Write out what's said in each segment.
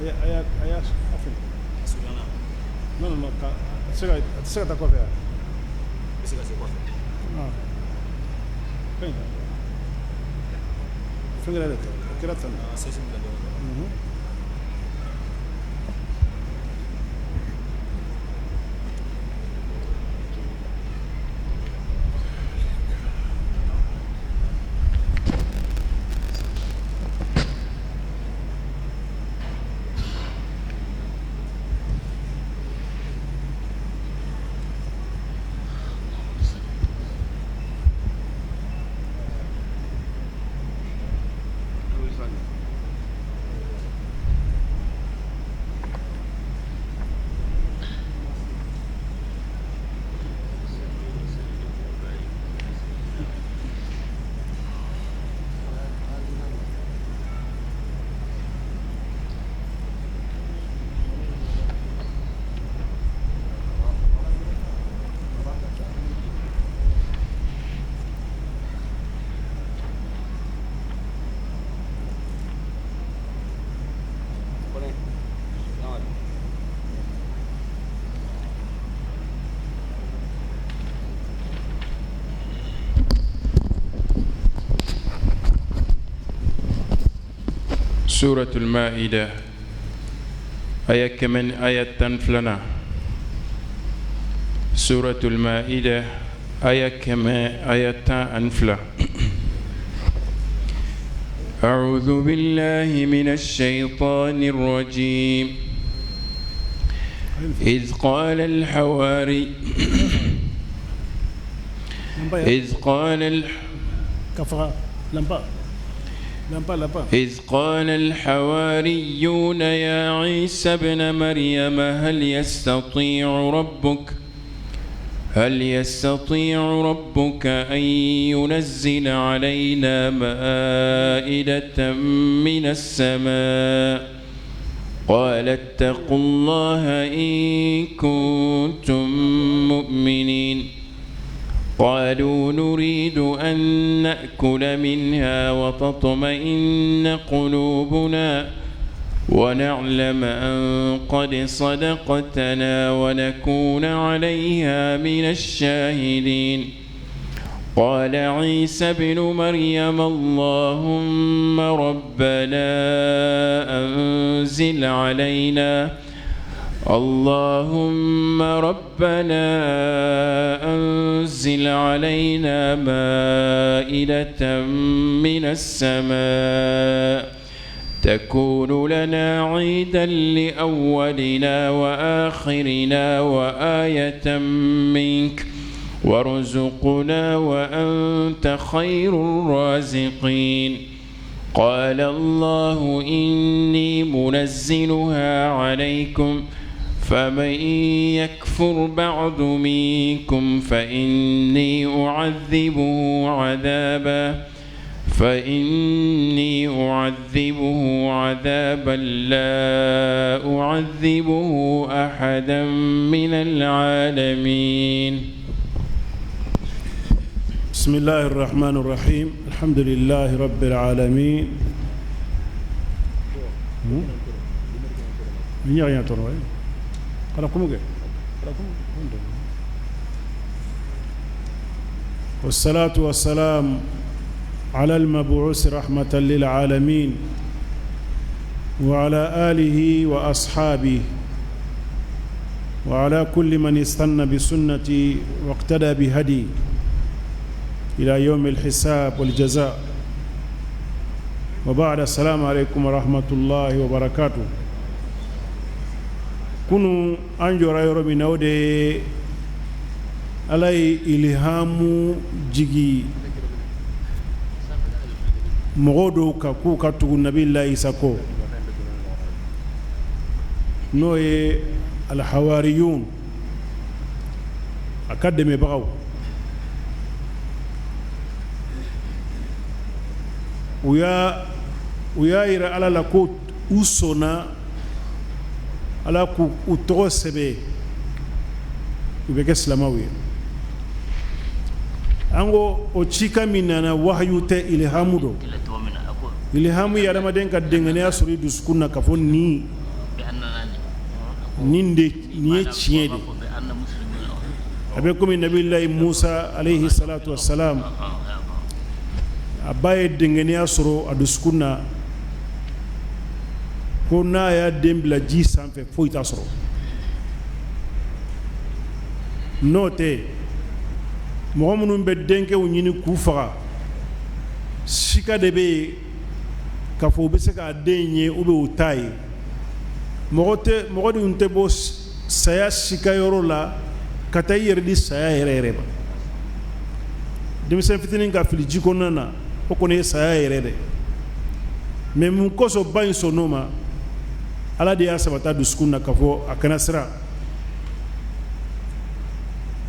A y'a fɛ, non, non, non, a tɛ se ka taa kɔfɛ. Bɛ se ka se kɔfɛ. Fɛn fɛn kɛra dɛ, o kɛra tan. Sɛsi bila dɔɔnin. سورة المائدة، آية 100، آية 12. سورة المائدة، آية 100، آية 12. أعوذ بالله من الشيطان الرجيم. إذ قال الح... إذ قال الحواريون يا عيسى ابن مريم، هل يستطيع ربك أن ينزل علينا مائدة من السماء؟ قال اتقوا الله إن كنتم مؤمنين. قالوا نريد أن نأكل منها وتطمئن قلوبنا ونعلم أن قد صدقتنا ونكون عليها من الشاهدين. قال عيسى ابن مريم اللهم ربنا أنزل علينا اللهم ربنا أنزل علينا مائدة من السماء تكون لنا عيدا لأولنا وآخرنا وآية منك، وارزقنا وأنت خير الرازقين. قال الله إني منزلها عليكم، فمن يكفر بعد منكم فإني أعذبه عذابا لا أعذبه أحدا من العالمين. بسم الله الرحمن الرحيم، الحمد لله رب العالمين. Il n'y a rien. Kana kumuge. والصلاة والسلام على المبعوث رحمة للعالمين وعلى آله وأصحابه وعلى كل من استنى بسنته واقتدى بهديه إلى يوم الحساب والجزاء، وبعد، السلام عليكم ورحمة الله وبركاته. Kunu an jɔra yɔrɔ min na, o de ye Ala ye ilhamu jigi mɔgɔw dɔw kan k'u ka tugu Nabila Isa kɔ, n'o ye alhawariyun, a ka dɛmɛbagaw. U y'a yira Ala la ko u sɔnna Ala k'u u tɔgɔ sɛbɛn, u bɛ kɛ silamɛw ye. An ko o cikan min nana, wahayu tɛ, ilhamu don. Ilhamu ye adamaden ka dɛngɛnɛya sɔrɔ i dusukun na k'a fɔ nin Nin de nin ye tiɲɛ de, a bɛ komi Nabilayi Musa alayhi salatu wasalam, a ba ye dɛngɛniya sɔrɔ a dusukun na ko n'a y'a den bila ji sanfɛ, foyi t'a sɔrɔ. N'o tɛ, mɔgɔ minnu bɛ denkɛw ɲini k'u faga, sika de bɛ yen k'a fɔ u bɛ se k'a den ye ou bien u t'a ye. Mɔgɔ tɛ, mɔgɔ dun tɛ bɔ saya sika yɔrɔ la ka taa i yɛrɛ di saya yɛrɛ yɛrɛ ma. Denmisɛn fitinin ka fili ji kɔnɔna na, o kɔni ye saya yɛrɛ dɛ. Mais mun kosɔn ba in sɔnn'o ma? Ala de y'a sabata dusukun na k'a fɔ a kana siran.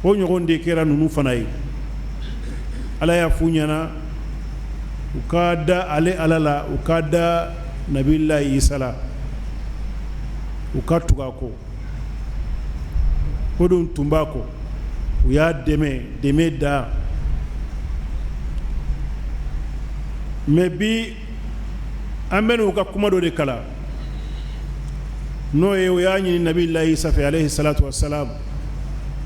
O ɲɔgɔn de kɛra ninnu fana ye. Ala y'a f'u ɲɛna u ka da ale Ala la, u ka da Nabilayi Isa la, u ka tugu a kɔ. O dun tun b'a kɔ, u y'a dɛmɛ dɛmɛ da. Mais bi, an bɛ n'u ka kuma dɔ de kalan, n'o ye u y'a ɲini Nabilayi Isa fɛ alayhi salatu wasalam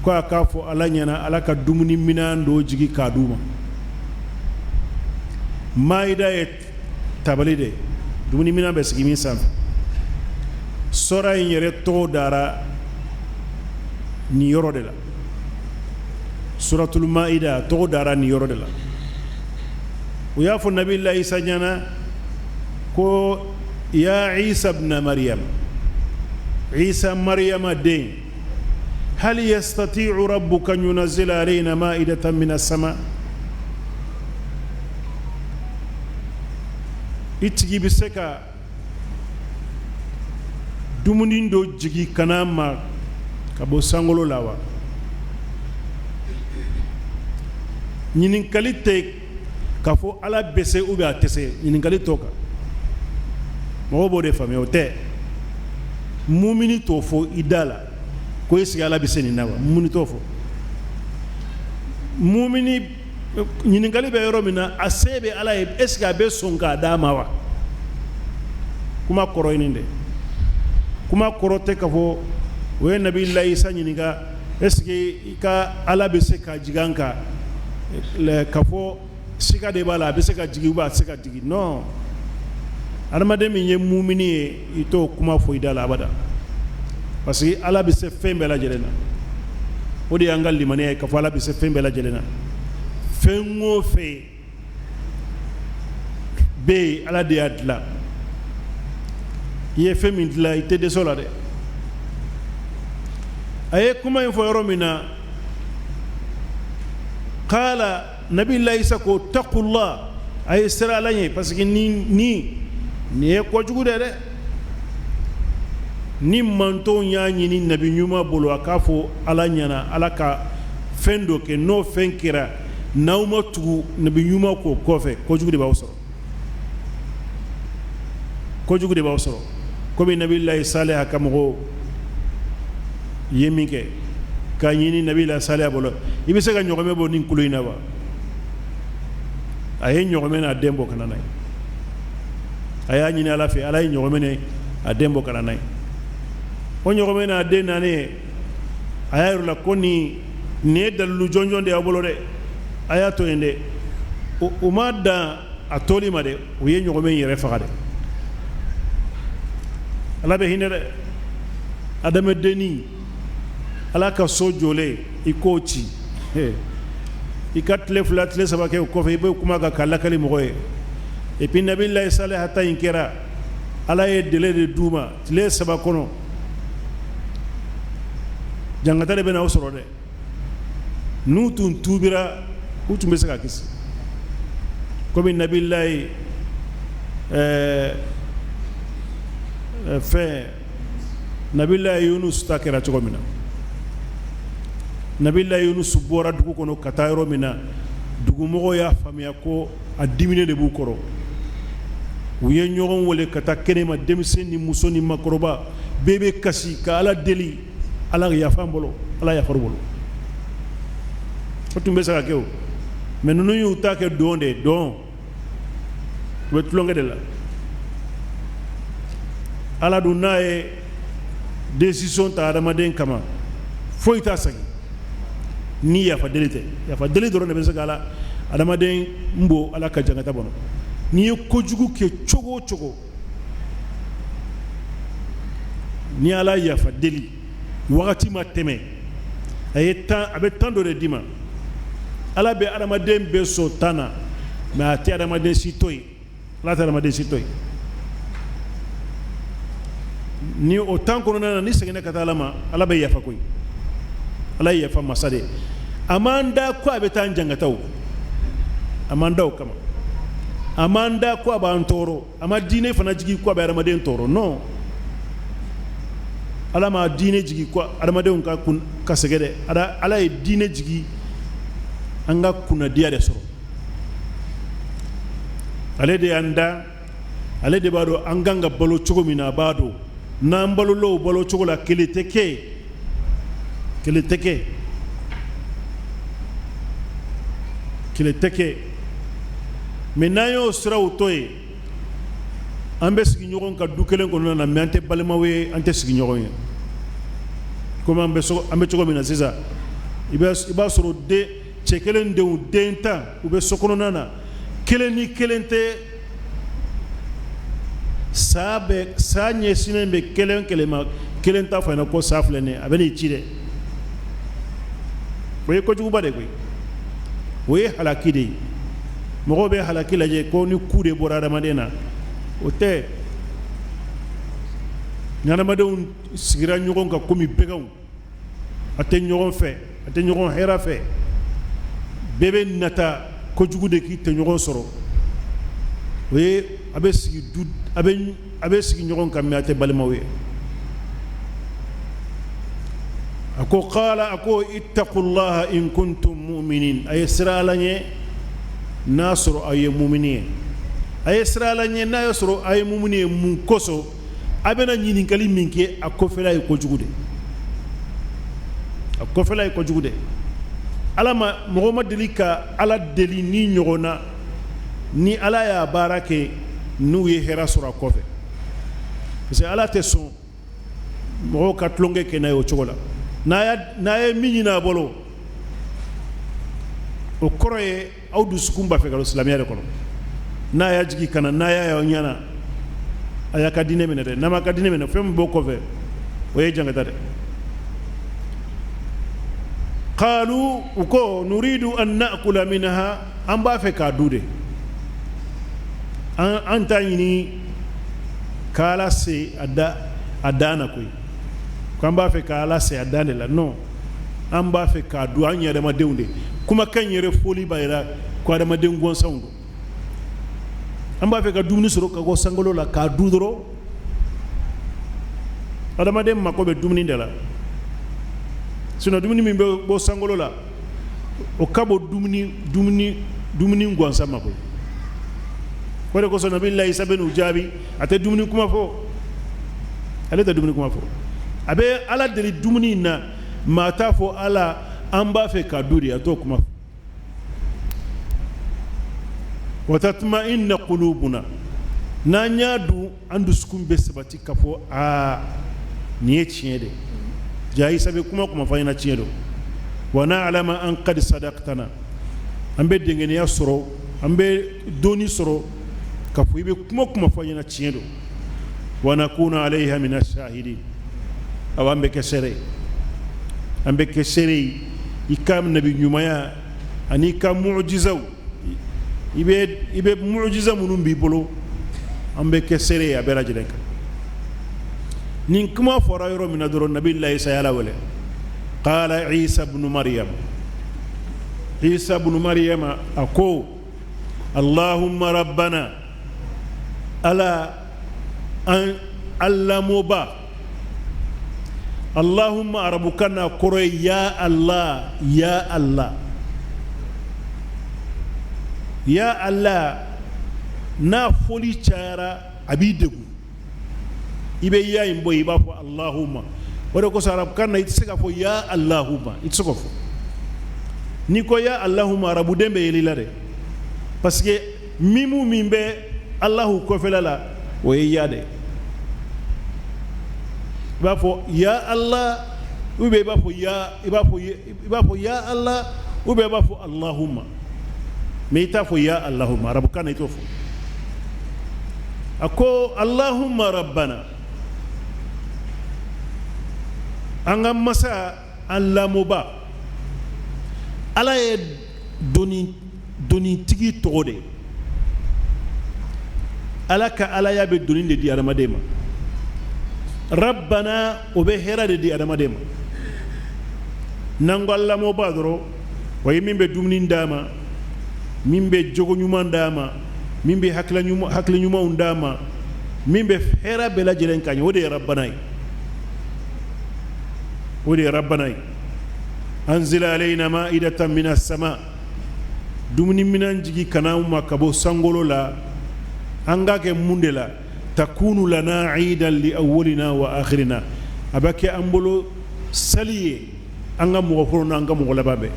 ko a k'a fɔ Ala ɲɛna Ala ka dumuni minɛn dɔ jigi k'a d'u ma. Maayida ye tabali de, dumuni minɛn bɛ sigi min sanfɛ. Sura in yɛrɛ tɔgɔ dara nin yɔrɔ de la, Suratul Maayida tɔgɔ dara nin yɔrɔ de la. U y'a fɔ Nabilayi Isa ɲɛna ko ya Isa ibna Maryam, Isa Maryama den, hal yastati'u rabbuka an yunazila alayna ma'idatan minas sama? I tigi bɛ se ka dumuni dɔ jigi ka na ma ka bɔ sankolo la wa? Ɲininkali tɛ k'a fɔ Ala bɛ se ou bien a tɛ se. Ɲininkali t'o kan, mɔgɔw b'o de faamuya, o tɛ. Mumini t'o fɔ i da la ko est-ce que Ala bɛ se nin na wa? Mumini t'o fɔ. Mumini ɲininkali bɛ yɔrɔ min na, a se bɛ Ala ye, est-ce que a bɛ sɔn k'a d'a ma wa? Kuma kɔrɔ ye nin de. Kuma kɔrɔ tɛ k'a fɔ o ye Nabilayi Isa ɲininka est-ce que i ka Ala bɛ se ka jigin an kan, k'a fɔ sika de b'a la, a bɛ se ka jigin ou bien a tɛ se ka jigin. Non, adamaden min ye mumini ye, i t'o kuma fɔ i da la abada, parce que Ala bɛ se fɛn bɛɛ lajɛlen na. O de y'an ka limaniya ye k'a fɔ Ala bɛ se fɛn bɛɛ lajɛlen na. Fɛn o fɛn bɛ yen, Ala de y'a dilan. I ye fɛn min dilan, i tɛ dɛsɛ o la dɛ. A ye kuma in fɔ yɔrɔ min na, kala Nabilayi Isa ko taqullah, a ye siran Ala ɲɛ, parce que ni ni nin ye kojugu de dɛ. Ni mantonw y'a ɲini nabi ɲuman bolo a k'a fɔ Ala ɲɛna Ala ka fɛn dɔ kɛ, n'o fɛn kɛra, n'aw ma tugu nabi ɲuman k'o kɔfɛ, kojugu de b'aw sɔrɔ, kojugu de b'aw sɔrɔ. Komi Nabilayi Saliha ka mɔgɔw ye min kɛ k'a ɲini Nabilayi Saliha bolo, i bɛ se ka ɲɔgɔmɛ bɔ nin kulu in na wa? A ye ɲɔgɔmɛ n'a den bɔ ka na n'a ye. A y'a ɲini Ala fɛ, Ala ye ɲɔgɔmɛ ni a den bɔ ka na n'a ye. O ɲɔgɔmɛ n'a den nanen, a y'a yir'u la ko nin ye dalilu jɔnjɔn de y'aw bolo dɛ, a y'a to yen dɛ. U ma dan a toli ma dɛ, u ye ɲɔgɔmɛ in yɛrɛ faga dɛ. Ala bɛ hinɛ dɛ. Adamadenni, Ala ka so jɔlen, i k'o ci, i ka tile 2 tile 3 kɛ o kɔfɛ, i bɛ kuma kan ka lakali mɔgɔ ye. Et puis Nabilayi Saliha ta in kɛra, Ala ye délai de d'u ma, tile 3 kɔnɔ, jangata de bɛna aw sɔrɔ dɛ. N'u tun tuubira, u tun bɛ se ka kisi. Komi Nabilayi fɛn Nabilayi Yunus ta kɛra cogo min na, Nabilayi Yunus bɔra dugu kɔnɔ ka taa yɔrɔ min na, dugumɔgɔw y'a faamuya ko a diminen de b'u kɔrɔ. U ye ɲɔgɔn wele ka taa kɛnɛma, denmisɛn ni muso ni makɔrɔba bɛɛ bɛ kasi ka Ala deli, Ala ka yafa an bolo. Ala yafar'u bolo. O tun bɛ se ka kɛ o, mais ninnu y'u ta kɛ dɔn de dɔn, u bɛ tulonkɛ de la. Ala dun n'a ye décision ta adamaden kama foyi t'a segin ni yafa deli tɛ. Yafa deli dɔrɔn de bɛ se ka ala adamaden n bɔ ala ka jangata bɔnɔ. N'i ye kojugu kɛ cogo o cogo, ni ala yafa deli wagati ma tɛmɛ, a ye tan, a bɛ temps dɔ de d'i ma. Ala bɛ adamaden bɛɛ sɔn temps na, mais a tɛ adamaden si to yen. Ala tɛ adamaden si to yen. Ni o temps kɔnɔna na, ni seginna ka taa ala ma, ala bɛ yafa koyi. Ala ye yafa masa de ye. A m'an da ko a bɛ taa an jangata o, a m'an da o kama. A m'an da ko a b'an tɔɔrɔ. A ma diinɛ fana jigi ko a bɛ adamaden tɔɔrɔ. Non, ala ma diinɛ jigi ko adamadenw ka kun ka sɛgɛn dɛ. Ala ye diinɛ jigi an ka kunnadiya de sɔrɔ. Ale de y'an da, ale de b'a dɔn an kan ka balo cogo min na. A b'a dɔn n'an balola o balo cogo la, kɛlɛ tɛ kɛ, kɛlɛ tɛ kɛ, kɛlɛ tɛ kɛ. Mais n'an y'o siraw to yen, an bɛ sigi ɲɔgɔn kan du kelen kɔnɔna na, mais an tɛ balimaw ye, an tɛ sigi ɲɔgɔn ye. Komi an bɛ cogo min na sisan, i b'a sɔrɔ den cɛ kelen denw, den 10, u bɛ so kɔnɔna na, kelen ni kelen tɛ. Sa bɛ sa ɲɛsinnen bɛ kelen kelen ma, kelen t'a fɔ ɲɛna ko sa filɛ nin ye, a bɛ n'i ci dɛ. O ye kojuguba de koyi, o ye halaki de ye. Mɔgɔw bɛ halaki lajɛ ko ni ku de bɔra adamaden na, o tɛ. Ni adamadenw sigira ɲɔgɔn kan komi bɛganw, a tɛ ɲɔgɔn fɛ, a tɛ ɲɔgɔn hɛrɛ fɛ, bɛɛ bɛ nata kojugu de k'i tɔɲɔgɔn sɔrɔ. O ye a bɛ sigi du, a bɛ sigi ɲɔgɔn kan, mais a tɛ balimaw ye. A ko qala, a ko ittaqullaha in kuntum mu'minin. A ye siran ala ɲɛ n'a sɔrɔ aw ye mumini ye. A ye siran ala ɲɛ n'a y'a sɔrɔ aw ye mumini ye. Mun kosɔn a bɛna ɲininkali min kɛ, a kɔfɛla ye kojugu de, a kɔfɛla ye kojugu de. Ala ma mɔgɔ ma deli ka ala deli ni ɲɔgɔn na, ni ala y'a baara kɛ n'u ye hɛrɛ sɔrɔ a kɔfɛ, parce que ala tɛ sɔn mɔgɔw ka tulonkɛ kɛ n'a ye o cogo la. N'a ye min ɲini a bolo, o kɔrɔ ye aw dusukun b'a fɛ ka don silamɛya de kɔnɔ. N'a y'a jigin ka na, n'a y'a y'aw ɲɛna, a y'a ka diinɛ minɛ dɛ. N'a ma ka diinɛ minɛ, fɛn min b'o kɔfɛ, o ye jangata dɛ. Qalu, u ko nuridu an na'kula minha, an b'a fɛ k'a dun de. An t'a ɲini k'ala se a da a dan na koyi, k'an b'a fɛ k'ala se a dan de la. Non, an b'a fɛ k'a dun, an ye adamadenw de. Kumakan yɛrɛ fɔli b'a yira ko adamaden gansanw don. An b'a fɛ ka dumuni sɔrɔ ka bɔ sankolo la k'a dun dɔrɔn. Adamaden mako bɛ dumuni de la, sinon dumuni min bɛ bɔ sankolo la, o ka bɔ dumuni gansan ma koyi. O de kosɔn Nabilayi Isa bɛ n'u jaabi, a tɛ dumuni kuma fɔ, ale tɛ dumuni kuma fɔ. A bɛ ala deli dumuni in na, maa t'a fɔ ala an b'a fɛ ka dun de, a t'o kuma fɔ. Wa tatma'inna qulubuna, n'an y'a dun, an dusukun bɛ sabati ka fɔ aa nin ye tiɲɛ de. Ja Isa bɛ kuma kuma fɔ an ɲɛna, tiɲɛ don. Wa na'lama an qad sadaqtana, an bɛ dɛngɛniya sɔrɔ, an bɛ dɔnni sɔrɔ ka fɔ i bɛ kuma kuma fɔ an ɲɛna, tiɲɛ don. Wa nakuna alayha mina shahidin, awa an bɛ kɛ seere ye, an bɛ kɛ seere ye i ka nabi ɲumanya ani i ka mujizaw, i bɛ mujiza minnu b'i bolo, an bɛ kɛ seere ye a bɛɛ lajɛlen kan. Nin kuma fɔra yɔrɔ min na dɔrɔn, Nabilayi Isa y'Ala wele. Qala Isa ibn Maryam, Isa ibn Maryam a ko Allahumma rabbana, ala an alamoba. Allahumma arabukan na kɔrɔ ye ya Allah, ya Allah, ya Allah. N'a fɔli cayara, a b'i degun, i bɛ ya in bɔ yen, i b'a fɔ Allahumma. O de kosɔn arabukan na i tɛ se k'a fɔ ya Allahumma, i tɛ se k'o fɔ. N'i ko ya Allahumma, arabuden bɛ yɛlɛ i la dɛ, parce que mimu min bɛ Allahu kɔfɛla la, o ye ya de. I b'a fɔ ya Allah ou bien i b'a fɔ ya i b'a fɔ i b'a fɔ ya Allah ou bien i b'a fɔ Allahumma, mais i t'a fɔ ya Allahumma. Arabukan na, i t'o fɔ. A ko Allahumma rabbana, an ka masa, an lamɔba. Ala ye doni donitigi tɔgɔ de ye. Ala ka alaya bɛ doni de di adamaden ma. Rabbana, o bɛ hɛrɛ de di adamaden ma. N'an ko an lamɔba dɔrɔn, o ye min bɛ dumuni d'a ma, min bɛ jogo ɲuman d'a ma, min bɛ hakili ɲumanw d'a ma, min bɛ hɛrɛ bɛɛ lajɛlen ka ɲɛ, o de ye rabbana ye, o de ye rabbana ye. Anzila alayna ma'idatan mina sama, dumuni minan jigi ka na an ma ka bɔ sankolo la. An k'a kɛ mun de la? Takunu lana iidan li awwalina wa akhirina, a bɛ kɛ an bolo sali ye, an ka mɔgɔ fɔlɔ n'an ka mɔgɔ laban bɛɛ.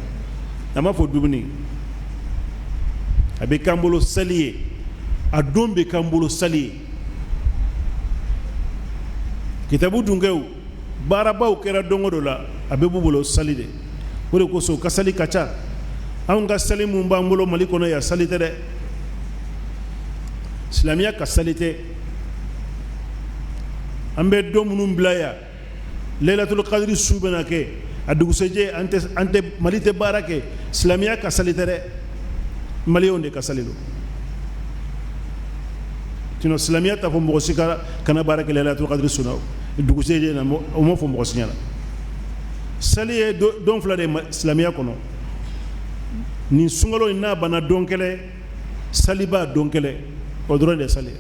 A m'a fɔ dumuni, a bɛ k'an bolo sali ye, a don bɛ k'an bolo sali ye. Kitabu dunkɛw, baarabaw kɛra don o dɔ la, a bɛɛ b'u bolo sali de. O de kosɔn u ka sali ka ca. Anw ka sali mun b'an bolo Mali kɔnɔ yan, sali tɛ dɛ, silamɛya ka sali tɛ. An bɛ don minnu bila yan, Laylatul Qadri su bɛna kɛ, a dugusɛjɛ an tɛ an tɛ Mali tɛ baara kɛ. Silamɛya ka sali tɛ dɛ, maliyɛnw de ka sali don. Sinon silamɛya t'a fɔ mɔgɔ si ka kana baara kɛ Laylatul Qadri su na, dugusɛjɛ na, o m'o fɔ mɔgɔ si ɲɛna. Sali ye don fila de ye silamɛya kɔnɔ. Nin sunkalo in n'a banna don kelen, saliba don kelen, o dɔrɔn de ye sali ye.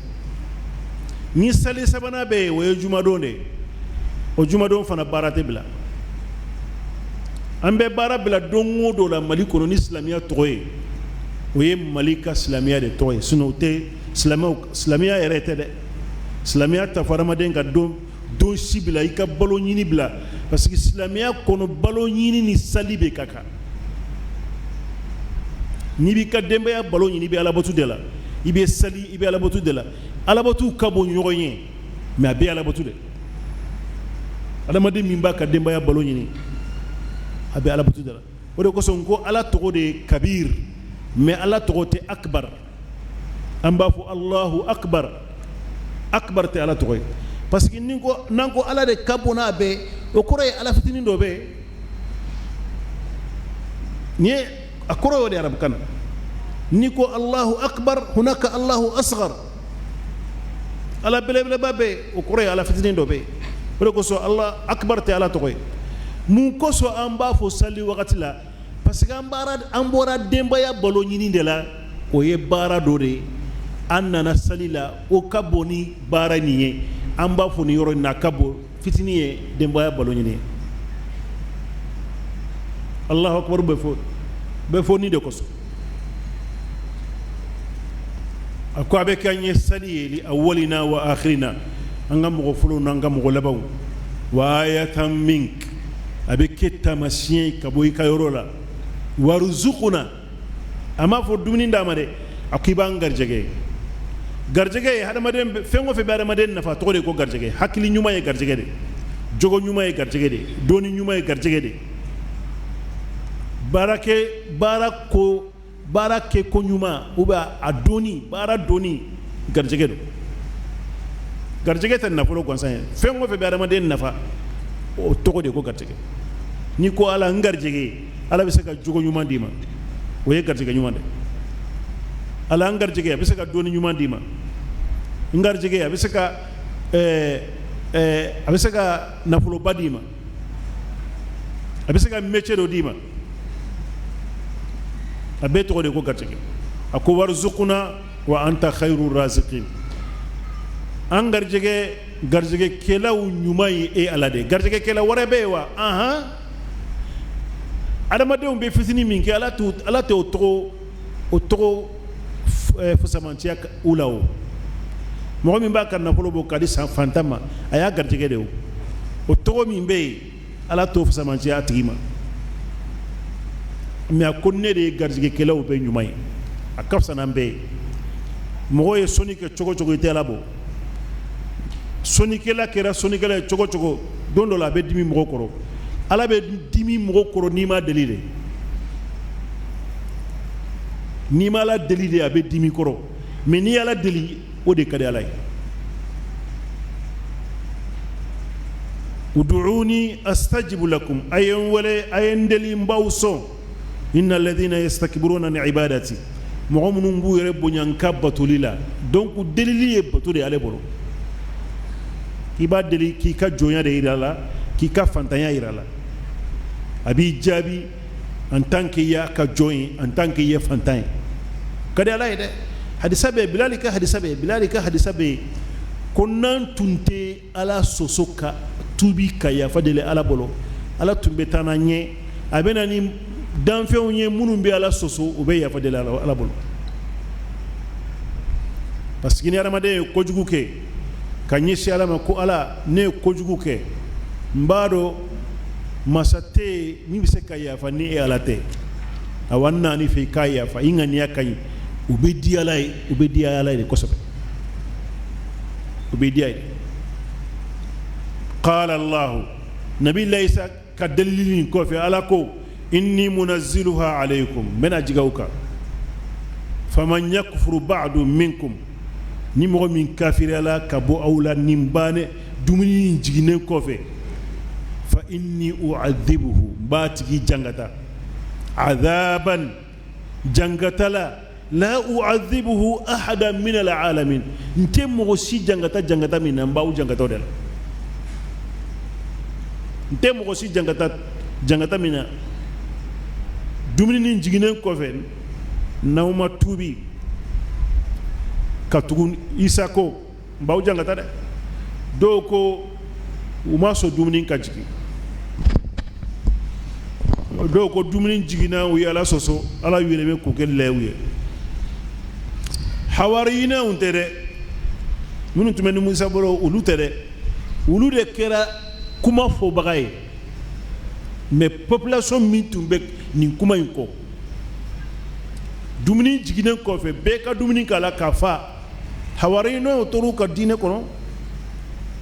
Ni sali sabanan bɛ yen, o ye jumadon de ye. O jumadon fana, baara tɛ bila. An bɛ baara bila don o don la Mali kɔnɔ ni silamɛya tɔgɔ ye, o ye Mali ka silamɛya de tɔgɔ ye. Sinon o tɛ silamɛw, silamɛya yɛrɛ tɛ dɛ. Silamɛya t'a fɔ adamaden ka don si bila, i ka balo ɲini bila, parce que silamɛya kɔnɔ, balo ɲini ni sali bɛ ka kan. N'i b'i ka denbaya balo ɲini, i bɛ alabato de la, i bɛ sali, i bɛ alabato de la. Alabatow ka bon ɲɔgɔn ye, mais a bɛɛ alabato de. Adamaden min b'a ka denbaya balo ɲini, a bɛ alabato de la. O de kosɔn ko Ala tɔgɔ de ye kabir, mais Ala tɔgɔ tɛ akbar. An b'a fɔ Allahu akbar, akbar tɛ Ala tɔgɔ ye, parce que ni ko n'an ko Ala de ka bon n'a bɛɛ, o kɔrɔ ye Ala fitinin dɔ bɛ yen. Nin ye a kɔrɔ y'o de arabukan na. N'i ko Allahu akbar, hunaka Allahu asgar, Ala belebeleba bɛ yen, o kɔrɔ ye Ala fitinin dɔ bɛ yen. O de kosɔn Allah akbar tɛ Ala tɔgɔ ye. Mun kosɔn an b'a fɔ sali wagati la? Parce que an bɔra denbaya balo ɲini de la, o ye baara dɔ de ye. An nana sali la, o ka bon ni baara nin ye. An b'a fɔ nin yɔrɔ in na, a ka bon fitinin ye denbaya balo ɲini ye. Allahu akbar bɛ fɔ nin de kosɔn. A ko a bɛ kɛ an ye sali ye li awwalina wa akhirina, an ka mɔgɔ fɔlɔw n'an ka mɔgɔ labanw. Wa ayatan mink, a bɛ kɛ taamasiyɛn ye ka bɔ i ka yɔrɔ la. Warzuquna, a m'a fɔ dumuni d'a ma dɛ, a ko i b'an garijɛgɛ. Garijɛgɛ ye hadamaden, fɛn o fɛn bɛ hadamaden nafa, tɔgɔ de ko garijɛgɛ. Hakili ɲuman ye garijɛgɛ de, jogo ɲuman ye garijɛgɛ de, dɔnni ɲuman ye garijɛgɛ de, baarakɛ baara ko baara kɛ ko ɲuman ou bien a dɔnni, baara dɔnni, garijɛgɛ don. Garijɛgɛ tɛ nafolo gansan ye. Fɛn o fɛn bɛ hadamaden nafa, o tɔgɔ de ko garijɛgɛ. N'i ko Ala n garijɛgɛ, Ala bɛ se ka jogo ɲuman d'i ma, o ye garijɛgɛ ɲuman de. Ala n garijɛgɛ, a bɛ se ka dɔnni ɲuman d'i ma. N garijɛgɛ, a bɛ se ka nafoloba d'i ma, a bɛ se ka métier dɔ d'i ma. A bɛɛ tɔgɔ de ko garijɛgɛ. A ko warzuquna wa anta khayru raziqin, an garijɛgɛ, garijɛgɛkɛlaw ɲuman ye e Ala de ye. Garijɛgɛkɛla wɛrɛ bɛ yen wa? Ahan, adamadenw bɛ fitinin min kɛ, Ala tɛ o tɔgɔ fusamanciya u la. O mɔgɔ min b'a ka nafolo bɔ k'a di san fantan ma, a y'a garijɛgɛ de. O tɔgɔ min bɛ yen, Ala t'o fusamanciya a tigi ma. Mais a ko ne de ye garijɛgɛkɛlaw bɛɛ ɲuman ye, a ka fisa n'an bɛɛ ye. Mɔgɔ ye sɔnni kɛ cogo cogo, i tɛ Ala bɔ. Sɔnnikɛla kɛra sɔnnikɛla ye cogo cogo, don dɔ la a bɛ dimi mɔgɔ kɔrɔ. Ala bɛ dimi mɔgɔ kɔrɔ n'i ma deli de. N'i ma Ala deli de, a bɛ dimi kɔrɔ. Mais n'i y'Ala deli, o de ka di Ala ye. Uduuni astajibu lakum, a ye n wele, a ye n deli, n b'aw sɔn. Inna alladhina yastakbiruna an ibadati, mɔgɔ minnu b'u yɛrɛ bonya n ka batoli la. Donc delili ye bato de ye ale bolo. I b'a deli k'i ka jɔnya de yira a la, k'i ka fantanya yira a la. A b'i jaabi en tant que i y'a ka jɔn ye, en tant que i ye fantan ye. Ka di Ala ye dɛ. Hadisa bɛ Bilali ka hadisa bɛ Bilali ka hadisa bɛ yen ko n'an tun tɛ Ala sɔsɔ ka tuubi ka yafa deli Ala bolo, Ala tun bɛ taa n'an ɲɛ, a bɛ na ni danfɛnw ye minnu bɛ Ala sɔsɔ, u bɛ yafa deli Ala bolo. Parce que ni hadamaden ye kojugu kɛ ka ɲɛsin Ala ma ko Ala, ne ye kojugu kɛ, n b'a dɔn masa tɛ yen min bɛ se ka yafa ni e Ala tɛ, awa n nan'i fɛ i k'a yafa, i ŋaniya ka ɲi, u bɛ di Ala ye, u bɛ di Ala ye de kosɛbɛ, u bɛ diya ye. Qala Allahu, Nabi Isa ka delili nin kɔfɛ, Ala ko inni munazziluha alaykum, n bɛna jigin aw kan. Faman yakfuru ba'du minkum, ni mɔgɔ min kafiriyala ka bɔ aw la nin bannen dumuni in jiginnen kɔfɛ, fa inni u'adhibuhu, n b'a tigi jangata, adhaban, jangata la, la u'adhibuhu ahada min alalamin, n tɛ mɔgɔ si jangata jangata min na, n b'aw jangata o de la. N tɛ mɔgɔ si jangata jangata min na, dumuni nin jiginnen kɔfɛ, n'aw ma tuubi ka tugu Isa kɔ, n b'aw jangata dɛ. Dɔw ko u ma sɔn dumuni ka jigin, dɔw ko dumuni jiginna, u ye Ala sɔsɔ, Ala y'u yɛlɛmɛ k'u kɛ lɛw ye. Hawariyinɛw tɛ dɛ, minnu tun bɛ ni Musa bolo, olu tɛ dɛ, olu de kɛra kuma fɔbaga ye. Mais population min tun bɛ nin kuma in kɔ, dumuni jiginnen kɔfɛ, bɛɛ ka dumuni k'a la k'a fa. Hawariyinɛw tor'u ka diinɛ kɔnɔ,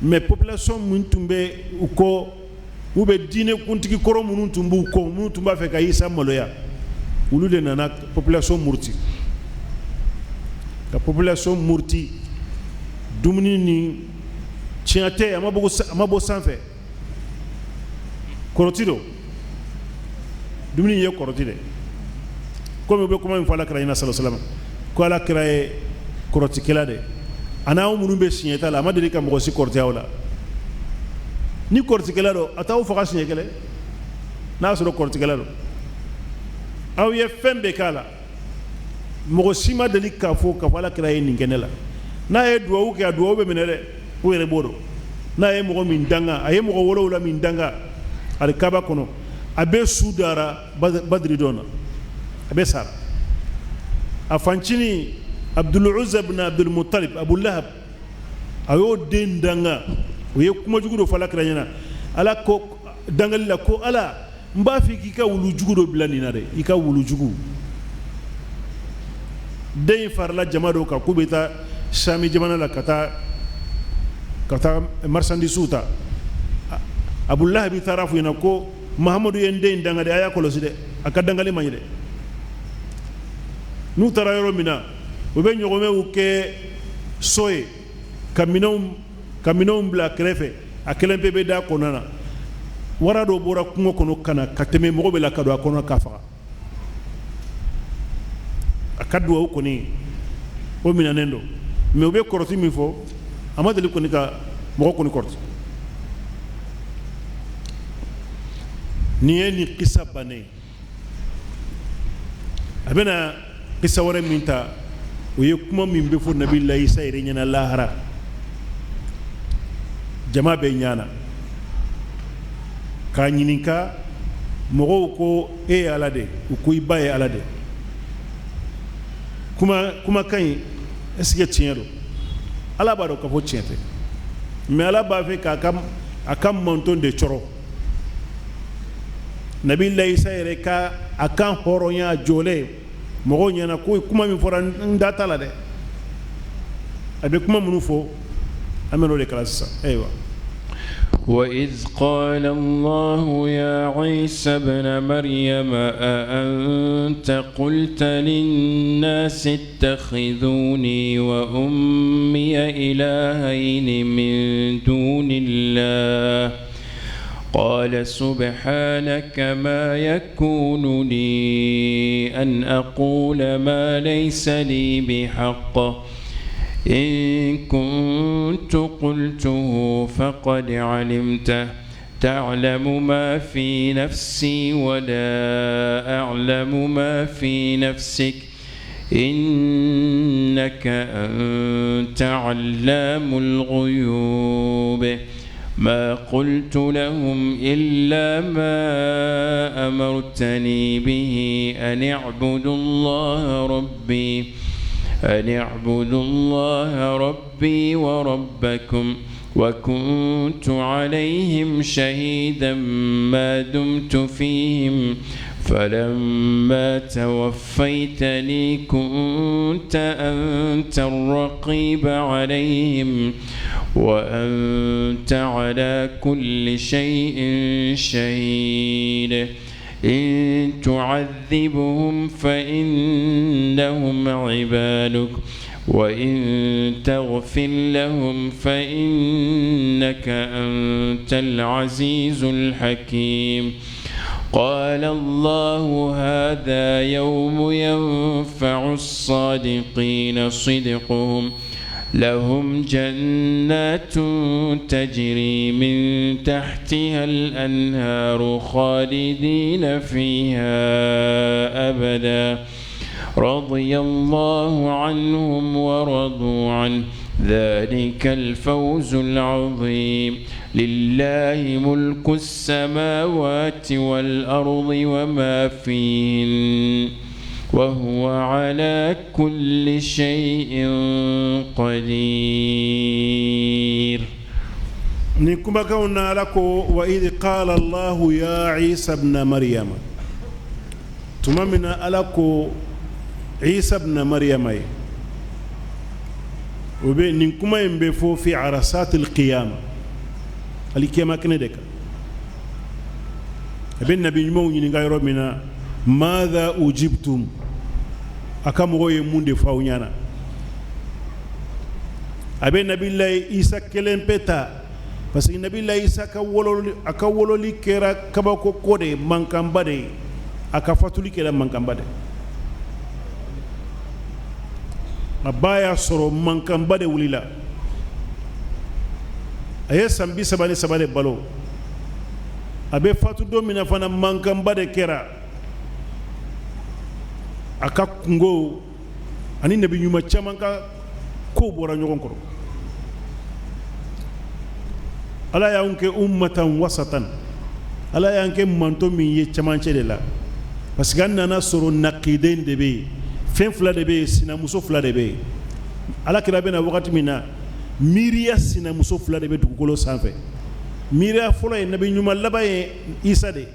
mais population min tun bɛ u kɔ, u bɛ diinɛ kuntigi kɔrɔ minnu tun b'u kɔ, minnu tun b'a fɛ ka Isa maloya, olu de nana population muruti, ka population muruti. Dumuni ni tiɲɛ tɛ, a ma bɔ sanfɛ, kɔrɔti don. Dumuni ye kɔrɔti de. Komi u bɛ kuma min fɔ Ala kira ɲɛna sallallahu alaihi wasallam, ko Ala kira ye kɔrɔtikɛla de, a n'aw minnu bɛ siɲɛ ta la, a ma deli ka mɔgɔ si kɔrɔti aw la. Ni kɔrɔtikɛla don, a t'aw faga siɲɛ kelen. N'a y'a sɔrɔ kɔrɔtikɛla don, aw ye fɛn bɛɛ k'a la, mɔgɔ si ma deli k'a fɔ k'a fɔ Ala kira ye nin kɛ ne la. N'a ye duwawu kɛ, a duwawu bɛ minɛ dɛ, o yɛrɛ b'o dɔn. N'a ye mɔgɔ min danga, a ye mɔgɔ 7 min danga alikaba kɔnɔ, a bɛɛ su dara Badiri don na, a bɛɛ sara. A fancinin Abdul Uzza ibn Abdul Muttalib, Abu Lahab, a y'o den danga, o ye kuma jugu dɔ fɔ Ala kira ɲɛna. Ala ko dangali la ko Ala, n b'a fɛ k'i ka wulu jugu dɔ bila nin na dɛ, i ka wulu jugu. Den in farala jama dɔ kan k'u bɛ taa Sami jamana la ka taa marchandise ta. Abu Lahabi taara f'u ɲɛna ko Mahamadu ye n den in danga dɛ, a y'a kɔlɔsi dɛ, a ka dangali man ɲi dɛ. N'u taara yɔrɔ min na, u bɛ ɲɔgɔmɛw kɛ so ye ka minɛnw bila kɛrɛfɛ, a kelen pe bɛ da kɔnɔna na. Wara dɔ bɔra kungo kɔnɔ ka na ka tɛmɛ mɔgɔ bɛ la ka don a kɔnɔ k'a faga. A ka duwawu kɔni, o minɛnen don. Mais u bɛ kɔrɔti min fɔ, a ma deli kɔni ka mɔgɔ kɔni kɔrɔti. Nin ye nin kisa bannen. A bɛna kisa wɛrɛ min ta, o ye kuma min bɛ fɔ Nabila Isa yɛrɛ ɲɛna lahara jama bɛ ɲana k'a ɲininka. Mɔgɔw ko e ye Ala de, u ko i ba ye Ala de. Kuma kumakan in, est ce que tiɲɛ don? Ala b'a dɔn k'a fɔ tiɲɛ tɛ, mais Ala b'a fɛ k'a ka a ka manton de cɔrɔ. Nabila Isa yɛrɛ ka a kan hɔrɔnya jɔlen mɔgɔw ɲɛna ko kuma min fɔra, n da t'a la dɛ. A bɛ kuma minnu fɔ, An bɛn'o de kalan sisan. Ayiwa. وإذ قال الله يا عيسى ابن مريم أأنت قلت للناس اتخذوني وأمي إلهين من دون الله قال سبحانك ما يكون لي أن أقول ما ليس لي بحق إن كنت قلته فقد علمته تعلم ما في نفسي ولا أعلم ما في نفسك إنك أنت علام الغيوب ما قلت لهم إلا ما أمرتني به أن اعبدوا الله ربي وربكم وكنت عليهم شهيدا ما دمت فيهم فلما توفيتني كنت أنت الرقيب عليهم وأنت على كل شيء شهيد إن تعذبهم فإنهم عبادك وإن تغفر لهم فإنك أنت العزيز الحكيم قال الله هذا يوم ينفع الصادقين صدقهم لهم جنات تجري من تحتها الأنهار خالدين فيها أبدا رضي الله عنهم ورضوا عنه ذلك الفوز العظيم لله ملك السماوات والأرض وما فيهن وهو على كل شيء قدير. Ni kumakanw na, Ala ko: وإذ قال الله يا عيسى ابن مريم. Tuma min na Ala ko Isa ibn Maryama ye, o bɛ nin kuma in bɛ fɔ في عرصات القيامة, alikiyama kɛnɛ de kan. A bɛ nabi ɲumanw ɲininka yɔrɔ min na: ماذا أجبتم? A ka mɔgɔw ye mun de fɔ aw ɲɛna? A bɛ Nabilayi Isa kelen pe ta, parce que Nabilayi Isa ka wololi, a ka wololi kɛra kabako ko de ye, mankanba de ye. A ka fatuli kɛra mankanba de ye. A ba y'a sɔrɔ mankanba de wulila. A ye san 33 de balo. A bɛ fatu don min na fana, mankanba de kɛra. A ka kungo ani nabi ɲuman caman ka kow bɔra ɲɔgɔn kɔrɔ. Ala y'anw kɛ أمة وسطا. Ala y'an kɛ manto min ye cɛmancɛ de la, parce que an nana sɔrɔ نقيضين de bɛ yen, fɛn fila de bɛ yen, sinamuso fila de bɛ yen. Ala kira bɛna wagati min na, miiriya sinamuso fila de bɛ dugukolo sanfɛ. Miiriya fɔlɔ ye nabi ɲuman laban ye Isa de.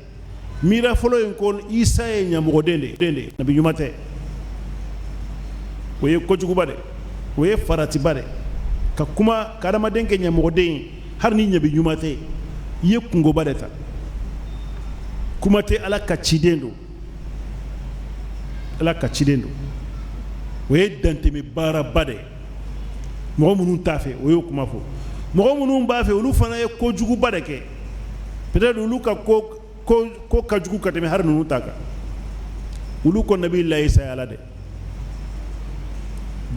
Miiriya fɔlɔ ye ko Isa ye ɲamɔgɔden de den de, nabi ɲuman tɛ. O ye kojuguba de, o ye faratiba de ka kuma ka adamaden kɛ ɲamɔgɔden ye. Hali ni nabi ɲuman tɛ, i ye kungoba de ta. Kuma tɛ Ala ka ciden don. Ala ka ciden don, o ye dantɛmɛ baaraba de ye. Mɔgɔ minnu t'a fɛ, o y'o kuma fɔ. Mɔgɔ minnu b'a fɛ, olu fana ye kojuguba de kɛ. Peut-être olu ka ko ko ko ka jugu ka tɛmɛ hali ninnu ta kan. Olu ko nabi Isa ye Ala de.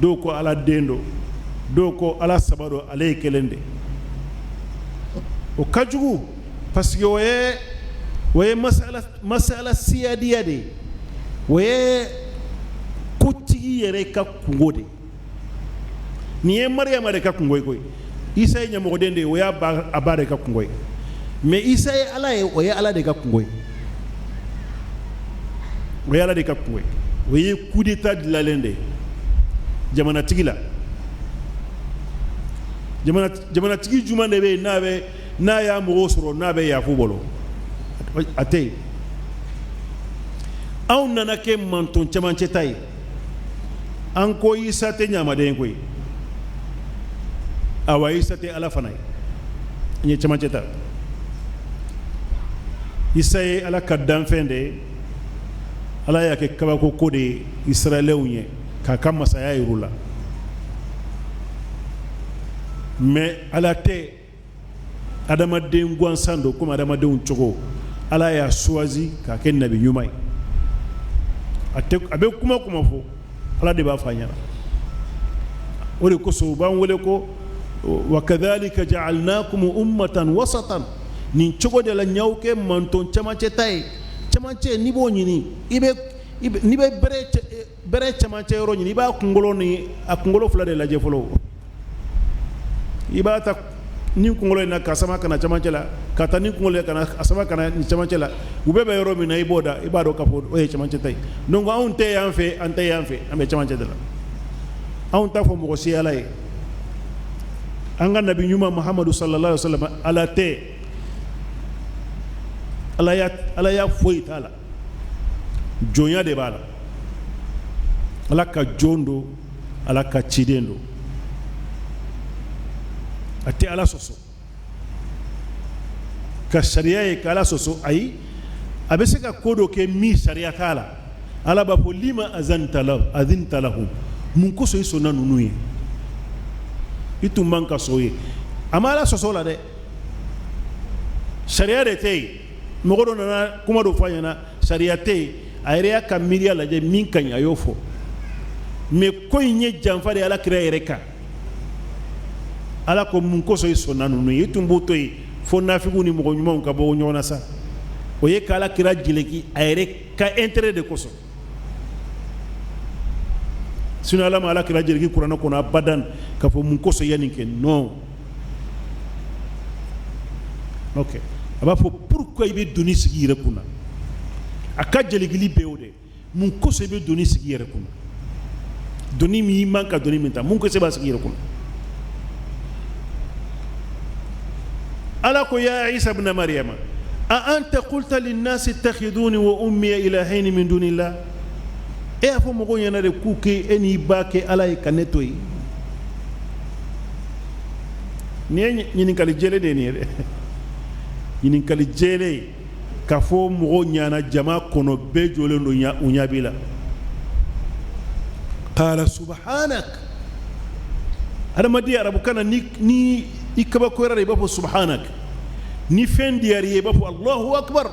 Dɔw ko Ala den don, dɔw ko Ala saba don, ale ye kelen de. O ka jugu, parce que o ye masala siyadiya de ye. O ye kotigi yɛrɛ ka kungo de. Nin ye Mariyama de ka kungo ye koyi. Isa ye ɲamɔgɔden de ye, o y'a ba, a ba de ka kungo ye. Mais Isa ye Ala ye, o ye Ala de ka kungo ye, o ye Ala de ka kungo ye. O ye coup d'état dilanlen de ye jamanatigi la. Jamanatigi jumɛn de bɛ yen n'a bɛ n'a y'a mɔgɔw sɔrɔ, n'a bɛ yafu bolo? A tɛ yen. Anw nana kɛ manton cɛmancɛ ta ye. An ko Isa tɛ ɲamaden koyi. Awa, Isa tɛ Ala fana ye. N ye cɛmancɛ ta. Isa ye Ala ka danfɛn de ye. Ala y'a kɛ kabako ko de ye Israɛlɛw ɲɛ k'a ka masaya yir'u la, mais Ala tɛ. Adamaden gansan don komi adamadenw cogo. Ala y'a choisi k'a kɛ nabi ɲuman ye. A tɛ, a bɛ kuma kuma fɔ, Ala de b'a fɔ a ɲɛna. O de kosɔn u b'an wele ko wa kadhalika ja'alnakum ummatan wasatan. Nin cogo de la n y'aw kɛ manton cɛmancɛ ta ye. Cɛmancɛ, n'i b'o ɲini, i bɛ n'i bɛ bɛrɛ cɛmancɛ yɔrɔ ɲini, i b'a kunkolo ni a kunkolo fila de lajɛ fɔlɔ. I b'a ta ni kunkolo in na ka sama ka na cɛmancɛ la, ka taa ni kunkolo ka na a sama ka na nin cɛmancɛ la. U bɛɛ bɛ yɔrɔ min na, i b'o da, i b'a dɔn k'a fɔ o ye cɛmancɛ ta ye. Donc anw tɛ yan fɛ, an tɛ yan fɛ, an bɛ cɛmancɛ de la. Anw t'a fɔ mɔgɔ si Ala ye. An ka nabi ɲuman Muhamadu sallallahu alaihi wasallam, Ala tɛ, Alaya foyi t'a la, jɔnya de b'a la. Ala ka jɔn don, Ala ka ciden don. A tɛ Ala sɔsɔ ka sariya ye ka Ala sɔsɔ, ayi. A bɛ se ka ko dɔ kɛ min sariya t'a la. Ala b'a fɔ lima azinta lahum, mun kosɔn i sɔnna ninnu ye? I tun man ka sɔn ye. A ma Ala sɔsɔ la dɛ, sariya de tɛ yen. Mɔgɔ dɔ nana kuma dɔ fɔ a ɲɛna, sariya tɛ yen. A yɛrɛ y'a ka miiriya lajɛ, min ka ɲi, a y'o fɔ. Mais ko in ye janfa de ye Ala kira yɛrɛ kan. Ala ko mun kosɔn i sɔnna ninnu ye? I tun b'u to yen fo nafigiw ni mɔgɔ ɲumanw ka bɔ ɲɔgɔn na sa. O ye k'Ala kira jeleki a yɛrɛ ka intérêt de kosɔn. Sinon Ala ma Ala kira jeleki kuranɛ kɔnɔ abadan k'a fɔ mun kosɔn i ye nin kɛ. Non, ok, a b'a fɔ pourquoi i bɛ doni sigi i yɛrɛ kun na. A ka jelikili bɛɛ o de. Mun kosɔn i bɛ doni sigi i yɛrɛ kun na? Doni min i man ka doni min ta, mun kosɔn i b'a sigi i yɛrɛ kun na? Ala ko ya Isa ibn Maryama a anta qulta linnasi ittakhiduni wa ummiya ilahaini min dunillah. E y'a fɔ mɔgɔw ɲɛna de k'u kɛ e n'i ba kɛ Ala ye ka ne to yen. Nin ye ɲininkali jɛlen de ye nin ye dɛ, ɲininkali jɛlen k'a fɔ mɔgɔw ɲɛna jama kɔnɔ, bɛɛ jɔlen don, u ɲɛ b'i la. Qala subhanak. Adamaden, arabukan na, ni i kabakoyara de, i b'a fɔ subhanak. Ni fɛn diyara i ye, i b'a fɔ Allahu akbar.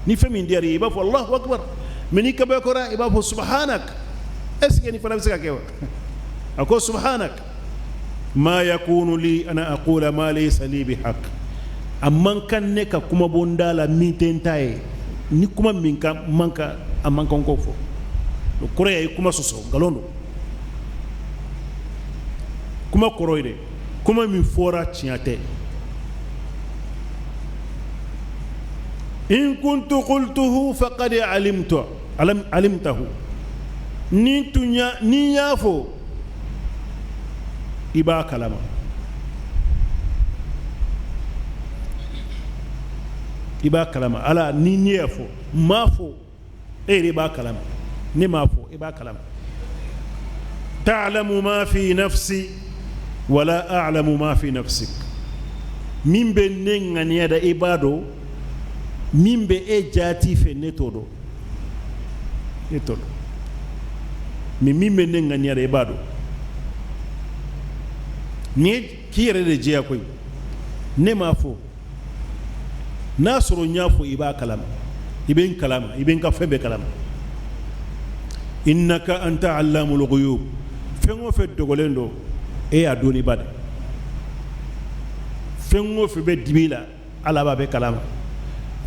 Ni fɛn min diyara i ye, i b'a fɔ Allahu akbar. Mais ni kabakoyara, i b'a fɔ subhanak. Est ce que nin fana bɛ se ka kɛ wa? A ko subhanak ma yakunu li ana aqula ma laysa li bihaq. A man kan ne ka kuma bɔ n da la min tɛ n ta ye. Ni kuma min ka man kan, a man kan k'o fɔ. O kɔrɔ ye a ye kuma sɔsɔ, nkalon don. Kuma kɔrɔ ye dɛ, kuma min fɔra tiɲɛ tɛ. In kuntu qultuhu faqad alimtu alimtahu. Ni tun ya ni y'a fɔ, i b'a kalama. I b'a kalama. Ala, ni ne y'a fɔ, n m'a fɔ, e yɛrɛ b'a kalama. Ne m'a fɔ, i b'a kalama. Ta'lamu ma fi nafsi wala a'lamu ma fi nafsik. Min bɛ ne ŋaniya da, i b'a dɔn. Min bɛ e jaati fɛ, ne t'o dɔn, ne t'o dɔn. Mais min bɛ ne ŋaniya da, i b'a dɔn. Nin ye k'i yɛrɛ de jɛya koyi. Ne m'a fɔ, n'a sɔrɔ n y'a fɔ, i b'a kalama, i bɛ n kalama, i bɛ n ka fɛn bɛɛ kalama. Innaka anta allamul ghuyub. Fɛn o fɛn dogolen don, e y'a dɔnniba de. Fɛn o fɛn bɛ dibi la, Ala b'a bɛɛ kalama.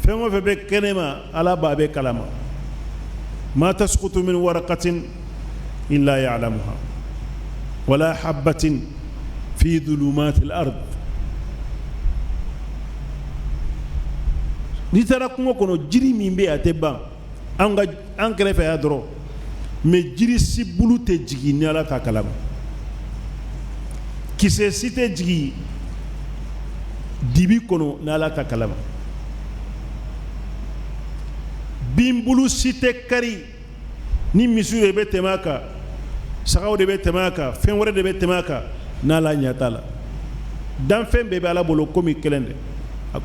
Fɛn o fɛn bɛ kɛnɛma, Ala b'a bɛɛ kalama. Ma tasqutu min waraqatin illa ya'lamuha wala habatin fi dhulumatil ard. N'i taara kungo kɔnɔ, jiri min bɛ yen, a tɛ ban an ka an kɛrɛfɛ yan dɔrɔn, mais jiri si bulu tɛ jigin ni Ala t'a kalama. Kisɛ si tɛ jigin dibi kɔnɔ ni Ala t'a kalama. Binbulu si tɛ kari ni misiw de bɛ tɛmɛ a kan, sagaw de bɛ tɛmɛ a kan, fɛn wɛrɛ de bɛ tɛmɛ a kan, n'Ala ɲɛ t'a la. Danfɛn bɛɛ bɛ Ala bolo komi kelen de.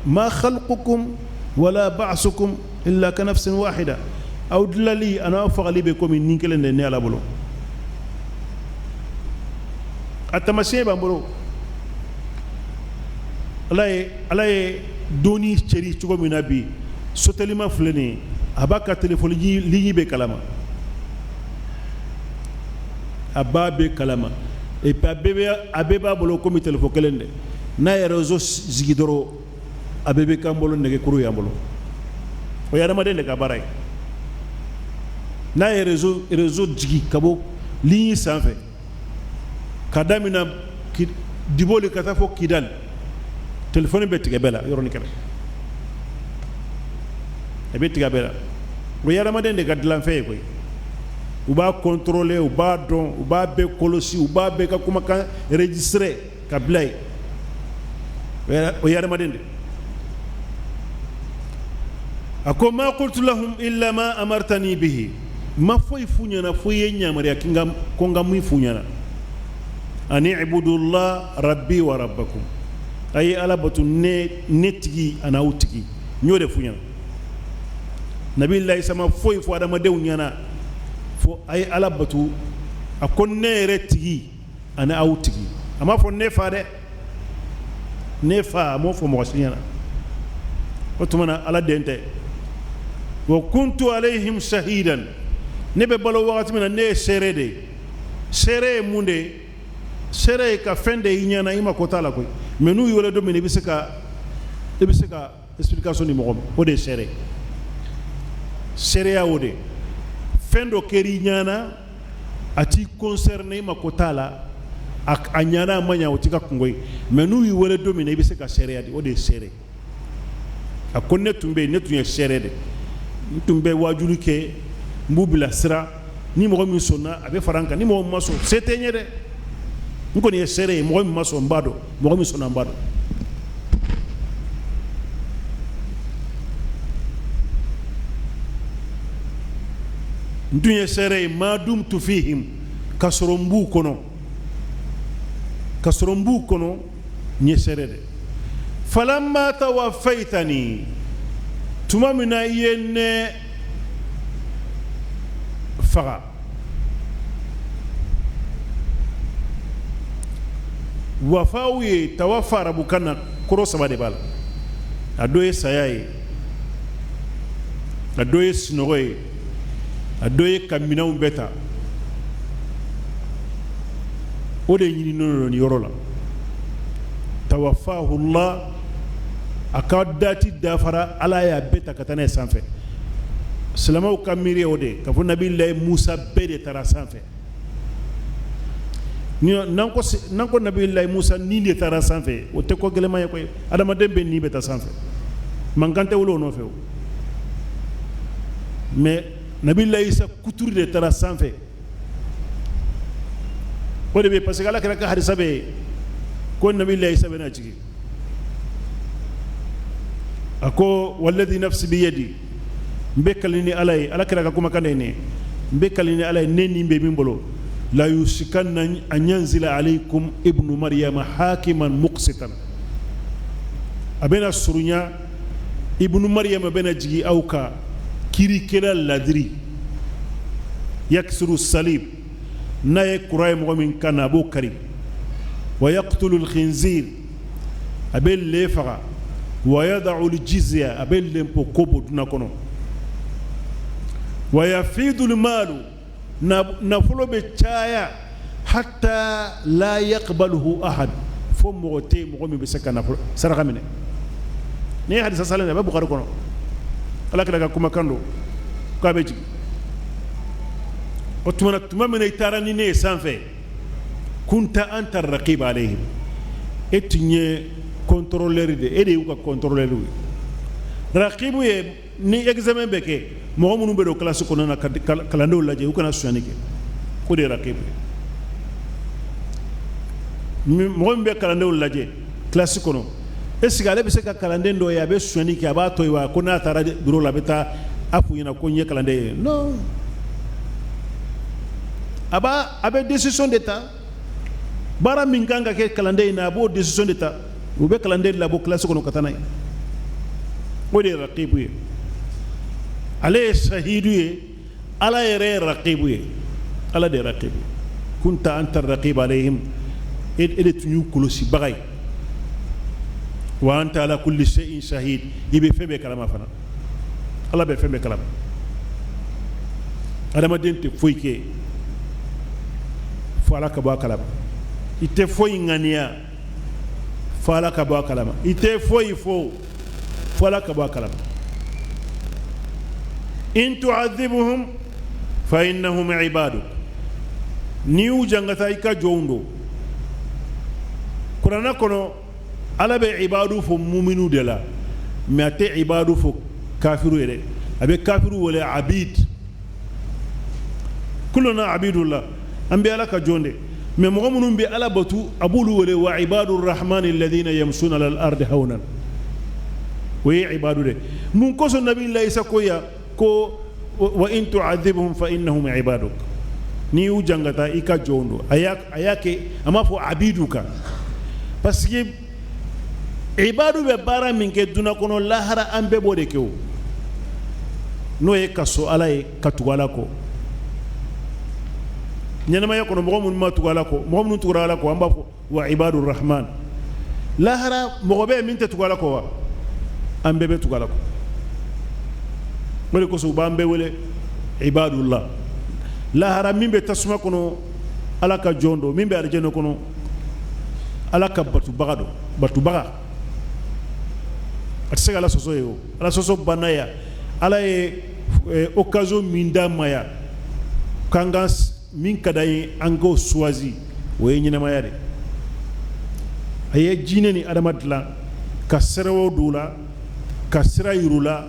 Ma khalqukum wala ba'sukum illa ka nafsin wahida. Aw dilali an'aw fagali bɛ komi ni kelen de ne Ala bolo. A taamasiyɛn b'an bolo. Ala ye doni cɛri cogo min na bi, sotelima filɛ nin ye, a b'a ka telefɔni ligne bɛɛ kalama, a b'a bɛɛ kalama, et puis a bɛɛ b'a bolo komi telefɔni kelen de. N'a ye réseau sigi dɔrɔn, a bɛɛ bɛ k'an bolo nɛgɛkuru y'an bolo. O ye adamaden de ka baara ye. N'a ye réseau jigi ka bɔ ligne sanfɛ ka daminɛ Diboli ka taa fɔ Kidali, telefɔni bɛ tigɛ bɛɛ la yɔrɔnin kelen, a bɛ tigɛ bɛɛ la. O ye adamaden de ka dilanfɛn ye koyi. U b'a contrôler, u b'a dɔn, u b'a bɛɛ kɔlɔsi, u b'a bɛɛ ka kumakan enregistrer ka bila yen. O ye adamaden de. A ko ma qultu lahum illa ma amartani bihi, n ma foyi f'u ɲɛna fo i ye n yamaruya ko n ka min f'u ɲɛna. Ani ibudullah rabbi wa rabbakum, a ye Ala bato ne tigi an'aw tigi. N y'o de f'u ɲɛna. Nabilahi Isa ma foyi fɔ adamadenw ɲɛna fo a ye Ala bato, a ko ne yɛrɛ tigi ani aw tigi. A m'a fɔ ne fa dɛ, ne fa a m'o fɔ mɔgɔ si ɲɛna. O tuma na Ala den tɛ. Wa kuntu alayhim shahidan, ne bɛ balo wagati min na ne ye seere de ye. Seere ye mun de ye? Seere ye ka fɛn de y'i ɲɛna, i ma ko t'a la koyi, mais n'u y'i wele don min na, i bɛ se ka explication di mɔgɔ ma, o de ye seere ye. Seereya o de fɛn dɔ kɛr'i ɲɛna, a t'i concerné, i ma ko t'a la, a ɲana a ma ɲa, o t'i ka kungo ye, mais n'u y'i wele don min na, i bɛ se ka seereya di, o de ye seere. A ko ne tun bɛ yen, ne tun ye seere de, n tun bɛ wajuli kɛ, n b'u bilasira. Ni mɔgɔ min sɔnna, a bɛ fara n kan. Ni mɔgɔ min ma sɔn, se tɛ n ye dɛ, n kɔni ye seere ye. Mɔgɔ min ma sɔn, n b'a dɔn. Mɔgɔ min sɔnna, n b'a dɔn. N tun ye seere ye. Ma dumtu fihim, ka sɔrɔ n b'u kɔnɔ, ka sɔrɔ n b'u kɔnɔ, n ye seere de. Falamma tawaffaytani, tuma min na i ye ne faga, wafaw ye tawafa arabukan na, kɔrɔ saba de b'a la. A dɔ ye saya ye, a dɔ ye sunɔgɔ ye, a dɔ ye ka minɛnw bɛɛ ta. O de ɲininen don nin yɔrɔ la. Tawafahullah, a ka dati dafara, Ala y'a bɛɛ ta ka taa n'a ye sanfɛ. Silamɛw ka miiri o de k'a fɔ Nabilayi Musa bɛɛ de taara sanfɛ. N'an ko Nabilayi Musa ni de taara sanfɛ, o tɛ ko gɛlɛman ye koyi. Adamaden bɛɛ ni bɛ taa sanfɛ, mankan tɛ wuli o nɔfɛ o. Mais Nabilayi Isa kuturu de taara sanfɛ, o de bɛ, parce que Ala kira ka hadisa bɛ yen ko Nabilayi Isa bɛna jigin. A ko walladhi nafsi biyadi, n bɛ kali ni Ala ye, Ala kira ka kumakan de ye nin ye, n bɛ kali ni Ala ye, ne ni bɛ min bolo, la yusikanna an yanzila alaykum ibnu maryama hakiman muqsitan. A bɛna surunya, Ibnu Maryama bɛna jigin aw kan, kiirikɛla ladiri, yaksiru salib, n'a ye kura ye mɔgɔ min kan na, a b'o kari, wa yaqtulu lkhinzir, a bɛ le faga, wa yada'u ljizya, a bɛ lempo ko bɔ dunan kɔnɔ, wa yafidu lmalu, nafolo bɛ caya, hatta la yaqbaluhu ahad, fo mɔgɔ tɛ yen, mɔgɔ min bɛ se ka nafolo saraka minɛ. N'i ye hadisa salen, a bɛ Bukari kɔnɔ, Ala kira ka kumakan don k'a bɛ jigin. O tuma na, tuma min na i taara ni ne ye sanfɛ, kunta anta raqiba alayhim, e tun ye contrôleur de, e de y'u ka contrôleur ye. Raqibu ye ni examen bɛ kɛ, mɔgɔ minnu bɛ don classe kɔnɔ na ka kalandenw lajɛ u kana sonyani kɛ, o de ye raqibu ye. Mɔgɔ min bɛ kalandenw lajɛ classe kɔnɔ, est ce que ale bɛ se ka kalanden dɔ ye a bɛ sonyani kɛ, a b'a to yen wa, ko n'a taara bureau la, a bɛ taa a f'u ɲɛna ko n ye kalanden ye? Non, a b'a a bɛ décision de ta. Baara min kan ka kɛ kalanden in na, a b'o décision de ta. U bɛ kalanden labɔ kilasi kɔnɔ ka taa n'a ye. O de ye rakibu ye. Ale ye sahidu ye. Ala yɛrɛ ye rakibu ye. Ala de ye rakibu ye. Kunta anta rakibu alayhim, e de tun y'u kɔlɔsibaga ye. Wa anta ala kulli shay'in shahid, i bɛ fɛn bɛɛ kalama fana. Ala bɛ fɛn bɛɛ kalama. Adamaden tɛ foyi kɛ fo Ala ka bɔ a kalama. I tɛ foyi ŋaniya fo Ala ka bɔ a kalama. I tɛ foyi fo fo Ala ka bɔ a kalama. In tu'adhibuhum fa innahum ibaduk, n'i y'u jangata, i ka jɔnw don. Kuranɛ kɔnɔ, Ala bɛ ibadu fɔ muminu de la, mais a tɛ ibadu fɔ kafiru ye dɛ. A bɛ kafiru wele abid. Kulluna abidullah, an bɛ Ala ka jɔn de. Mais mɔgɔ minnu bɛ Ala batu, a b'olu wele wa ibadu rahmani alladhina yamshuna ala al-ardi hawnan. O ye ibadu de. Mun kosɔn Nabi Isa ko ya ko wa in tu'adhibhum fa innahum ibaduk, n'i y'u jangata, i ka jɔnw don? A y'a kɛ, a m'a fɔ abidu kan, parce que ibadu bɛ baara min kɛ dunan kɔnɔ, lahara an bɛɛ b'o de kɛ. O n'o ye ka sɔn Ala ye, ka tugu Ala kɔ. Ɲɛnamaya kɔnɔ, mɔgɔ minnu ma tugu Ala kɔ, mɔgɔ minnu tugura Ala kɔ, an b'a fɔ wa ibadu rahman. Lahara, mɔgɔ bɛ yen min tɛ tugu Ala kɔ wa? An bɛɛ bɛ tugu Ala kɔ. O de kosɔn u b'an bɛɛ wele ibadullah. Lahara, min bɛ tasuma kɔnɔ, Ala ka jɔn don. Min bɛ alijɛnɛ kɔnɔ, Ala ka batubaga don. Batubaga, a tɛ se ka Ala sɔsɔ ye. O Ala sɔsɔ banna yan. Ala ye occasion min d'an ma yan k'an ka min ka d'an ye, an k'o choisi, o ye ɲɛnamaya de. A ye jinɛ ni adama dilan ka sɛrɛw don u la, ka sira yir'u la,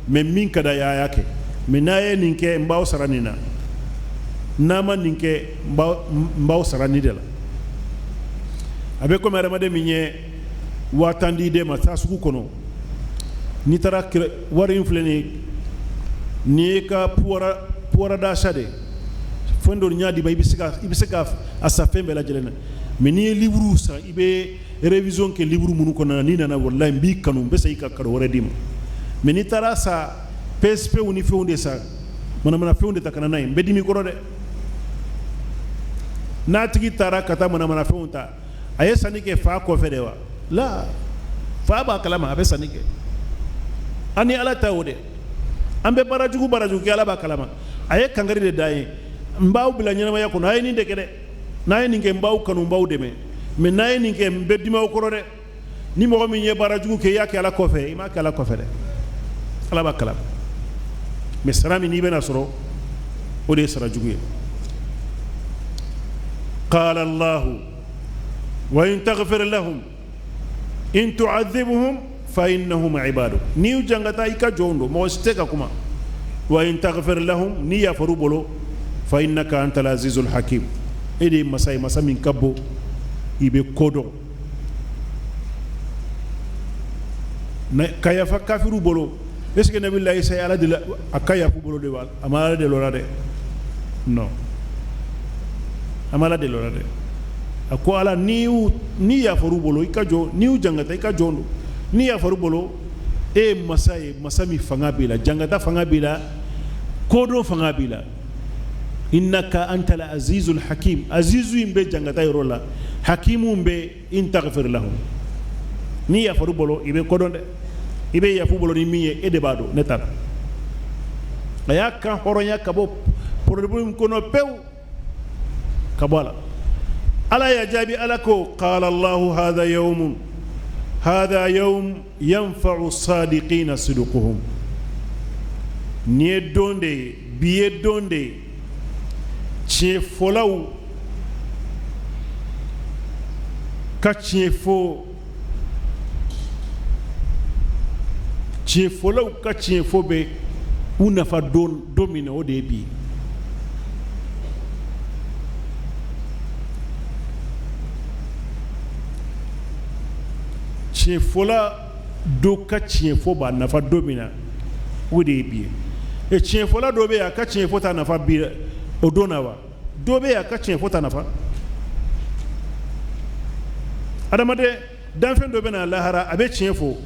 mais min ka d'a ye, a y'a kɛ. Mais n'a ye nin kɛ, n b'aw sara nin na. N'a ma nin kɛ, n b'aw sara nin de la. A bɛ komi adamaden min ye 10 000 di den ma, taa sugu kɔnɔ. N'i taara, wari in filɛ nin ye, nin ye ka pouvoir d'achat de. Fɛn dɔ y'a d'i ma, i bɛ se ka a san fɛn bɛɛ lajɛlen na. Mais n'i ye livre san, i bɛ révision kɛ livre minnu kɔnɔna na, n'i nana, walahi, n b'i kanu, n bɛ segin ka cadeau wɛrɛ d'i ma. Mais n'i taara sa PSP ni fɛnw de san, manamana fɛnw de ta ka na n'a ye, n bɛ dimi i kɔrɔ dɛ. N'a tigi taara ka taa manamana fɛnw ta, a ye sanni kɛ fa kɔfɛ de wa? La, fa b'a kalama a bɛ sanni kɛ. An ni Ala ta o de. An bɛ baara jugu, baara jugu kɛ, Ala b'a kalama. A ye kangari de da ye: n b'aw bila ɲɛnamaya kɔnɔ, a ye nin de kɛ dɛ. N'a ye nin kɛ, n b'aw kanu, n b'aw dɛmɛ. Mais n'a ye nin kɛ, n bɛ dimi aw kɔrɔ dɛ. Ni mɔgɔ min ye baara jugu kɛ, i y'a kɛ Ala kɔfɛ? I m'a kɛ Ala kɔfɛ dɛ. Ala b'a kalama. Mais sara min n'i bɛna sɔrɔ, o de ye sara jugu ye. Qala Allahu wa in taghfir lahum, in tu'adhibhum fa innahum ibaduk, n'i y'u jangata, i ka jɔnw don, mɔgɔ si tɛ ka kuma. Wa in taghfir lahum, n'i yafar'u bolo, fa innaka antal azizul hakim, e de ye masa ye, masa min ka bon, i bɛ ko dɔn. Ka yafa kafiru bolo, est ce que Nabi Isa ye Ala de a ka yafa bolo de wa? A ma Ala de la dɛ. Non, a ma Ala de la dɛ. A ko Ala, n'i n'i yafar'u bolo, i ka jɔ. N'i y'u jangata, i ka jɔn don. N'i yafar'u bolo, e ye masa ye, masa min fanga b'i la, jangata fanga b'i la, kodɔn fanga b'i la. Innaka antal azizul hakim. Azizu in bɛ jangata yɔrɔ la, hakimu bɛ in taghfir lahum. N'i yafar'u bolo, i bɛ kodɔn dɛ. I bɛ yafu bolo ni min ye, e de b'a dɔn, ne t'a dɔn. A y'a kan hɔrɔnya ka bɔ problème kɔnɔ pewu, ka bɔ a la. Ala y'a jaabi. Ala ko: qala Allahu hadha yawmun, hadha yawm yanfa'u sadiqina sidquhum. Nin ye don de ye, bi ye don de ye, tiɲɛ fɔlaw ka tiɲɛ fɔ, tiɲɛ fɔlaw ka tiɲɛ fɔ bɛ u nafa don min na, o de ye bi ye. Tiɲɛ fɔla dɔ ka tiɲɛ fɔ b'a nafa don min na, o de ye bi ye. E, tiɲɛ fɔla dɔ bɛ yen, a ka tiɲɛ fɔ t'a nafa bi o don na wa? Dɔ bɛ yen, a ka tiɲɛ fɔ t'a nafa. Adamaden danfɛn dɔ bɛ na lahara, a bɛ tiɲɛ fɔ,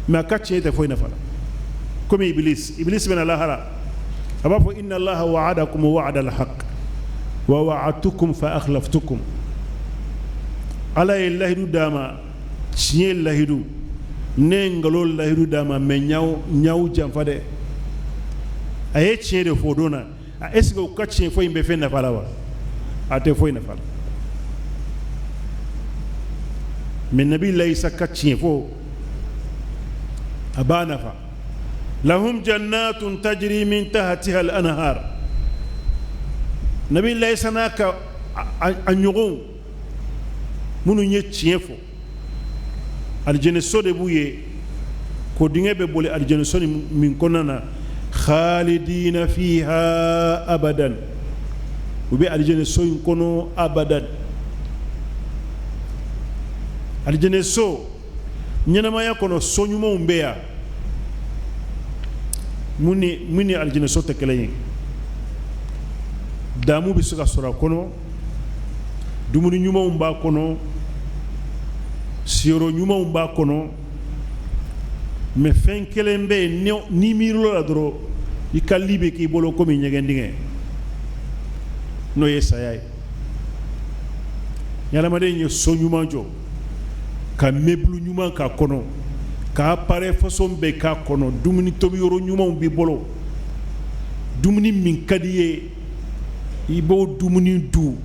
mais a ka tiɲɛ tɛ foyi nafa la, komi Iblis. Iblis bɛ na lahara, a b'a fɔ: inna Allaha wa'adakum wa'ada al-haq wa wa'adtukum fa akhlaftukum. Ala ye lahidu d'a ma, tiɲɛ lahidu, ne ye nkalon lahidu d'a ma, mais n y'aw janfa dɛ. A ye tiɲɛ de fɔ o don na. Est ce que u ka tiɲɛ fɔ in bɛ fɛn nafa la wa? A tɛ foyi nafa la. Mais Nabi Isa ka tiɲɛ fɔ, a b'a nafa. Lahum jannatun tajri min tahtiha al-anhar. Nabi Isa n'a ka a ɲɔgɔnw minnu ye tiɲɛ fɔ, alijɛnɛso de b'u ye, ko dingɛ bɛ boli alijɛnɛso min kɔnɔna na. Khalidina fiha abadan, u bɛ alijɛnɛso in kɔnɔ abadan. Alijɛnɛso ɲɛnamaya kɔnɔ, so ɲumanw bɛ yan mun ni alijɛnɛso tɛ kelen ye. Damu bɛ se ka sɔrɔ a kɔnɔ, dumuni ɲumanw b'a kɔnɔ, siyɔrɔ ɲumanw b'a kɔnɔ, mais fɛn kelen bɛ yen, n'i miirila la dɔrɔn, i ka li bɛ k'i bolo komi ɲɛgɛn dingɛ, n'o ye saya ye. Ni adamaden ye so ɲuman jɔ, ka meuble ɲuman k'a kɔnɔ, ka appareil façon bɛɛ k'a kɔnɔ, dumuni tobi yɔrɔ ɲumanw b'i bolo, dumuni min ka di i ye, i b'o dumuni dun,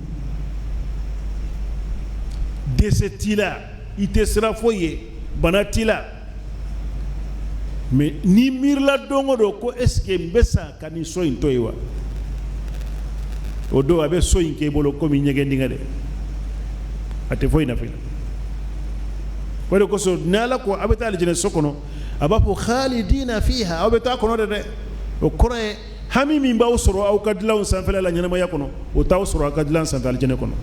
dɛsɛ t'i la, i tɛ siran foyi ye, bana t'i la, mais n'i miirila don o don ko est ce que n bɛ sa ka nin so in to yen wa, o don a bɛ so in k'i bolo komi ɲɛgɛn dingɛ dɛ, a tɛ foyi nafa i la. O de kosɔn, ni Ala ko a bɛ taa alijinɛ so kɔnɔ, a b'a fɔ khalidina fiha, aw bɛ taa kɔnɔ de dɛ. O kɔrɔ ye hami min b'aw sɔrɔ aw ka dilanw sanfɛla la ɲɛnamaya kɔnɔ, o t'aw sɔrɔ aw ka dilan sanfɛ alijinɛ kɔnɔ.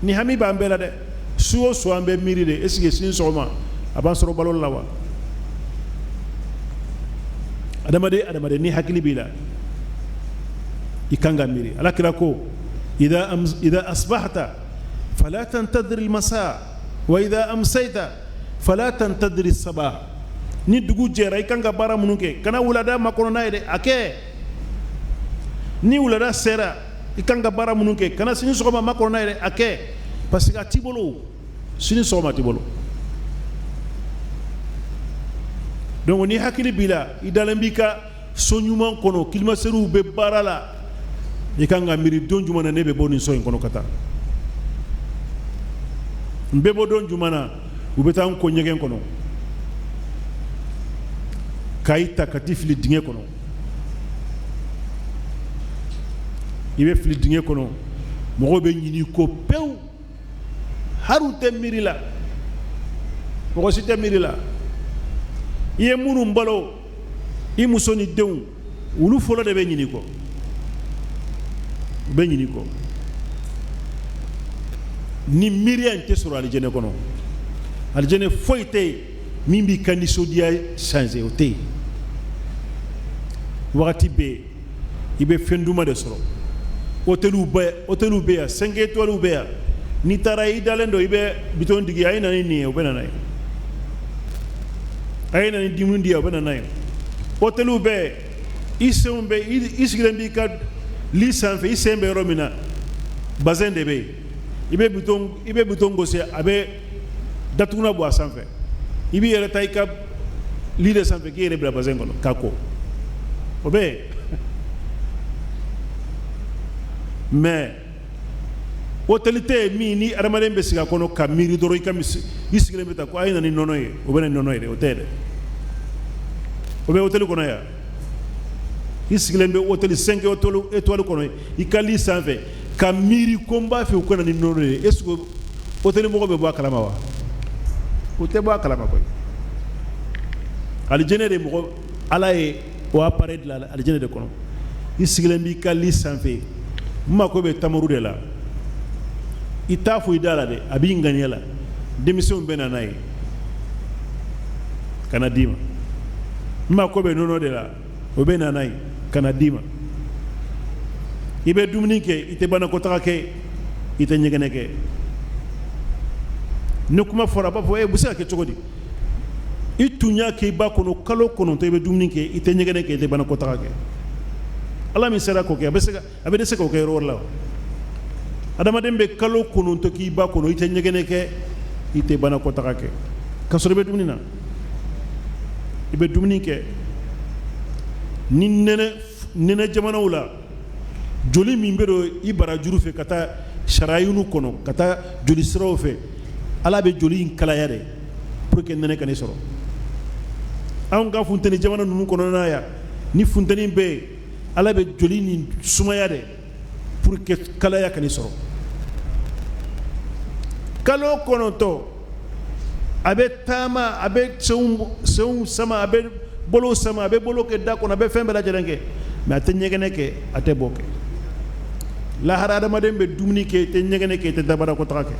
Ni hami b'an bɛɛ la dɛ, su o su an bɛ miiri de, est ce que sini sɔgɔma a b'an sɔrɔ balo la wa? Adamaden, adamaden, ni hakili b'i la, i kan ka miiri. Ala kira ko: idha asbahta fala tantadhir al-masa wa idha amsayta fala tantadhir as-sabah. Ni dugu jɛra, i kan ka baara minnu kɛ, kana wulada makɔnɔ n'a ye dɛ, a kɛ. Ni wulada sera, i kan ka baara minnu kɛ, kana sini sɔgɔma makɔnɔ n'a ye dɛ, a kɛ, parce que a t'i bolo, sini sɔgɔma t'i bolo. Donc ni hakili b'i la, i dalen b'i ka so ɲuman kɔnɔ, climatiseur bɛ baara la, i kan ka miiri don jumɛn na ne bɛ bɔ nin so in kɔnɔ ka taa. N bɛ bɔ don jumɛn na, u bɛ taa n ko ɲɛgɛn kɔnɔ, ka i ta ka t'i fili dingɛ kɔnɔ. I bɛ fili dingɛ kɔnɔ, mɔgɔw bɛ ɲinɛ i kɔ pewu, hali u tɛ miiri la, mɔgɔ si tɛ miiri la. I ye minnu balo, i muso ni denw, olu fɔlɔ de bɛ ɲinɛ i kɔ, u bɛ ɲinɛ i kɔ. Ni miiriya in tɛ sɔrɔ alijɛnɛ kɔnɔ. Alijɛnɛ foyi tɛ yen min b'i ka nisɔndiya changer, o tɛ yen. Wagati bɛɛ i bɛ fɛn duman de sɔrɔ. Hôteliw bɛ, hôteliw bɛ yan, 5 étoiles bɛ yan. N'i taara, i dalen don, i bɛ bitɔn digi, a ye na ni nin ye, o bɛ na n'a ye. A ye na ni dumuni di yan, o bɛ na n'a ye. Hôteliw bɛ, i senw bɛ, i sigilen b'i ka lit sanfɛ, i sen bɛ yɔrɔ min na, bassin de bɛ yen. I bɛ bitɔn gosi, a bɛ datugulan bɔ a sanfɛ. I b'i yɛrɛ ta i ka lit de sanfɛ k'i yɛrɛ bila bassin kɔnɔ k'a ko, o bɛ yen. Mais hôtel tɛ yen min ni adamaden bɛ sigi a kɔnɔ ka miiri dɔrɔn, i ka misi i sigilen bɛ taa ko a ye na ni nɔnɔ ye, o bɛ na ni nɔnɔ ye dɛ, o tɛ dɛ. O bɛ hôtel kɔnɔ yan. I sigilen bɛ hôtel 5 étoiles kɔnɔ, i ka lit sanfɛ, ka miiri ko n b'a fɛ u ka na ni nɔnɔ ye, est ce que hôtel mɔgɔw bɛ bɔ a kalama wa? O tɛ bɔ a kalama koyi. Alijɛnɛ de mɔgɔ, Ala ye o appareil dilan alijɛnɛ de kɔnɔ. I sigilen b'i ka lit sanfɛ, n mako bɛ tamaro de la, i t'a fɔ i da la dɛ, a b'i ŋaniya la, denmisɛnw bɛ na n'a ye ka na d'i ma. N mako bɛ nɔnɔ de la, o bɛ na n'a ye ka na d'i ma. I bɛ dumuni kɛ, i tɛ banakɔtaga kɛ, i tɛ ɲɛgɛnɛ kɛ. Ni kuma fɔra, a b'a fɔ e bɛ se ka kɛ cogo di? I tun y'a kɛ i ba kɔnɔ kalo 9, i bɛ dumuni kɛ, i tɛ ɲɛgɛnɛ kɛ, i tɛ banakɔtaga kɛ. Ala min sera k'o kɛ, a bɛ dɛsɛ k'o kɛ yɔrɔ wɛrɛ la wa? Adamaden bɛ kalo 9 k'i ba kɔnɔ, i tɛ ɲɛgɛnɛ kɛ, i tɛ banakɔtaga kɛ, ka sɔrɔ i bɛ dumuni na, i bɛ dumuni kɛ. Ni nɛnɛ jamanaw la, joli min bɛ don i barajuru fɛ ka taa sarayinu kɔnɔ, ka taa joli siraw fɛ, Ala bɛ joli in kalaya de pour que nɛnɛ kan'i sɔrɔ. Anw ka funteni jamana ninnu kɔnɔna yan, ni funteni bɛ yen, Ala bɛ joli nin sumaya de pour que kalaya kan'i sɔrɔ. Kalo 9, a bɛ taama, a bɛ senw sama, a bɛ bolo sama, a bɛ bolo kɛ da kɔnɔ, a bɛ fɛn bɛɛ lajɛlen kɛ, mais a tɛ ɲɛgɛnɛ kɛ, a tɛ bɔ kɛ. Lahara, adamaden bɛ dumuni kɛ, i tɛ ɲɛgɛnɛ kɛ, i tɛ dabarakɔtaga kɛ.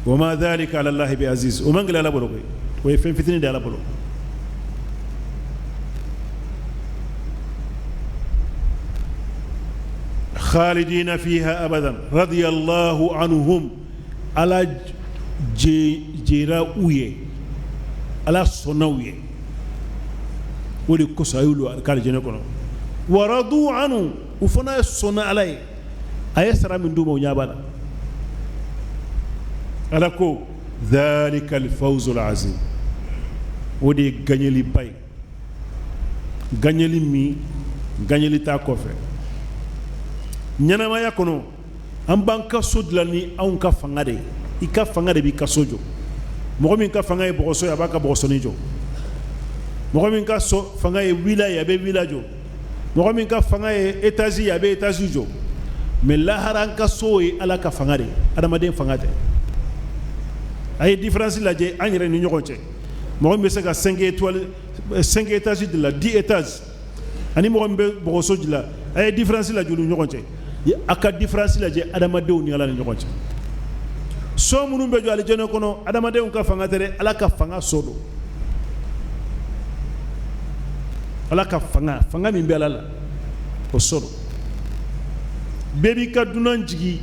Wa ma dhalika ala Allahi bi aziz. O man gɛlɛn Ala bolo koyi, o ye fɛn fitinin de Ala bolo. Khalidina fiha abadan, radiyallahu anhum. Ala jɛra u ye, Ala sɔnna u ye, o de kosɔn a y'olu alijinɛ kɔnɔ. Wa radu anhu, u fana sɔnna Ala ye, a ye sara min d'u ma, u ɲɛ b'a la. Ala ko dhalika alfawzul azim, o de ye gagneliba ye, gagneli min gagneli t'a kɔfɛ. Ɲɛnamaya kɔnɔ, an b'an ka so dilan ni anw ka fanga de ye. I ka fanga de b'i ka so jɔ. Mɔgɔ min ka fanga ye bɔgɔso ye, a b'a ka bɔgɔsoni jɔ. Mɔgɔ min ka so fanga ye villa ye, a bɛ villa jɔ. Mɔgɔ min ka fanga ye étage ye, a bɛ étage jɔ. Mais lahara, an ka so ye Ala ka fanga de ye, adamaden fanga tɛ. A ye différence lajɛ an yɛrɛ ni ɲɔgɔn cɛ. Mɔgɔ min bɛ se ka 5 étoiles, 5 étages dilan, 10 étages, ani mɔgɔ min bɛ bɔgɔso dilan, a ye différence lajɛ olu ni ɲɔgɔn cɛ. A ka différence lajɛ adamadenw ni Ala ni ɲɔgɔn cɛ. So minnu bɛ jɔ alijɛnɛ kɔnɔ, adamadenw ka fanga tɛ dɛ, Ala ka fanga so don. Ala ka fanga, fanga min bɛ Ala la, o so don. Bɛɛ b'i ka dunan jigi,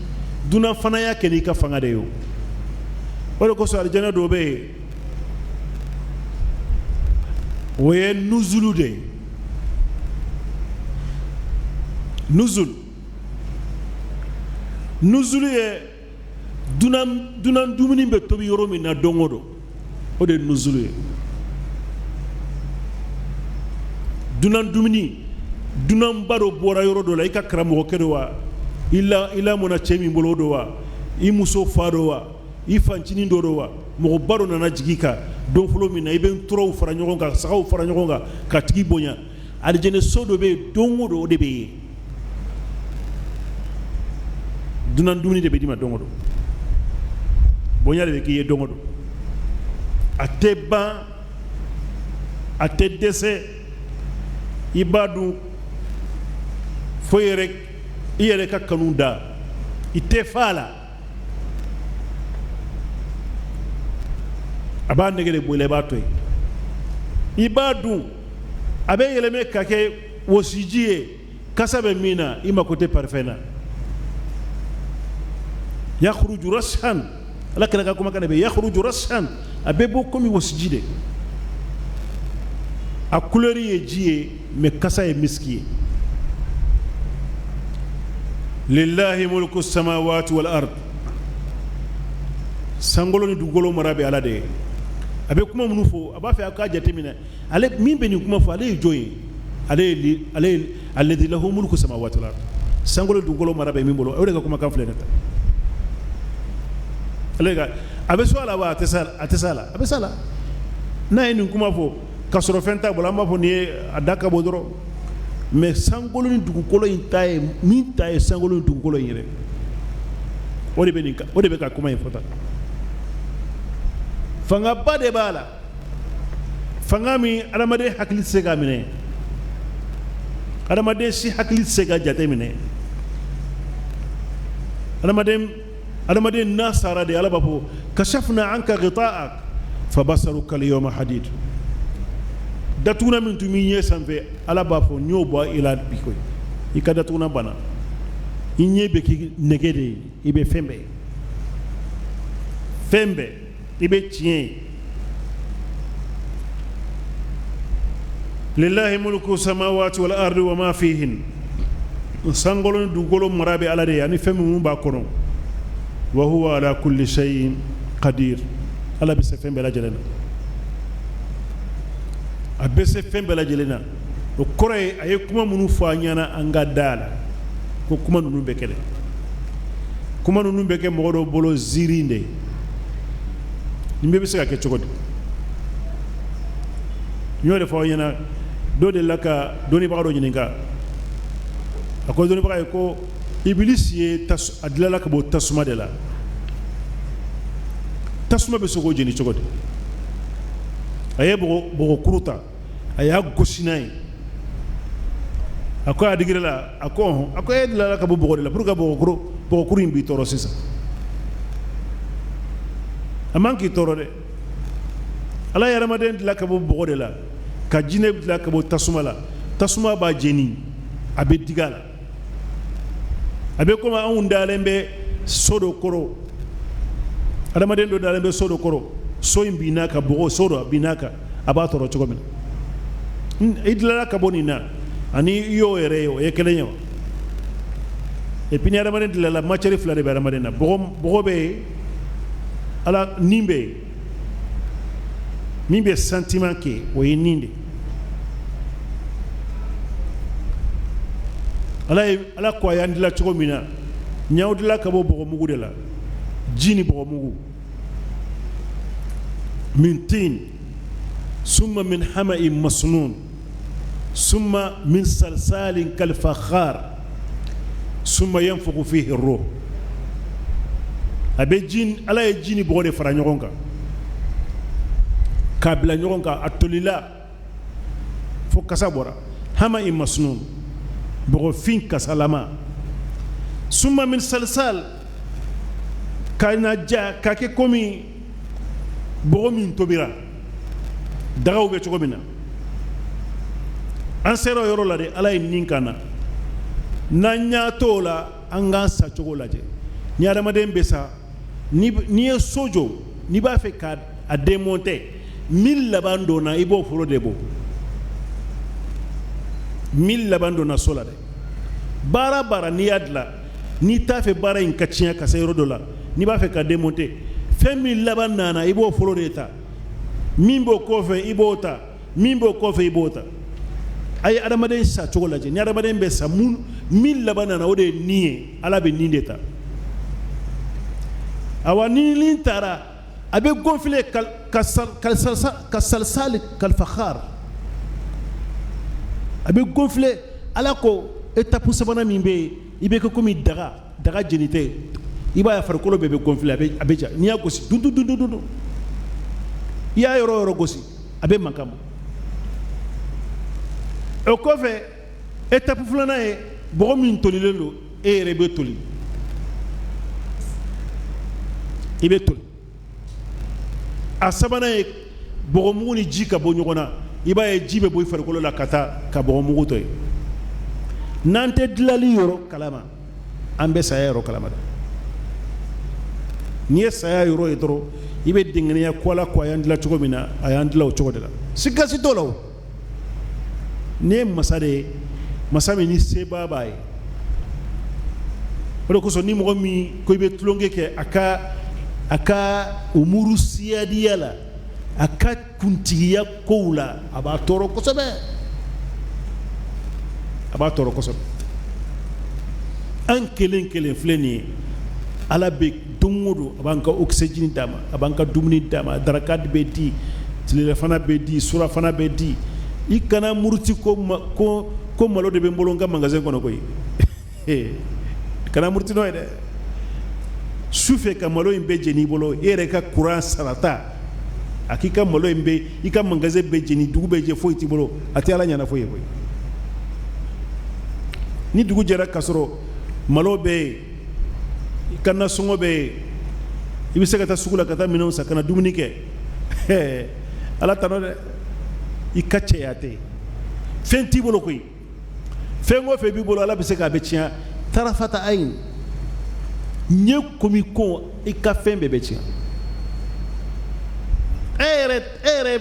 dunan fana y'a kɛ n'i ka fanga de ye. O o de kosɔn, alijɛnɛ dɔ bɛ yen, o ye nuzulu de ye. Nuzulu, nuzulu ye dunan dumuni bɛ tobi yɔrɔ min na don o don, o de ye nuzulu ye. Dunan dumuni, dunanba dɔ bɔra yɔrɔ dɔ la, i ka karamɔgɔkɛ don wa, i lamɔna cɛ min bolo o don wa, i muso fa don wa, i fancinin dɔ don wa, mɔgɔba dɔ nana jigin kan don fɔlɔ min na, i bɛ nturaw fara ɲɔgɔn kan, sagaw fara ɲɔgɔn kan ka tigi bonya. Alijɛnɛ so dɔ bɛ yen, don o don o de bɛ yen, dunan dumuni de bɛ d'i ma don o don, bonya de bɛ k'i ye don o don, a tɛ ban, a tɛ dɛsɛ. I b'a dun fo i yɛrɛ ka kanu da, i tɛ fa a la. A b'a nege de bɔ i la, i b'a to yen, i b'a dun, a bɛ yɛlɛmɛ ka kɛ wɔsiji ye, kasa bɛ min na, i mako tɛ parfum na. Yakhruju rashan, Ala kira ka kumakan de bɛ yakhruju rashan, a bɛ bɔ komi wɔsiji de. A couleur ye ji ye, mais kasa ye miski ye. Lillahi mulku samawati wal ard, sankolo ni dugukolo mara bɛ Ala de ye. A bɛ kuma minnu fɔ, a b'a fɛ a k'a jateminɛ. Ale min bɛ nin kuma fɔ, ale ye jɔn ye? Ale ye alladhi lahu mulku samawati wal ard, sankolo dugukolo mara bɛ min bolo, o de ka kumakan filɛ nin ta. Ale ka a bɛ so a la wa, a tɛ s'a la, a bɛ s'a la. N'a ye nin kuma fɔ ka sɔrɔ fɛn t'a bolo, an b'a fɔ nin ye a da ka bɔ dɔrɔn. Mais sankolo ni dugukolo in ta ye min ta ye, sankolo ni dugukolo in yɛrɛ, o de bɛ nin, o de bɛ ka kuma in fɔ tan. Fangaba de b'a la, fanga min adamaden hakili tɛ se k'a minɛ, adamaden si hakili tɛ se ka jate minɛ. Adamaden n'a sara de, Ala b'a fɔ kashafna anka ghita'ak fa basaruka al-yawma hadid. Datuguna min tun b'i ɲɛ sanfɛ, Ala b'a fɔ n y'o bɔ i la bi koyi. I ka datuguna banna, i ɲɛ bɛ k'i nɛgɛ de ye, i bɛ fɛn bɛɛ ye. Fɛn bɛɛ i bɛ tiɲɛ ye. Lillahi mulku samawati wal ardi wa ma fihin. Sankolo ni dugukolo mara bɛ Ala de ye ani fɛn minnu b'a kɔnɔ. Wa huwa ala kulli shay'in qadir. Ala bɛ se fɛn bɛɛ lajɛlen na, a bɛ se fɛn bɛɛ lajɛlen na. O kɔrɔ ye a ye kuma minnu fɔ an ɲɛna, an ka da a la ko kuma ninnu bɛ kɛ dɛ. Kuma ninnu bɛ kɛ mɔgɔ dɔw bolo ziiri de ye. Nin bɛɛ bɛ se ka kɛ cogo di? N y'o de fɔ aw ɲɛna. Dɔ delila ka dɔnnibaga dɔ ɲininka. A ko dɔnnibaga ye ko Ibilisi ye a dilala ka bɔ tasuma de la, tasuma bɛ se k'o jeni cogo di? A ye bɔgɔkuru ta, a y'a gosi n'a ye. A ko a digira la. A ko ɔhɔn. A ko e dilala ka bɔ bɔgɔ de la, pour que bɔgɔkuru in b'i tɔɔrɔ sisan, a man k'i tɔɔrɔ dɛ. Ala ye hadamaden dilan ka bɔ bɔgɔ de la, ka jinɛ dilan ka bɔ tasuma la. Tasuma b'a jeni, a bɛ digi a la. A bɛ komi anw dalen bɛ so dɔ kɔrɔ, adamaden dɔ dalen bɛ so dɔ kɔrɔ, so in binna ka bɔgɔ so dɔ binna kan, a b'a tɔɔrɔ cogo min na. I dilanna ka bɔ nin na ani i y'o yɛrɛ ye, o ye kelen ye wa? Et puis ni adamaden dilanna, matière fila de bɛ adamaden na: bɔgɔ bɛ yen, ala nin bɛ yen. Min bɛ sentiment kɛ, o ye nin de. Ala ye, Ala ko a y'an dilan cogo min na, n y'aw dilan ka bɔ bɔgɔmugu de la, ji ni bɔgɔmugu. Min tin summa min hama'in masnun summa min salsalin kalfakhar summa yanfukhu fihi ruh. A bɛ ji, Ala ye ji ni bɔgɔ de fara ɲɔgɔn kan k'a bila ɲɔgɔn kan. A tolila fo kasa bɔra. Hama'in masnun, bɔgɔfin kasalama. Summa min salsal, ka na ja k'a kɛ komi bɔgɔ min tobira, dagaw bɛ cogo min na. An sera o yɔrɔ la de, Ala ye nin kan na. N'an y'a t'o la, an k'an sacogo lajɛ. Ni adamaden bɛ sa, n'i ye so jɔ, n'i b'a fɛ ka a démonter, min laban donna, i b'o fɔlɔ de bɔ. Min laban donna so la dɛ, baara baara n'i y'a dilan, n'i t'a fɛ baara in ka tiɲɛ ka se yɔrɔ dɔ la, n'i b'a fɛ ka démonter, fɛn min laban nana, i b'o fɔlɔ de ta. Min b'o kɔfɛ, i b'o ta. Min b'o kɔfɛ, i b'o ta. A ye adamaden sa cogo lajɛ. Ni adamaden bɛ sa, mun min laban nana, o de ye nin ye. Ala bɛ nin de ta. Awa, ni nin taara, a bɛ gonfler ka salsal kalfakhar, a bɛ gonfler. Ala ko étape sabanan min bɛ yen, i bɛ kɛ komi daga, daga jeni tɛ. I b'a ye, farikolo bɛɛ bɛ gonfler, a bɛ ja. N'i y'a gosi dun dun dun dun dun, i y'a yɔrɔ o yɔrɔ gosi, a bɛ mankan bɔ. O kɔfɛ, étape filanan ye bɔgɔ min tolilen don, e yɛrɛ bɛ toli, i bɛ toli. A sabanan ye bɔgɔmugu ni ji ka bɔ ɲɔgɔn na. I b'a ye, ji bɛ bɔ i farikolo la ka taa ka bɔgɔmugu to yen. N'an tɛ dilali yɔrɔ kalama, an bɛ saya yɔrɔ kalama dɛ. N'i ye saya yɔrɔ ye dɔrɔn, i bɛ dɛngɛniya ko Ala ko a y'an dilan cogo min na, a y'an dilan o cogo de la, siga si t'o la. O nin ye masa de ye, masa min ni seba b'a ye. O de kosɔn, ni mɔgɔ min ko i bɛ tulonkɛ kɛ a ka umuru siyadiya la, a ka kuntigiya kow la, a b'a tɔɔrɔ kosɛbɛ, a b'a tɔɔrɔ kosɛbɛ. An kelen kelen filɛ nin ye, Ala bɛ don o don, a b'an ka oxygène d'a ma, a b'an ka dumuni d'a ma, daraka bɛ di, tilelafana bɛ di, surafana bɛ di. I kana muruti ko malo de bɛ n bolo n ka magasin kɔnɔ koyi. Kana muruti n'o ye dɛ. Su fɛ ka malo in bɛɛ jeni i bolo, e yɛrɛ ka courant sarata, a k'i ka malo in bɛ, i ka magasin bɛɛ jeni, dugu bɛɛ jɛ, foyi t'i bolo, a tɛ Ala ɲɛna foyi ye koyi. Ni dugu jɛra k'a sɔrɔ malo bɛ yen, i ka nasɔngɔ bɛ yen, i bɛ se ka taa sugu la ka taa minɛnw san ka na dumuni kɛ, Ala tanu dɛ. I ka cɛya tɛ, fɛn t'i bolo koyi. Fɛn o fɛn b'i bolo, Ala bɛ se k'a bɛ tiɲɛ tarafata ayin ɲɛ komi ko i ka fɛn bɛɛ bɛ tiɲɛ. yɛrɛ e yɛrɛ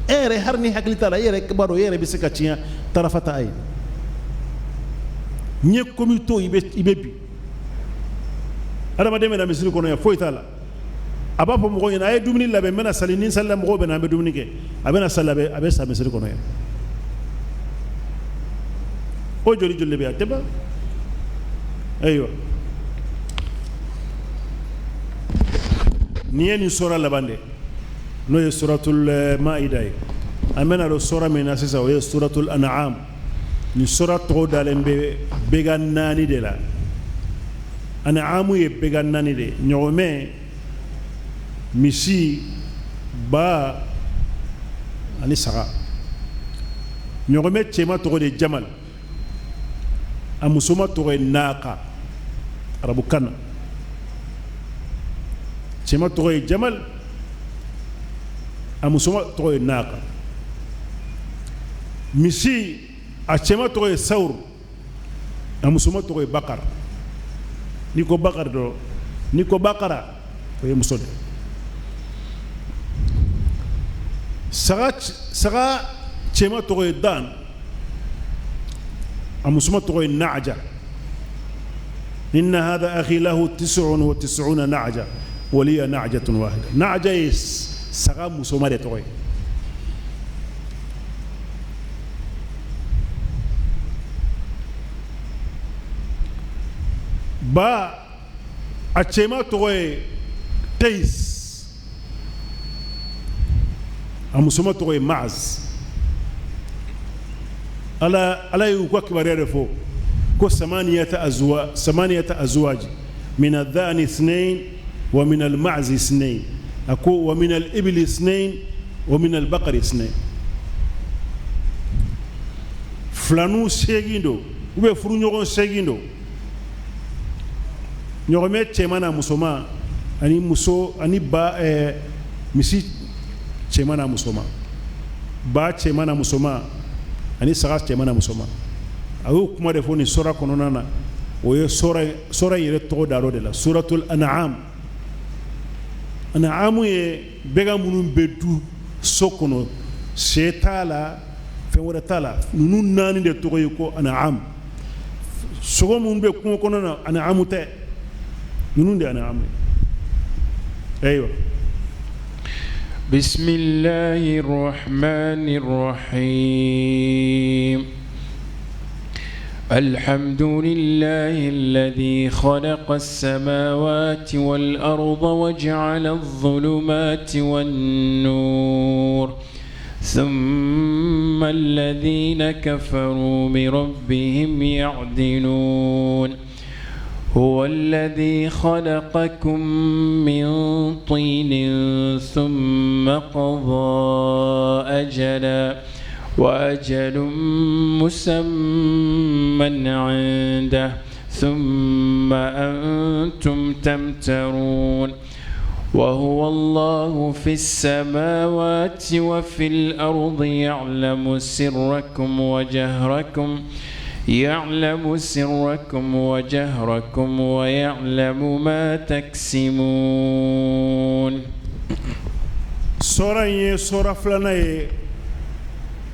e yɛrɛ hali ni hakili t'a la, e yɛrɛ b'a dɔn e yɛrɛ bɛ se ka tiɲɛ tarafata a ye. N'i ye komi to i bɛ bin. Adamaden bɛ na misiri kɔnɔ yan, foyi t'a la, a b'a fɔ mɔgɔw ɲɛna a ye dumuni labɛn, n bɛna sali, ni n salila mɔgɔw bɛ na an bɛ dumuni kɛ. A bɛna sali, a bɛ sa misiri kɔnɔ yan. O joli joli de bɛ yan, a tɛ ban. Ayiwa, nin ye nin sura laban de, n'o ye suratul maida ye. An bɛna don sura min na sisan, o ye suratul an'am. Nin sura tɔgɔ dalen bɛ began naani de la. An'amu ye began naani de, ɲɔgɔmɛ, misi, ba ani saga. Ɲɔgɔmɛ cɛma tɔgɔ de ye jamal, a musoma tɔgɔ ye naaka arabukan na. Cɛma tɔgɔ ye jamal, a musoma tɔgɔ ye naaka. Misi, a cɛma tɔgɔ ye sawur, a musoma tɔgɔ ye bakar. N'i ko bakar dɔrɔn, n'i ko bakara, o ye muso de. Saga, saga cɛma tɔgɔ ye dan, a musoma tɔgɔ ye naaja. Inna hadha akhi lahu tis'un wa tis'una naaja wa liya naajatun wahida. Naaja ye saga musoma de tɔgɔ ye. Ba, a cɛma tɔgɔ ye tayis, a musoma tɔgɔ ye maaz. Ala ala y'u ka kibaruya de fɔ ko samaniyata azwa, samaniyata azwaji min adh-dhani ithnain wa min al-ma'zi ithnain, a ko wa min al-ibli ithnain wa min al-baqari ithnain. Filanu seegin don ou bien furuɲɔgɔn seegin don, ɲɔgɔmɛ cɛman n'a musoman ani muso ani ba, misi cɛman n'a musoman, ba cɛman n'a musoman ani saga cɛman n'a musoman. A y'o kuma de fɔ nin sura kɔnɔna na. O ye sura yɛrɛ tɔgɔ da de la, suratul an'am. An'amu ye bɛgan minnu bɛ du so kɔnɔ, sɛ t'a la, fɛn wɛrɛ t'a la, ninnu naani de tɔgɔ ye ko an'am. Sogo minnu bɛ kungo kɔnɔ na, an'amu tɛ, ninnu de an'amu ye. Ayiwa. بسم الله الرحمن الرحيم. الحمد لله الذي خلق السماوات والأرض وجعل الظلمات والنور ثم الذين كفروا بربهم يعدلون. هو الذي خلقكم من طين ثم قضى أجلا وأجل مسمى عنده ثم أنتم تمترون. وهو الله في السماوات وفي الأرض يعلم سركم وجهركم يعلم سركم وجهركم ويعلم ما تكسبون. Sura in ye sura filanan ye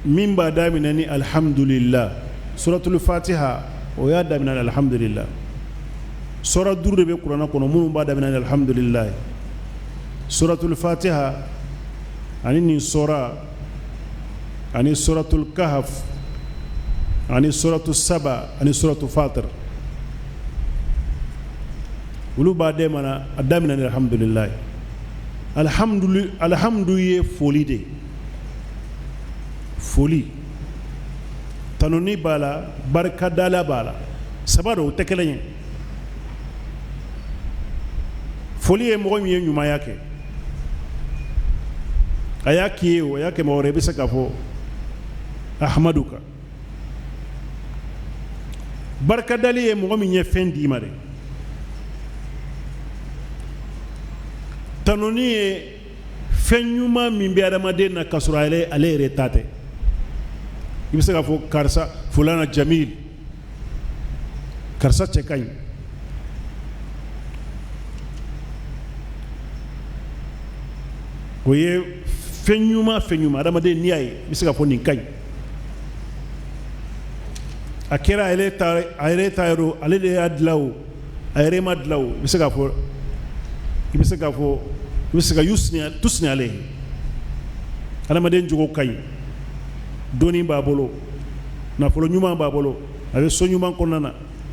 min b'a daminɛ ni alhamdulillah. Suratul fatiha, o y'a daminɛ ni alhamdulillah. Sura duuru de bɛ kuranɛ kɔnɔ minnu b'a daminɛ ni alhamdulillah: suratul fatiha ani nin sura ani suratul kahf ani suratu saba ani suratu fatir. Olu b'a daminɛ a daminɛ ni alhamdulillah. Alhamdu ye foli de, foli tanuni b'a la, barikadala b'a la, saba don, o tɛ kelen ye. Foli ye mɔgɔ min ye ɲumanya kɛ, a y'a k'i ye o, a y'a kɛ mɔgɔ wɛrɛ, i bɛ se k'a fɔ ahmadu kan. Barikadali ye mɔgɔ min ye fɛn d'i ma de. Tanuni ye fɛn ɲuman min bɛ adamaden na k'a sɔrɔ ale yɛrɛ ta tɛ. I bɛ se k'a fɔ karisa fulana jamil, karisa cɛ ka ɲi. O ye Fɛn ɲuman, fɛn ɲuman, adamaden n'i y'a ye, i bɛ se k'a fɔ nin ka ɲi. A kɛra a yɛrɛ ta, a yɛrɛ ta yɔrɔ, ale de y'a dilan o, a yɛrɛ ma dilan o, i bɛ se k'a fɔ, i bɛ se k'a fɔ, i bɛ se ka yusni tusni alayhi. Adamaden jogo ka ɲi, dɔnni b'a bolo, nafolo ɲuman b'a bolo, a bɛ so ɲuman kɔnɔna na,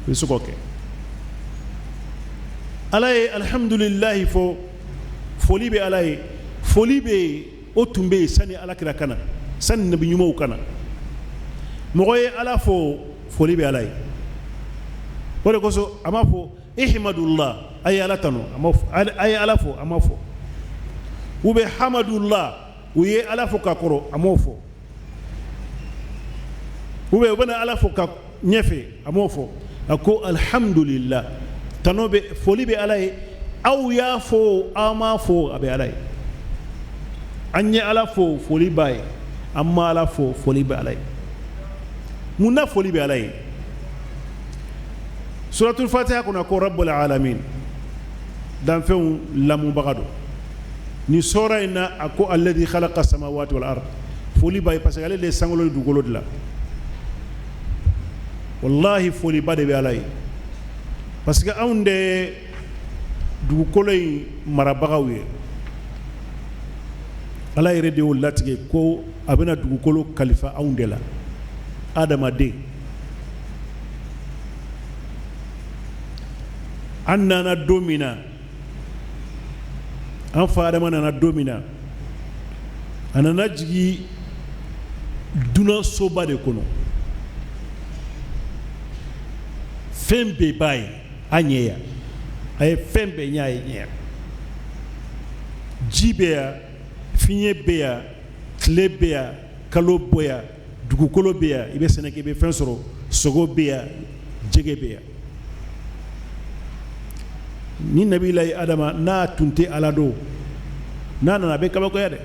i bɛ se k'o kɛ. Ala ye alihamudulilayi fɔ, foli bɛ Ala ye, foli bɛ yen, o tun bɛ yen sani Ala kira ka na, sani nabi ɲumanw ka na. Mɔgɔ ye Ala fo, foli bɛ Ala ye. O de kosɔn a m'a fɔ ihmadullah, a ye Ala tanu, a ma fɔ, a ye Ala fo, a ma fɔ. U bɛ hamadullah, u ye Ala fo ka kɔrɔ, a m'o fɔ. U bɛ u bɛna Ala fo ka ɲɛfɛ, a m'o fɔ. A ko alihamudulila, tano bɛ, foli bɛ Ala ye. Aw y'a fo, aw m'a fo, a bɛ Ala ye. An ye Ala fo, foli b'a ye. An ma Ala fo, foli bɛ Ala ye. Mun na foli bɛ Ala ye? Suratul Fatiha kɔnɔ ko rabbul alamin, danfɛnw lamubaga don. Nin sura in na a ko alladhi khalaqa samawati wal ard, foli b'a ye parce que ale de ye sankolo ni dugukolo dilan. Wallahi foliba de bɛ Ala ye parce que anw de ye dugukolo in marabagaw ye. Ala yɛrɛ de y'o latigɛ ko a bɛna dugukolo kalifa anw de la, adamaden. An nana don min na, an fa Adama nana don min na, a nana jigin dunan soba de kɔnɔ. Fɛn bɛɛ b'a ye a ɲɛ yan, a ye fɛn bɛɛ ɲɛ ye ɲɛ yan. Ji bɛ yan, fiɲɛ bɛ yan, tile bɛ yan, kalo bɛ yan, dugukolo bɛ yan, i bɛ sɛnɛ kɛ, i bɛ fɛn sɔrɔ, sogo bɛ yan, jɛgɛ bɛ yan. Ni nabilayi Adama n'a tun tɛ Ala dɔn, n'a nana a bɛ kabakoya dɛ,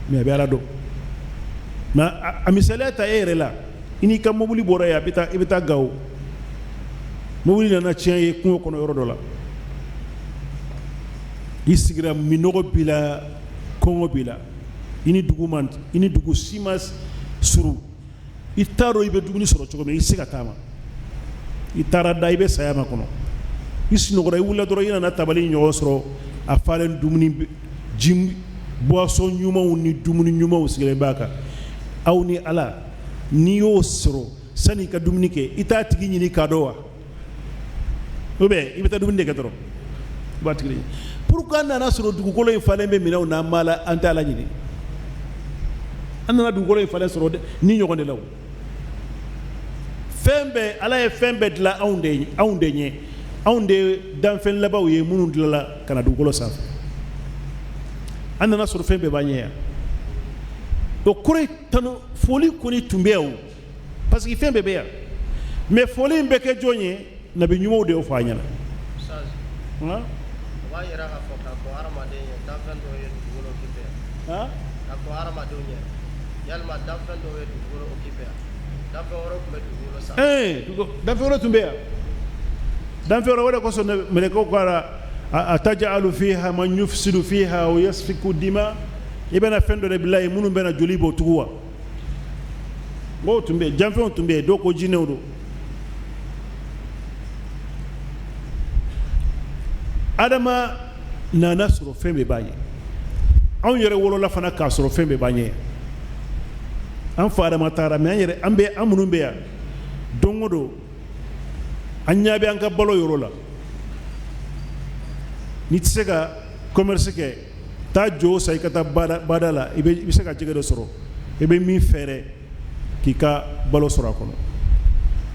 mais a bɛ Ala dɔn. Mais a misaliya ta e yɛrɛ la, i n'i ka mobili bɔra yan, a bɛ taa, i bɛ taa Gawo, mobili nana tiɲɛ ye kungo kɔnɔ yɔrɔ dɔ la, i sigira, minɔgɔ b'i la, kɔngɔ b'i la, i ni dugu man, i ni dugu si ma surun, i t'a dɔn i bɛ dumuni sɔrɔ cogo min, i tɛ se ka taama, i taara da i bɛ saya makɔnɔ, i sunɔgɔra, i wulila dɔrɔn, i nana tabali ɲɔgɔn sɔrɔ, a falen dumuni, ji, boisson ɲumanw ni dumuni ɲumanw sigilen b'a kan. Aw ni Ala, n'i y'o sɔrɔ, sani i ka dumuni kɛ, i t'a tigi ɲini k'a dɔn wa? Ou bien i bɛ taa dumuni de kɛ dɔrɔn, i b'a tigi ɲini. Pourquoi an nana sɔrɔ dugukolo in falen bɛ minɛnw na, an b'a la, an tɛ Ala ɲini? An nana dugukolo in falen sɔrɔ ni ɲɔgɔn de la o. Fɛn bɛɛ, Ala ye fɛn bɛɛ dilan anw de, anw de ɲɛ, anw de ye danfɛn labanw ye minnu dilanla ka na dugukolo sanfɛ. An nana sɔrɔ fɛn bɛɛ b'an ɲɛ yan. O kɔrɔ ye tanu foli kɔni tun bɛ yan o, parce que fɛn bɛɛ bɛ yan. Mais foli in bɛ kɛ jɔn ye? Nabi ɲumanw de y'o fɔ an ɲɛna. O b'a yira k'a fɔ k'a fɔ hadamaden ye danfɛn dɔw ye dugukolo occupé yan. K'a fɔ hadamadenw ye yalima danfɛn dɔw ye dugukolo occupé yan, danfɛn wɛrɛw tun bɛ dugukolo sanfɛ. Danfɛn wɛrɛ tun bɛ yan, danfɛn wɛrɛ. O de kosɔn mɛlɛkɛw ko atajalu fiha man yufsidu fiha wa yasfiku dima, i bɛna fɛn dɔ de bila yen minnu bɛna joli bɔ tugun wa? Mɔgɔw tun bɛ yen, janfɛnw tun bɛ yen, dɔw ko jinɛw don. Adama nana sɔrɔ fɛn bɛɛ b'a ɲɛ. Anw yɛrɛ wolola fana k'a sɔrɔ fɛn bɛɛ b'an ɲɛ. An fa Adama taara, mais an yɛrɛ, an bɛ, an minnu bɛ yan, don o don an ɲɛ bɛ an ka balo yɔrɔ la. N'i tɛ se ka commerce kɛ, taa jo san, i ka taa bada la, i bɛ se ka jɛgɛ dɔ sɔrɔ, i bɛ min fɛɛrɛ k'i ka balo sɔrɔ a kɔnɔ.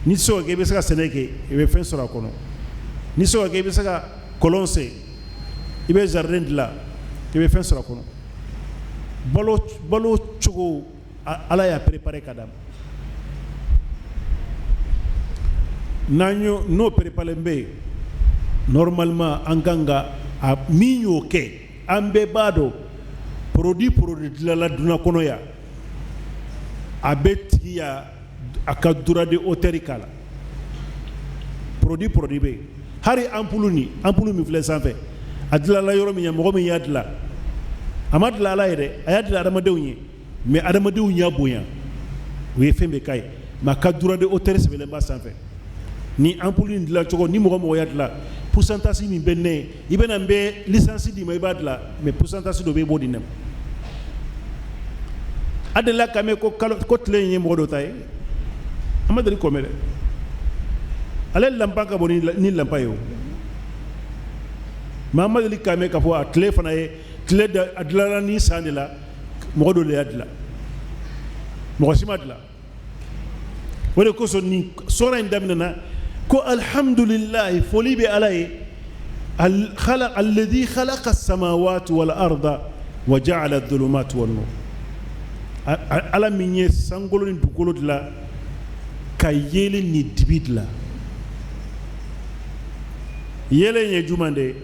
N'i tɛ se k'o kɛ, i bɛ se ka sɛnɛ kɛ, i bɛ fɛn sɔrɔ a kɔnɔ. N'i tɛ se k'o kɛ, i bɛ se ka kɔlɔn sen, i bɛ jardin dilan, i bɛ fɛn sɔrɔ a kɔnɔ. Balo cogo, Ala y'a préparé ka d'a ma. N'an y'o, n'o préparé bɛ yen, normalement an kan ka a min y'o kɛ, an bɛɛ b'a dɔn produit dilanla dunan kɔnɔ yan, a bɛ tigi ya a ka droit d'auteur k'a la. Produit bɛ yen, hali ampoule, ni ampoule min filɛ sanfɛ, a dilanla yɔrɔ min, mɔgɔ min y'a dilan, A ma dilan Ala ye dɛ, a y'a dilan adamadenw ye, mais adamadenw y'a bonya, u ye fɛn bɛɛ k'a ye. Mais a ka droit de hauteur sɛbɛnlen b'a sanfɛ. Ni ampoule in dilan cogo, ni mɔgɔ mɔgɔ y'a dilan, pourcentage min bɛ ne ye, i bɛna n bɛ licence d'i ma, i b'a dilan, mais pourcentage dɔ bɛ i b'o di ne ma. A delila k'a mɛn ko kalo ko tile in ye mɔgɔ dɔ ta ye? An ma deli k'o mɛn dɛ. Ale lanpan ka bon ni lanpan ye o. Mais an ma deli k'a mɛn k'a fɔ a tile fana ye tile da, a dilanna ni san de la, mɔgɔ dɔ de y'a dilan, mɔgɔ si ma dilan. O de kosɔn nin sɔra in daminɛna ko alhamdulilayi, foli bɛ Ala ye, alladhi khalaqa samawati wal arda wa ja'ala dhulumati wan nur. Ala min ye sankolo ni dugukolo dilan, ka yeelen ni dibi dilan. Yeelen ye jumɛn de ye?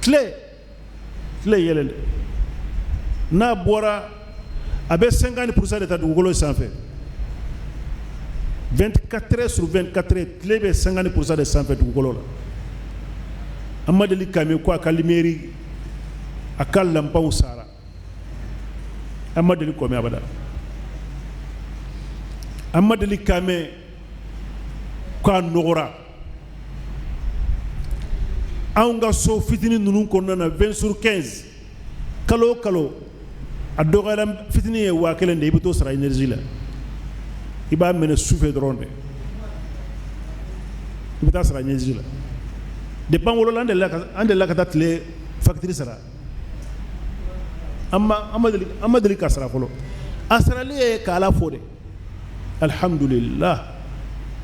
Tile, tile yeelen de. N'a bɔra, a bɛ 50% de ta dugukolo sanfɛ. 24 heures sur 24 heures, tile bɛ 50% de sanfɛ dugukolo la. An ma deli k'a mɛn ko a ka lumière, a ka lanpanw sara. An ma deli k'o mɛn abada. An ma deli k'a mɛn k'a nɔgɔra. Anw ka so fitinin ninnu kɔnɔna na, 20 sur 15, kalo o kalo, a dɔgɔyara fitinin ye 1000 de ye, i bɛ t'o sara énergie la. I b'a minɛ su fɛ dɔrɔn de, i bɛ taa sara énergie la. Depuis an wolola, an delila ka taa tile facture sara? An ma deli ka sara fɔlɔ. A sarali ye k'Ala fo de, alhamdulillah.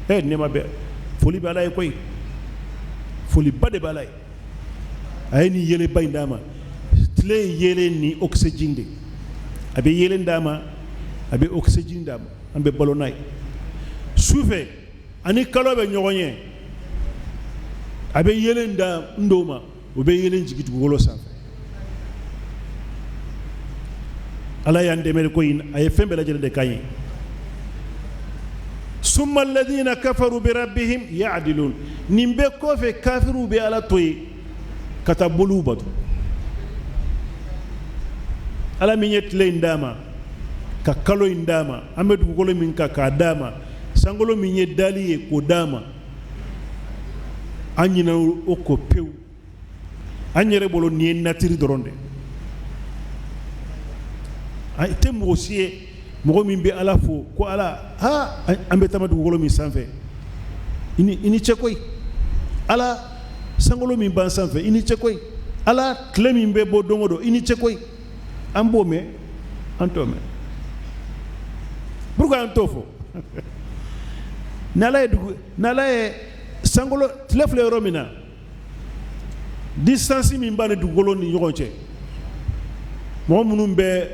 Nɛɛma bɛ, foli bɛ Ala ye koyi, foliba de bɛ Ala ye. A ye nin yeelenba in d'a ma. Tile ye yeelen ni oxygène de, a bɛ yeelen d'a ma, a bɛ oxygène d'a ma, an bɛ balo n'a ye. Su fɛ ani kalo bɛ ɲɔgɔn ye, a bɛ yeelen da n dɔw ma, o bɛ yeelen jigin dugukolo sanfɛ. Ala y'an dɛmɛ ko in, a ye fɛn bɛɛ lajɛlen de k'an ye. Summa alladhina kafaru bi rabbihim ya'dilun. Nin bɛɛ kɔfɛ, kafiriw bɛ Ala to yen ka taa boliw bato. Ala min ye tile in d'a ma, ka kalo in d'a ma, an bɛ dugukolo min kan k'a d'a ma, sankolo min ye dali ye k'o d'a ma, an ɲinɛ o kɔ pewu. An yɛrɛ bolo nin ye nature dɔrɔn de. A tɛ mɔgɔ si ye, mɔgɔ min bɛ Ala fo ko Ala, ha, an bɛ taama dugukolo min sanfɛ, i ni ce koyi. Ala, sankolo min b'an sanfɛ, i ni ce koyi. Ala, tile min bɛ bɔ don o don, i ni ce koyi. An b'o mɛn? An t'o mɛn. Pourquoi an t'o fɔ? N'Ala ye dugu, n'Ala ye sankolo, tile filɛ yɔrɔ min na, distance min b'a ni dugukolo ni ɲɔgɔn cɛ, mɔgɔ minnu bɛ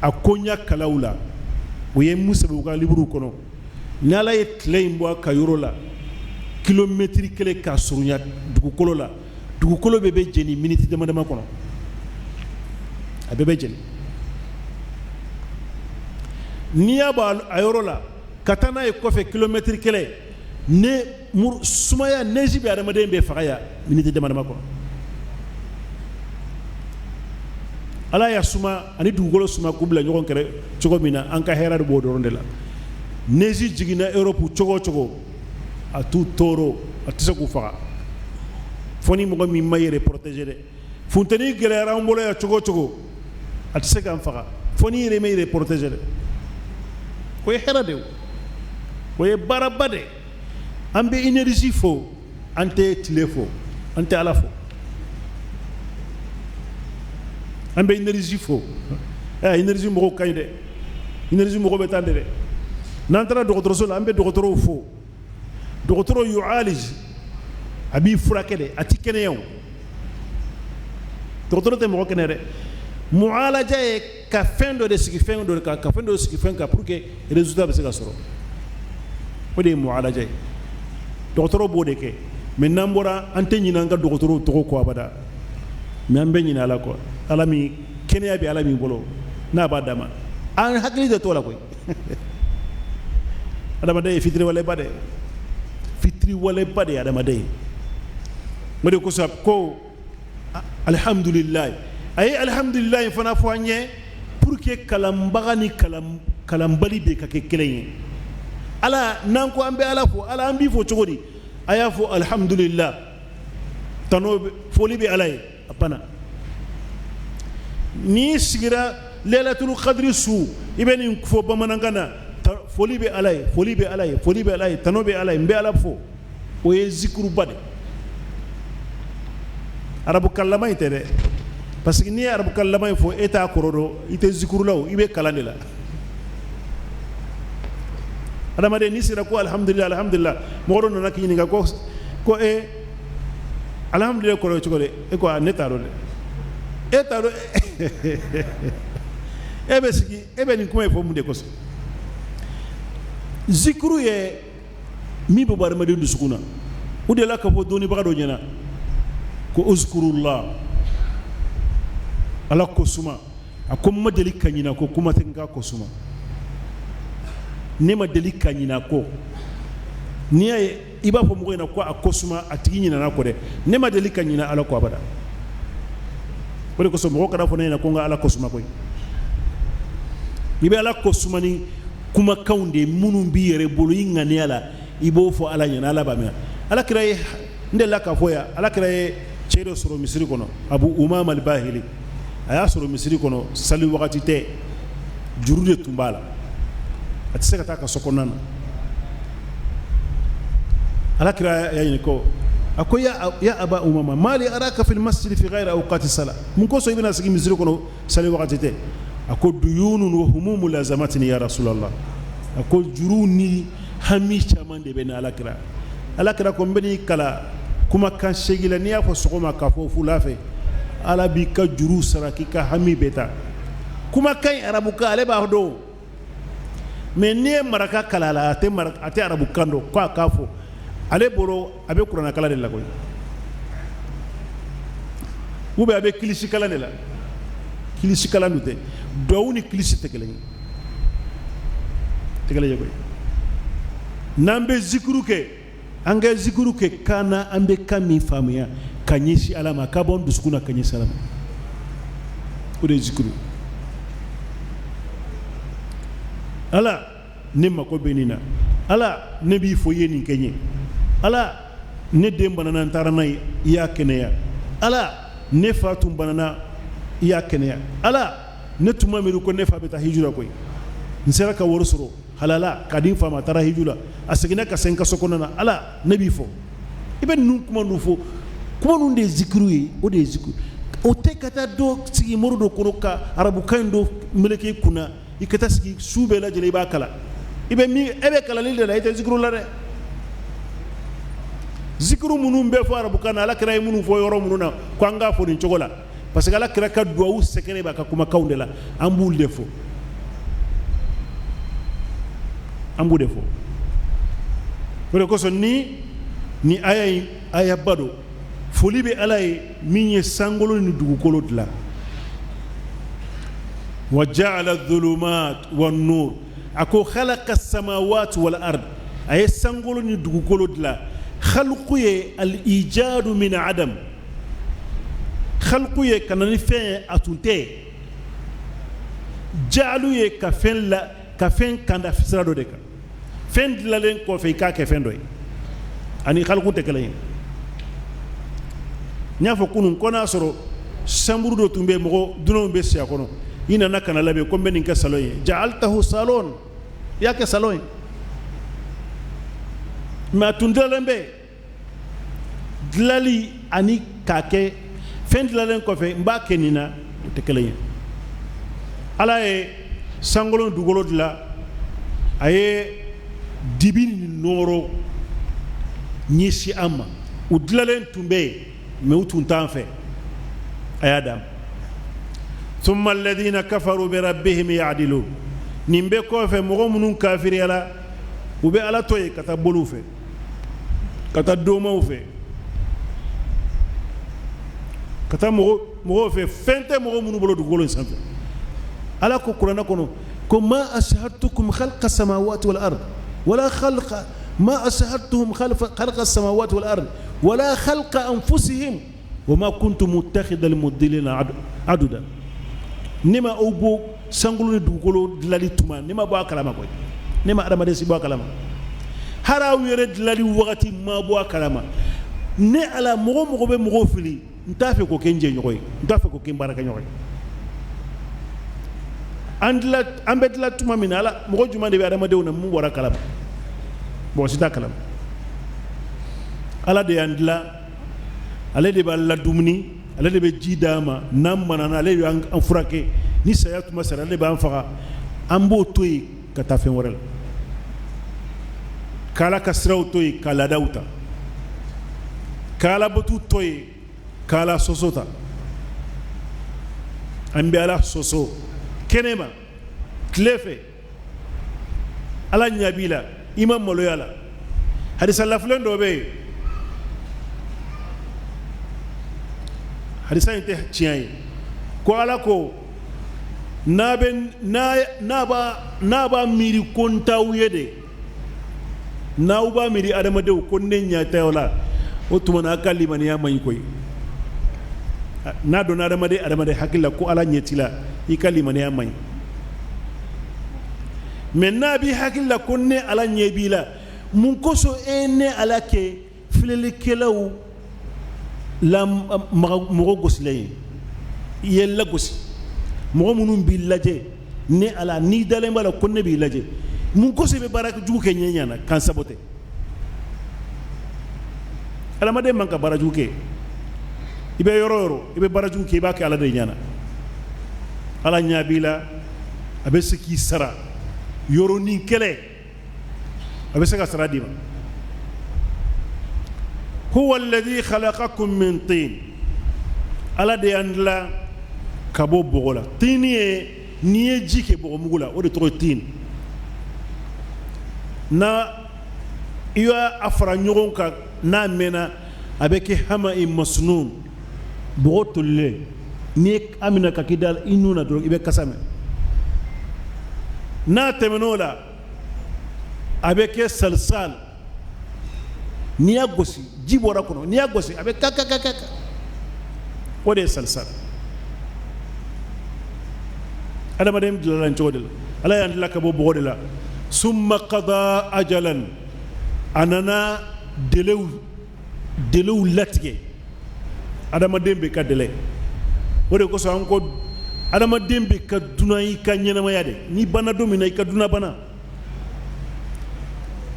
a koɲa kalaw la, o ye mun sɛbɛn u ka livre kɔnɔ? Ni Ala ye tile in bɔ a ka yɔrɔ la kilomɛtiri kelen ka surunya dugukolo la, dugukolo bɛɛ bɛ jeni miniti dama dama kɔnɔ, a bɛɛ bɛ jeni. N'i y'a bɔ a yɔrɔ la ka taa n'a ye kɔfɛ kilomɛtiri kelen, ne sumaya neige bɛ adamaden bɛɛ faga yan miniti dama dama kɔnɔ. Ala y'a suma ani dugukolo suma k'u bila ɲɔgɔn kɛrɛ cogo min na, an ka hɛrɛ de b'o dɔrɔn de la. Neige jiginna Europe cogo o cogo, a t'u tɔɔrɔ, a tɛ se k'u faga, fo ni mɔgɔ min ma yɛrɛ protéger dɛ. Funteni gɛlɛyara an bolo yan cogo o cogo, a tɛ se k'an faga, fo n'i yɛrɛ ma yɛrɛ protéger dɛ. O ye hɛrɛ de ye, o ye baaraba de ye. An bɛ énergie fo, an tɛ tile fo, an tɛ Ala fo. An bɛ énergie fo. Énergie mɔgɔw ka ɲi dɛ, énergie mɔgɔw bɛ taa de dɛ. N'an taara dɔgɔtɔrɔso la, an bɛ dɔgɔtɔrɔw fo. Dɔgɔtɔrɔ yu'alij, a b'i furakɛ dɛ, a ti kɛnɛya o. Dɔgɔtɔrɔ tɛ mɔgɔ kɛnɛya dɛ. Mu'alaja ye ka fɛn dɔ de sigi fɛn dɔ kan, ka fɛn dɔ sigi fɛn kan pour que résultat bɛ se ka sɔrɔ. O de ye mu'alaja ye. Dɔgɔtɔrɔ b'o de kɛ. Mais n'an bɔra, an tɛ ɲinɛ an ka dɔgɔtɔrɔw tɔgɔ kɔ abada. Mais an bɛ ɲinɛ Ala kɔ. Ala min kɛnɛya bɛ Ala min bolo, n'a b'a d'a ma, an hakili tɛ t'o la koyi. Adamaden ye fitiriwaleba de ye, fitiriwaleba de ye adamaden ye. O de kosɔn ko alihamudulilayi. A ye alihamdulilayi in fana fɔ an ye pour que kalanbaga ni kalanbali bɛɛ ka kɛ kelen ye. Ala, n'an ko an bɛ Ala fo, Ala an b'i fo cogo di? A y'a fɔ alihamdulila, tano foli bɛ Ala ye, a banna. N'i sigira lailatul qadri su, i bɛ nin fɔ bamanankan na, foli bɛ Ala ye, foli bɛ Ala ye, foli bɛ Ala ye, tano bɛ Ala ye, n bɛ Ala fo. O ye zikuruba de. Arabukalama in tɛ dɛ, parce que n'i ye arabukalama in fɔ, e t'a kɔrɔ dɔn, i tɛ zikuru la o, i bɛ kalan de la. Adamaden n'i sera ko alihamudulila alihamudulila, mɔgɔ dɔ nana k'i ɲininka ko e alihamudulila kɔrɔ ye cogo di? E ko ne t'a dɔn dɛ. E t'a dɔn, e bɛ sigi, e bɛ nin kuma in fɔ mun de kosɔn? Zikuru ye min bɛ bɔ adamaden dusukun na. O de la ka fɔ dɔnnibaga dɔ ɲɛna ko uzkurullah, Ala ko suma. A ko n ma deli ka ɲinɛ ko kuma tɛ n ka ko suma, ne ma deli ka ɲinɛ ko. N'i y'a ye i b'a fɔ mɔgɔ ɲɛna ko a ko suma, a tigi ɲinɛna kɔ dɛ. Ne ma deli ka ɲinɛ Ala kɔ abada. O de kosɔn mɔgɔ kana fɔ ne ɲɛna ko n ka Ala ko suma koyi. I bɛ Ala ko suma ni kumakanw de ye minnu b'i yɛrɛ bolo i ŋaniya la, i b'o fɔ Ala ɲɛna, Ala b'a mɛn. Ala kira ye, n delila k'a fɔ yan, Ala kira ye cɛ dɔ sɔrɔ misiri kɔnɔ, Abu Umama al-Bahili. A y'a sɔrɔ misiri kɔnɔ, sali wagati tɛ, juru de tun b'a la, a tɛ se ka taa ka so kɔnɔna na. Ala kira y'a ɲininka ko, a ko ya Aba Umama, mali araka fil masjid fi ghayri awqati sala, mun kosɔn i bɛna sigi misiri kɔnɔ sali wagati tɛ? A ko duyunun wa humumu lazamatini ya Rasulallah. A ko juru ni hami caman de bɛ ne. Ala kira, Ala kira ko n bɛ n'i kalan kumakan seegin la, n'i y'a fɔ sɔgɔma k'a fɔ wula fɛ, Ala b'i ka juru sara k'i ka hami bɛɛ ta. Kumakan in arabukan ale b'a dɔn, mais n'i ye maraka kalan a la, a tɛ arabukan dɔn ko a k'a fɔ. Ale bolo a bɛ kuranɛ kalan de la koyi, ou bien a bɛ kilisi kalan de la. Kilisi kalan dun tɛ, duwawu ni kilisi tɛ kelen ye, tɛ kelen ye koyi. N'an bɛ zikuru kɛ, an ka zikuru kɛ kan na an bɛ kan min faamuya ka ɲɛsin Ala ma, ka bɔ an dusukun na ka ɲɛsin Ala ma, o de ye zikuru. Ala, ne mako bɛ nin na, Ala ne b'i fo i ye nin kɛ n ye, Ala ne den banana n taara n'a ye i y'a kɛnɛya, Ala ne fa tun banana i y'a kɛnɛya, Ala ne tun ma miiri ko ne fa bɛ taa hiju la koyi, n sera ka wari sɔrɔ halala ka di n fa ma, a taara hiju la, a seginna ka se n ka so kɔnɔna na, Ala ne b'i fo. I bɛ ninnu kuma ninnu fɔ, kuma ninnu de ye zikiru ye, o de ye zikiru. O tɛ ka taa dɔ sigi mori dɔ kɔrɔ ka arabukan in dɔ meleke i kunna, i ka taa sigi su bɛɛ lajɛlen i b'a kalan. I bɛ min, e bɛ kalanli de la, i tɛ zikiru la dɛ. Zikiru minnu bɛ fɔ arabukan na, Ala kira ye minnu fɔ yɔrɔ minnu na ko an k'a fɔ nin cogo la, parce que Ala kira ka duwawu secret b'a ka kumakanw de la, an b'u de fɔ, an b'u de fɔ. O de kosɔn ni aya in ayaba don, foli bɛ Ala ye min ye sankolo ni dugukolo dilan. Wa ja'ala dhulumat wan nur, a ko khalaqa samawati wal ard, a ye sankolo ni dugukolo dilan. Khalqu ye al ijadu min adam, khalqu ye ka na ni fɛn ye a tun tɛ. Jaalu ye ka fɛn la, ka fɛn kanda sira dɔ de kan, fɛn dilanlen kɔfɛ i k'a kɛ fɛn dɔ ye, ani khalqu tɛ kelen ye. N y'a fɔ kunun ko n'a sɔrɔ chambre dɔ tun bɛ yen, mɔgɔ dunanw bɛ si a kɔnɔ, i nana ka na labɛn ko n bɛ nin kɛ salon ye, ja'altahu salon, i y'a kɛ salon ye, mais a tun dilanlen bɛ dilali ani k'a kɛ fɛn dilanlen kɔfɛ n b'a kɛ nin na, o tɛ kelen ye. Ala ye sankolo dugukolo dilan, a ye dibi ni nɔɔrɔ ɲɛsin an ma. U dilanlen tun bɛ yen, mais u tun t'an fɛ, a y'a d'an ma. Thumma alladhina kafaru bi rabbihim ya'dilun, nin bɛɛ kɔfɛ mɔgɔ minnu kafiriyala, u bɛ Ala to yen ka taa boliw fɛ, ka taa domaw fɛ, ka taa mɔgɔw fɛ, fɛn tɛ mɔgɔ minnu bolo dugukolo in sanfɛ. Ala ko kuranɛ kɔnɔ ko ma ashhadtukum khalqa samawati wal ard wala khalqa ma ashhadtuhum khalqa samawati wal ard wala khalqa anfusihim wa ma kuntu muttakhidal mudillina aduda. Ne ma aw bɔ sankolo ni dugukolo dilali tuma, ne ma bɔ a kalama koyi. Ne ma adamaden si bɔ a kalama. Hali aw yɛrɛ dilali wagati ma bɔ a kalama. Ne Ala, mɔgɔ mɔgɔ bɛ mɔgɔw fili, n t'a fɛ k'o kɛ n jɛɲɔgɔn ye, n t'a fɛ k'o kɛ n baarakɛɲɔgɔn ye. An dila, an bɛ dila tuma min na, Ala, mɔgɔ jumɛn de bɛ adamadenw na mun bɔra kalama? Mɔgɔ si t'a kalama. Ala de y'an dila, ale de b'an ladumuni, ale de bɛ ji d'an ma, n'an banana ale de b'an furakɛ, ni saya tuma sera ale de b'an faga. An b'o to yen ka taa fɛn wɛrɛ la, k'Ala ka siraw to yen ka laadaw ta, k'Ala batu to yen k'Ala sɔsɔ ta. An bɛ Ala sɔsɔ kɛnɛma tile fɛ, Ala ɲɛ b'i la, i ma maloya la. Hadisa lafilen dɔ bɛ yen, hadisa in tɛ tiɲɛ ye, ko Ala ko n'a bɛ n'a b'a b'a miiri ko n t'aw ye de, n'aw b'a miiri adamadenw ko ne ɲɛ t'aw la, o tuma na a ka limaniya man ɲi koyi. N'a donna adamaden hakili la ko Ala ɲɛ t'i la, i ka limaniya man ɲi. Mais n'a b'i hakili la ko ne Ala ɲɛ b'i la, mun kosɔn e ne Ala kɛ filɛlikɛlaw la mɔgɔ gosilen ye? I ye lagosi. Mɔgɔ minnu b'i lajɛ, ne Ala, n'i dalen b'a la ko ne b'i lajɛ, mun kosɔn i bɛ baara jugu kɛ ɲɛ ɲana k'an sabote? Adamaden man ka baara jugu kɛ. I bɛ yɔrɔ o yɔrɔ, i bɛ baara jugu kɛ, i b'a kɛ Ala de ɲɛna. Ala ɲɛ b'i la, a bɛ se k'i sara yɔrɔnin kɛlɛ, a bɛ se ka sara d'i ma. Huwa alladhi khalaqakum min tin. Ala de y'an dilan ka bɔ bɔgɔ la. Tini ye n'i ye ji kɛ bɔgɔmugu la, o de tɔgɔ ye tin. Na i y'a fara ɲɔgɔn kan, n'a mɛnna, a bɛ kɛ hama i masnun, bɔgɔ tolilen. N'i ye a minɛ ka k'i da i nun na dɔrɔn, i bɛ kasa mɛn. N'a tɛmɛn'o la, a bɛ kɛ salisal. N'i y'a gosi, ji bɔra kɔnɔ, n'i y'a gosi a bɛ ka ka ka ka, o de ye salisal. Adamaden dilanna nin cogo de la. Ala y'an dilan ka bɔ bɔgɔ de la. Summa qada ajalan, a nana délaiw latigɛ. Adamaden bɛ ka délai, o de kosɔn an ko adamaden bɛ ka dunan i ka ɲɛnamaya de. N'i banna don min na, i ka dunan banna.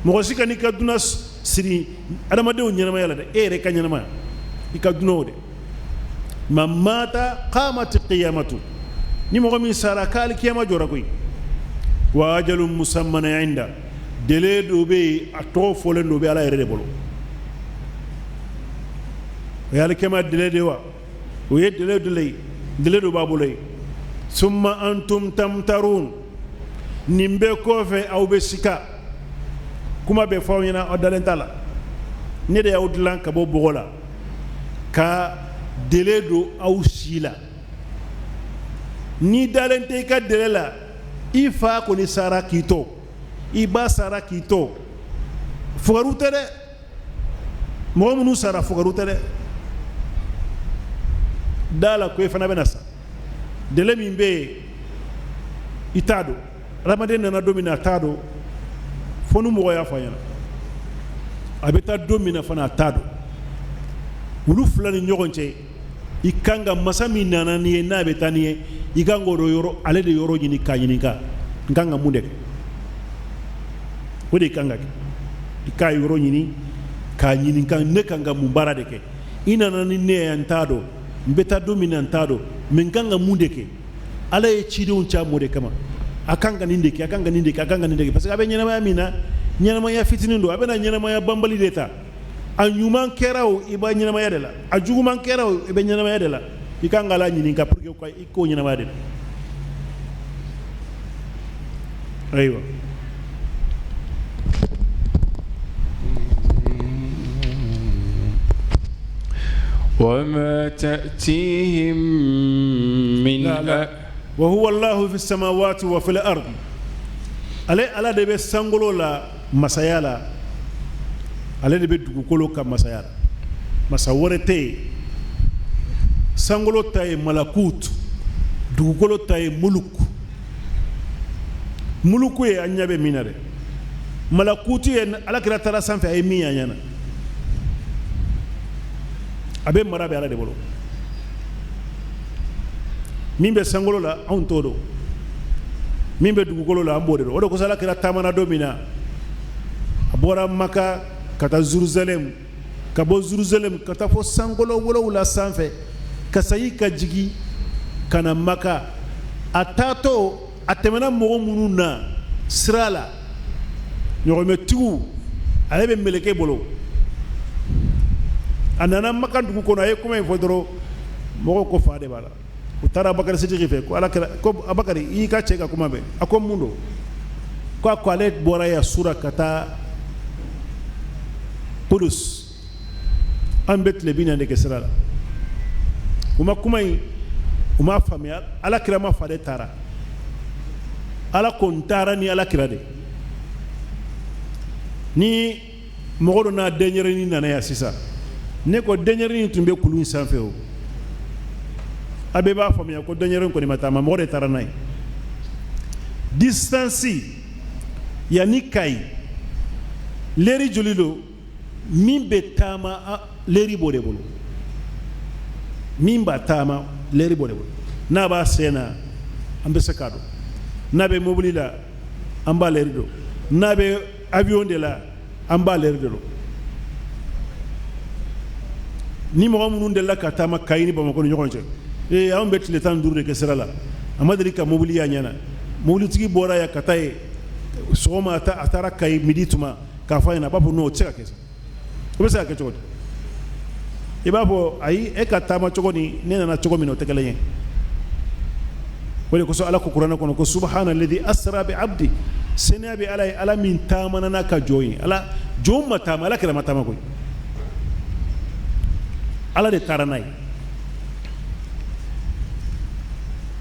Mɔgɔ si kan'i ka dunan siri adamadenw ɲɛnamaya la dɛ, e yɛrɛ ka ɲɛnamaya, i ka dunan o de. Man mata qamati qiyamatu, ni mɔgɔ min sara k'ale kiyama jɔra koyi. Wa ajalun musamman inda, délai dɔ bɛ yen, a tɔgɔ fɔlen dɔ bɛ Ala yɛrɛ de bolo. O ye alikiyama délai de wa? O ye délai dɔ ye, délai dɔ b'a bolo yen. Summa antum tamtarun, nin bɛɛ kɔfɛ aw bɛ sika. Kuma bɛ fɔ aw ɲɛna, aw dalen t'a la. Ne de y'aw dilan ka bɔ bɔgɔ la, ka délai don aw si la. N'i dalen tɛ i ka délai la, i fa kɔni sara k'i to, i ba sara k'i to, fugariw tɛ dɛ. Mɔgɔ minnu sara fugariw tɛ dɛ. Da la ko i fana bɛna sa. Délai min bɛ yen, i t'a dɔn. Adamaden nana don min na, a t'a dɔn, fo ni mɔgɔ y'a fɔ a ɲɛna. A bɛ taa don min na fana, a t'a dɔn. Olu fila ni ɲɔgɔn cɛ, i kan ka masa min nana n'i ye, n'a bɛ taa n'i ye, i kan k'o yɔrɔ, ale de yɔrɔ ɲini k'a ɲininka, n kan ka mun de kɛ? O de kan ka kɛ. I k'a yɔrɔ ɲini k'a ɲininka, ne kan ka mun baara de kɛ? I nana ni ne ye, n t'a dɔn. N bɛ taa don min na, n t'a dɔn. Mais n kan ka mun de kɛ? Ala ye cidenw ca mɔ de kama. A kan ka nin de kɛ, a kan ka nin de kɛ, a kan ka nin de kɛ, parce que a bɛ ɲɛnamaya min na, ɲɛnamaya fitinin don, a bɛna ɲɛnamaya banbali de ta. A ɲuman kɛra o, i b'a ɲɛnamaya de la. A juguman kɛra o, i bɛ ɲɛnamaya de la. I kan ka Ala ɲininka pour que i k'o ɲɛnamaya de la. Ayiwa. وما تأتيهم من لا لا. وهو الله في السماوات وفي الأرض. Ale Ala de bɛ sankolo la masaya la, ale de bɛ dugukolo ka masaya la, masa wɛrɛ tɛ yen. Sankolo ta ye malakut. Dugukolo ta ye muluku. Muluku ye an ɲɛ bɛ min na dɛ. Malakutu ye Ala kira taara sanfɛ, a ye min y'an ɲɛ na. A bɛ mara bɛ Ala de bolo. Min bɛ sankolo la, anw t'o dɔn. Min bɛ dugukolo la, an b'o de dɔn. O de kosɔn Ala kira taamana don min na, a bɔra Maka ka taa Jerusalem, ka bɔ Jerusalem ka taa fo sankolo wolowula sanfɛ, ka segin ka jigin ka na Maka. A taatɔ, a tɛmɛna mɔgɔ minnu na sira la, ɲɔgɔmɛtigiw, ale bɛ mɛlɛkɛ bolo. A nana Maka dugu kɔnɔ, a ye kuma in fɔ dɔrɔn, mɔgɔw ko fa de b'a la. U taara Abubakari Sidiki fɛ ko Ala kira ko Abubakari, i y'i ka cɛ ka kuma mɛn. A ko mun don? Ko a ko ale bɔra yan sura ka taa Kudus, an bɛ tile 40 de kɛ sira la. U ma kuma in, u m'a faamuya. Ala kira ma fa de taara. Ala ko n taara ni Ala kira de. Ni mɔgɔ dɔ n'a denyɛrɛnin nana yan sisan, ne ko denyɛrɛnin tun bɛ kulu in sanfɛ o, a bɛɛ b'a faamuya ko denyɛrɛnin kɔni ma taama, mɔgɔ de taara n'a ye. Distance yan ni Kayi, leri joli don? Min bɛ taama, leri b'o de bolo. Min b'a taama, leri b'o de bolo. N'a b'a sen na, an bɛ se k'a dɔn. N'a bɛ mobili la, an b'a leri dɔn. N'a bɛ avion de la, an b'a leri de dɔn. Ni mɔgɔ minnu delila ka taama Kayi ni Bamakɔ ni ɲɔgɔn cɛ, ee, anw bɛ tile 15 de kɛ sira la. A ma deli ka mobili y'a ɲɛ na. Mobilitigi bɔra yan ka taa yen sɔgɔma, a taara Kayi midi tuma, k'a fɔ a ɲɛna, a b'a fɔ non, o tɛ se ka kɛ sa. O bɛ se ka kɛ cogo di? I b'a fɔ ayi, e ka taama cogo ni ne nana cogo min na, o tɛ kelen ye. O de kosɔn Ala ko kuranɛ kɔnɔ ko subahana ladi asra bi abdi, seniya bɛ Ala ye, Ala min taamana n'a ka jɔn ye. Ala jɔn ma taama, Ala kira ma taama koyi, Ala de taara n'a ye.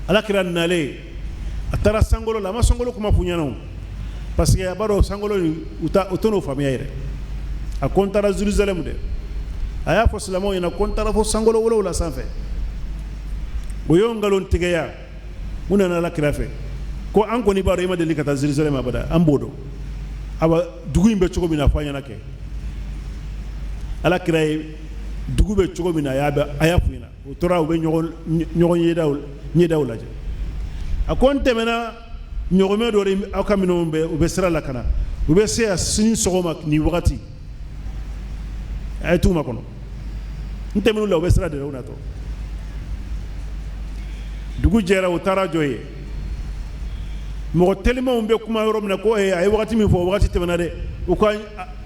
Ala kira nalen, a taara sankolo la, a ma sankolo kuma f'u ɲɛna o, parce que a b'a dɔn sankolo in, u ta u tɛn'o faamuya yɛrɛ. A ko n taara Jerusalem dɛ. A y'a fɔ silamɛw ɲɛna ko n taara fo sankolo wolowula sanfɛ. O y'o nkalon tigɛya. U nana Ala kira fɛ ko an kɔni b'a dɔn i ma deli ka taa Jerusalem abada, an b'o dɔn. Awa, dugu in bɛ cogo min na, fɔ an ɲɛna kɛ. Ala kira ye dugu bɛ cogo min na, a y'a f'u ɲɛna. U tora u bɛ ɲɔgɔn ɲɛdaw lajɛ. A ko n tɛmɛna ɲɔgɔmɛ dɔ de, aw ka minɛnw bɛ, u bɛ sira la ka na, u bɛ se yan sini sɔgɔma nin wagati, a ye t'u ma kɔnɔ. N tɛmɛn'u la, u bɛ sira de la, u natɔ. Dugu jɛra, u taara jɔ yen. Mɔgɔ telimanw bɛ kuma yɔrɔ min na ko a ye wagati min fɔ, o wagati tɛmɛna dɛ. U ko an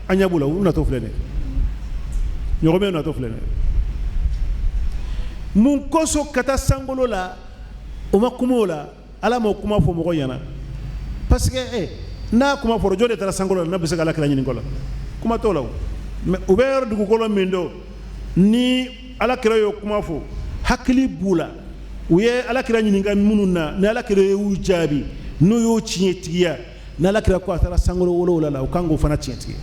ɲɛ b'u la, u natɔ filɛ dɛ, ɲɔgɔmɛ natɔ filɛ dɛ. Mun kosɔn ka taa sankolo la, o ma kuma o la? Ala m'o kuma fɔ mɔgɔ ɲɛna, parce que n'a kuma fɔra, jɔn de taara sankolo la n'a bɛ se ka Ala kira ɲininka o la? Kuma t'o la o. Mais u bɛ yɔrɔ dugukolo min dɔn, ni Ala kira y'o kuma fɔ, hakili b'u la. U ye Ala kira ɲininka minnu na, ni Ala kira y'u jaabi, n'u y'o tiɲɛtigiya, ni Ala kira ko a taara sankolo wolowula la, u kan k'o fana tiɲɛtigiya.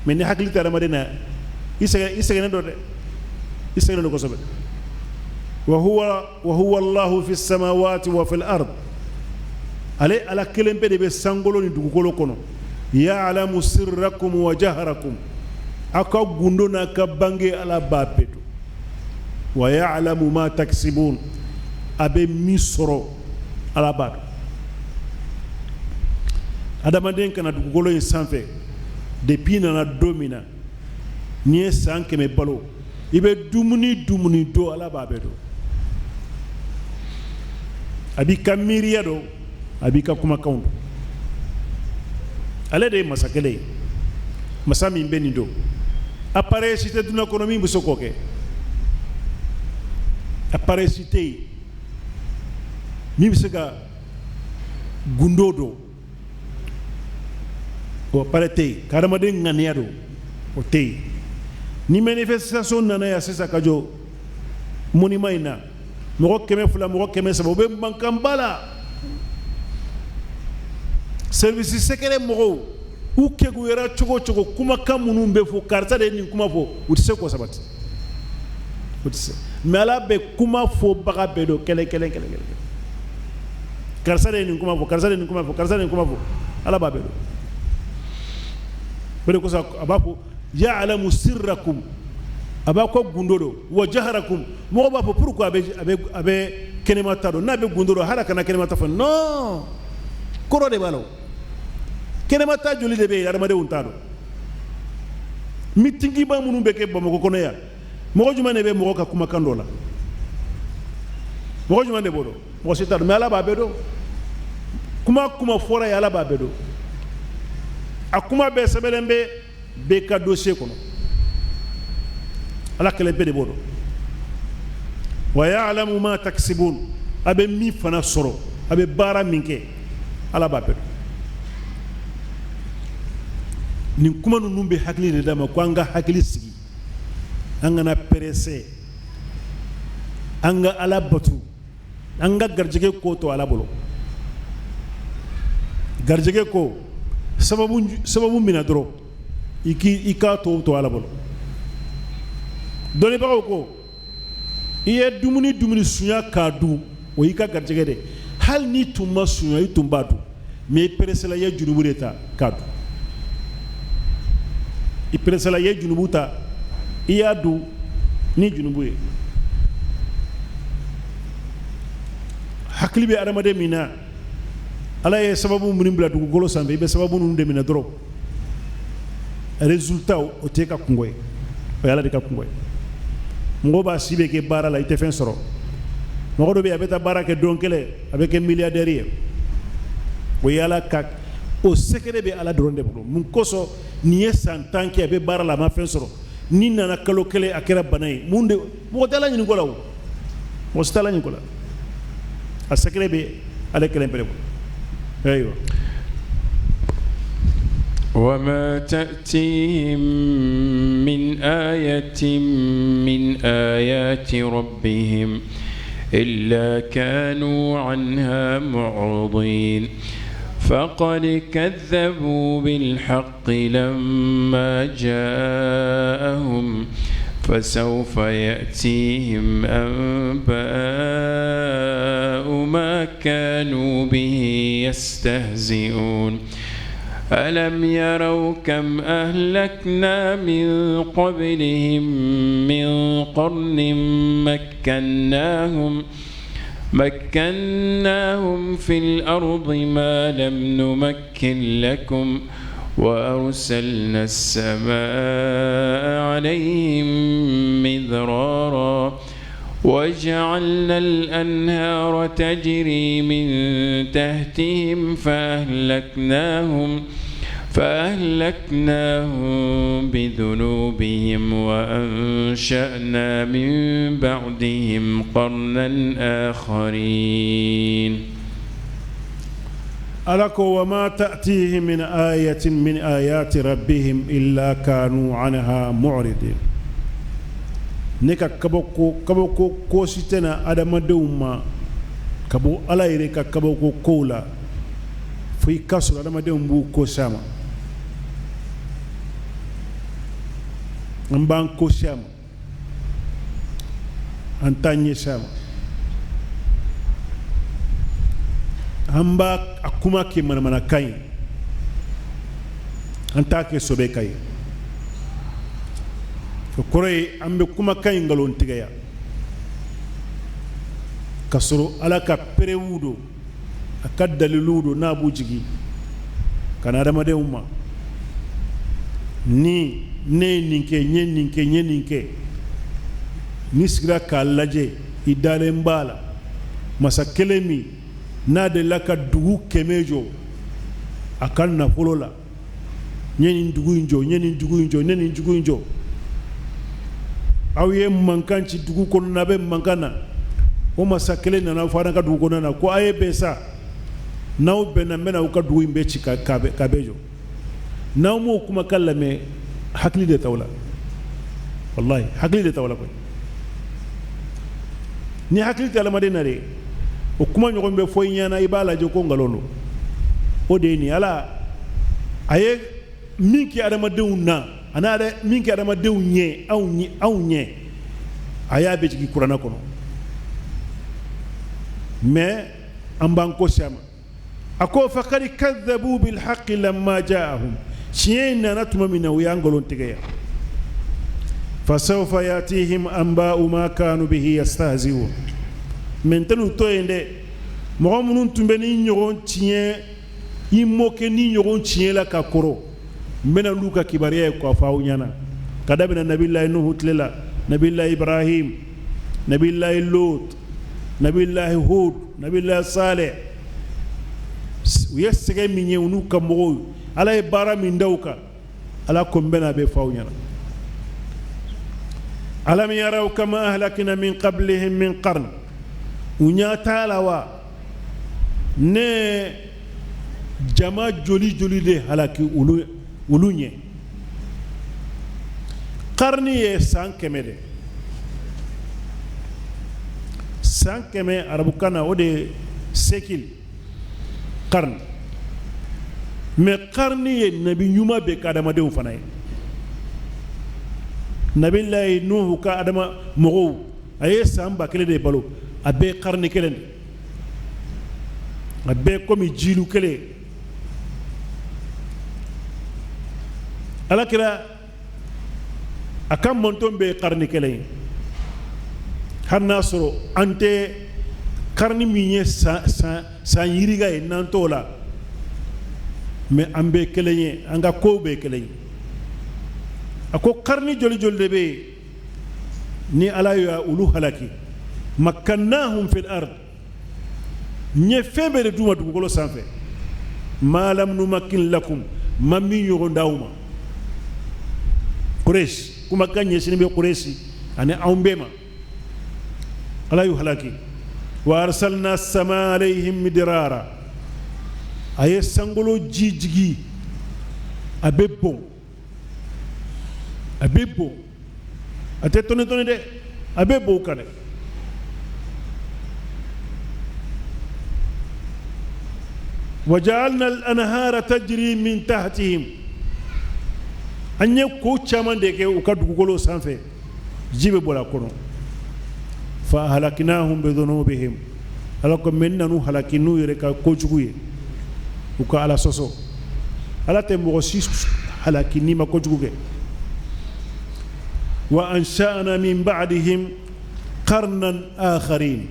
Mais ni hakili tɛ adamaden na, i sɛgɛnnen don dɛ, i sɛgɛnnen don kosɛbɛ. Wa huwa wa huwa Allahu fi samawati wa fil ard, ale Ala kelen pe de bɛ sankolo ni dugukolo kɔnɔ. Ya'lamu sirrakum wa jahrakum, aw ka gundo n'a ka bange, Ala b'a bɛɛ dɔn. Wa ya'lamu ma taksibun, a bɛ min sɔrɔ, Ala b'a dɔn. Adamaden kana dugukolo in sanfɛ depuis nana don min na, n'i ye san 100 balo, i bɛ dumuni dumuni dun, Ala b'a bɛɛ dɔn. A b'i ka miiriya dɔn, a b'i ka kumakanw dɔn. Ale de ye masa kelen ye, masa min bɛ nin dɔn. Appareil si tɛ dunuya kɔnɔ min bɛ se k'o kɛ. Appareil si tɛ yen min bɛ se ka gundo dɔn, o appareil tɛ yen. Ka adamaden ŋaniya dɔn, o tɛ yen. Ni manifestation nana yan sisan ka jɔ monument in na, mɔgɔ 200, mɔgɔ 300, u bɛ mankanba la. Service secret mɔgɔw, u kekuyara cogo o cogo, kumakan minnu bɛ fɔ, karisa de ye nin kuma fɔ, u tɛ se k'o sabati, u tɛ se. Mais Ala bɛ kuma fɔbaga bɛɛ dɔn kelen kelen kelen kelen. Karisa de ye nin kuma fɔ, karisa de ye nin kuma fɔ, karisa de ye nin kuma fɔ, Ala b'a bɛɛ dɔn. O de kosɔn a b'a fɔ ya'lamu sirrakum, a b'a ka gundo dɔn, wa jaharakum. Mɔgɔ b'a fɔ pourquoi a bɛ kɛnɛma ta dɔn, n'a bɛ gundo dɔn hali a kana kɛnɛma ta fɔ. Non, kɔrɔ de b'a la o. Kɛnɛma ta joli de bɛ yen adamadenw t'a dɔn? Mitingiba minnu bɛ kɛ Bamakɔ kɔnɔ yan, mɔgɔ jumɛn de bɛ mɔgɔ ka kumakan dɔ la? Mɔgɔ jumɛn de b'o dɔn? Mɔgɔ si t'a dɔn. Mais Ala b'a bɛɛ dɔn. Kuma fɔra ye, Ala b'a bɛɛ dɔn. A kuma bɛɛ sɛbɛnlen bɛ bɛɛ ka dossier kɔnɔ. Ala kelen pe de b'o dɔn. Wa ya'lamu ma taksibun, a bɛ min fana sɔrɔ, a bɛ baara min kɛ, Ala b'a bɛɛ dɔn. Nin kuma ninnu bɛ hakili de d'a ma ko an ka hakili sigi, an kana pressé, an ka Ala batu, an ka garijɛgɛ ko to Ala bolo. Garijɛgɛ ko sababu minɛ dɔrɔn, i k'i i k'a to Ala bolo. Dɔnnibagaw ko i ye dumuni sunya k'a dun, o y'i ka garijɛgɛ de. Hali n'i tun ma sunya, i tun b'a dun, mais i pressé la, i ye jurumu de ta k'a dun. I pressé la, i ye jurumu ta, i y'a dun ni jurumu ye. Hakili bɛ adamaden min na, Ala ye sababu minnu bila dugukolo sanfɛ, i bɛ sababu ninnu de minɛ dɔrɔn. Résultat, o t'e ka kungo ye, o ye Ala de ka kungo ye. Mɔgɔ b'a si bɛ kɛ baara la, i tɛ fɛn sɔrɔ. Mɔgɔ dɔ bɛ yen, a bɛ taa baara kɛ don kelen, a bɛ kɛ milliardaire ye. O ye Ala ka o secret bɛ Ala dɔrɔn de bolo. Mun kosɔn nin ye san 10 kɛ, a bɛ baara la, a ma fɛn sɔrɔ, ni nana kalo kelen, a kɛra bana ye? Mun de? Mɔgɔ tɛ Ala ɲininko la o, mɔgɔ si tɛ Ala ɲininko la. A secret bɛ ale kelen pe de bolo. Ayiwa. وما تأتيهم من آية من آيات ربهم إلا كانوا عنها معرضين فقد كذبوا بالحق لما جاءهم فسوف يأتيهم أنباء ما كانوا به يستهزئون ألم يروا كم أهلكنا من قبلهم من قرن مكناهم في الأرض ما لم نمكن لكم وأرسلنا السماء عليهم مدرارا وجعلنا الأنهار تجري من تحتهم فأهلكناهم بذنوبهم وأنشأنا من بعدهم قرنا آخرين. Ala ko وما تأتيهم من آية من آيات ربهم إلا كانوا عنها معرضين. Ne ka kabako ko si tɛna adamadenw ma ka bɔ Ala yɛrɛ ka kabako kow la, fo i ka sɔrɔ adamadenw b'u ko s'a ma. An b'an ko s'a ma, an t'an ɲɛsin a ma, an b'a a kuma kɛ manamanakan ye, an t'a kɛ sɔbɛkan ye. O kɔrɔ ye an bɛ kumakan in nkalon tigɛya ka sɔrɔ Ala ka preuve don, a ka daliluw don, n'a b'u jigi ka na adamadenw ma. Ni ne ye nin kɛ, n ye nin kɛ, n ye nin kɛ, n'i sigira k'a lajɛ, i dalen b'a la, masa kelen min n'a delila ka dugu 100 jɔ a ka nafolo la, n ye nin dugu in jɔ, n ye nin dugu in jɔ, n ye nin dugu in jɔ, aw ye mankan ci dugu kɔnɔna, bɛ mankan na, o masa kelen nana fɔ an ka dugu kɔnɔna na ko a ye bɛn sa, n'aw bɛnna, n bɛna aw ka dugu in bɛɛ ci k'a bɛɛ jɔ. N'aw m'o kumakan lamɛn, hakili de t'aw la. Wallahi, hakili de t'aw la koyi. Ni hakili tɛ adamaden na de, o kuma ɲɔgɔn bɛ fɔ i ɲɛna, i b'a lajɛ ko nkalon don. O de ye nin. Ala a ye min kɛ adamadenw na, a n'a yɛrɛ min kɛ adamadenw ɲɛ, anw ɲɛ. A y'a bɛɛ jigin kuranɛ kɔnɔ, mais an b'an ko se a ma. A ko faqad kadhabu bilhaqqi lamma ja'ahum, tiɲɛ in nana tuma min na, u y'an nkalon tigɛ yan. Fasawfa yatihim anba'u ma kanu bihi yastahzi'un. Mais n tɛn'u to yen dɛ, mɔgɔ minnu tun bɛ ni ɲɔgɔn tiɲɛ, i mɔkɛ ni ɲɔgɔn tiɲɛ la ka kɔrɔ, n bɛna n'u ka kibaruya ye k'a fɔ aw ɲɛna, ka daminɛ nabilayi Nuhu tile la, nabilayi Ibrahim, nabilayi Lot, nabilayi Hud, nabilayi Saleh. U ye sɛgɛn min ye, u n'u ka mɔgɔw, Ala ye baara min da u kan, Ala ko n bɛna a bɛɛ fɔ aw ɲɛna. Alam yaraw kama ahlakina min qablihim min qarn, u ɲɛ t'a la wa, ne jama joli joli de halaki olu ɲɛ? Karni ye san 100 de, san 100 arabukan na, o de ye siècle, karni. Mais karni ye nabi ɲuman bɛɛ ka adamadenw fana ye. Nabilayi Nuhu ka adama mɔgɔw, a ye san 1000 de balo, a bɛɛ karni kelen de, a bɛɛ komi jilu kelen. Ala kira a ka mantɔn bɛɛ ye karni kelen ye. Hali n'a sɔrɔ an tɛ karni min ye san yirika ye, n'an t'o la, mais an bɛɛ kelen ye, an ka kow bɛɛ kelen ye. A ko karni joli joli de bɛ yen ni Ala y'a olu halaki? Makkannahum fil ard, n ye fɛn bɛɛ de d'u ma dugukolo sanfɛ. Ma lam numakkin lakum, ma min ɲɔgɔn d'aw ma. Kureshi kumakan ɲɛsinnen bɛ Kureshi ani anw bɛɛ ma. Ala y'u halaki. Wa arsalna sama alayhim midrara, a ye sankolo ji jigi, a bɛ bɔn, a bɛ bɔn, a tɛ tɔni tɔni dɛ, a bɛ bɔn u kan dɛ. Waja'alna al-anhara tajri min tahtihim, an ye ko caman de kɛ u ka dugukolo sanfɛ, ji bɛ bɔra a kɔnɔ. Fa ahlaknahum bidhunubihim, Ala ko mɛ nanu halaki n'u yɛrɛ ka kojugu ye, u ka Ala sɔsɔ. Ala tɛ mɔgɔ si halaki n'i ma kojugu kɛ. Wa ansha'na min ba'dihim qarnan akharin,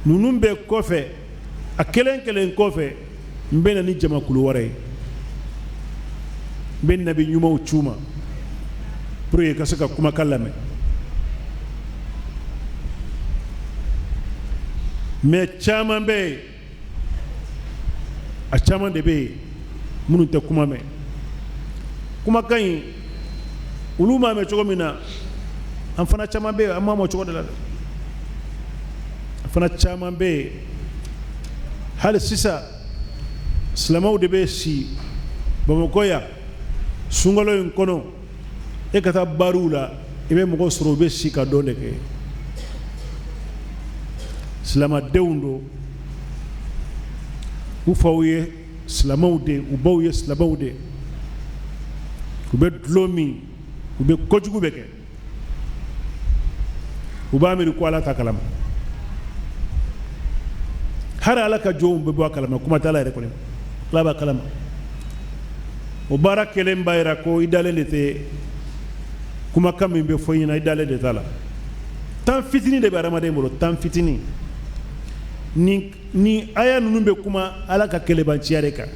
ninnu bɛɛ kɔfɛ, a kelen kelen kɔfɛ, n bɛ na ni jamakulu wɛrɛ ye, n bɛ nabi ɲumanw c'u ma pour que ka se ka kumakan lamɛn. Mais caman bɛ yen, a caman de bɛ yen minnu tɛ kuma mɛn. Kumakan in, olu m'a mɛn cogo min na, an fana caman bɛ yen, an m'a mɛn o cogo de la dɛ. An fana caman bɛ yen hali sisan, silamɛw de bɛ si Bamakɔ yan sunkalo in kɔnɔ, e ka taa bariw la, i bɛ mɔgɔ sɔrɔ u bɛ si ka dɔn de kɛ. Silamɛdenw don, u faw ye silamɛw de, u baw ye silamɛw de, u bɛ dulɔ min, u bɛ kojugu bɛ kɛ, u b'a miiri ko Ala t'a kalama. Hali Ala ka jɔnw bɛ bɔ a kalama, kuma tɛ Ala yɛrɛ kɔni, Ala b'a kalama. O baara kelen b'a yira ko i dalen de tɛ kumakan min bɛ fɔ i ɲɛna, i dalen de t'a la. Tan fitinin de bɛ adamaden bolo, tan fitinin. Ni aya ninnu bɛ kuma Ala ka kɛlɛbanciya de kan,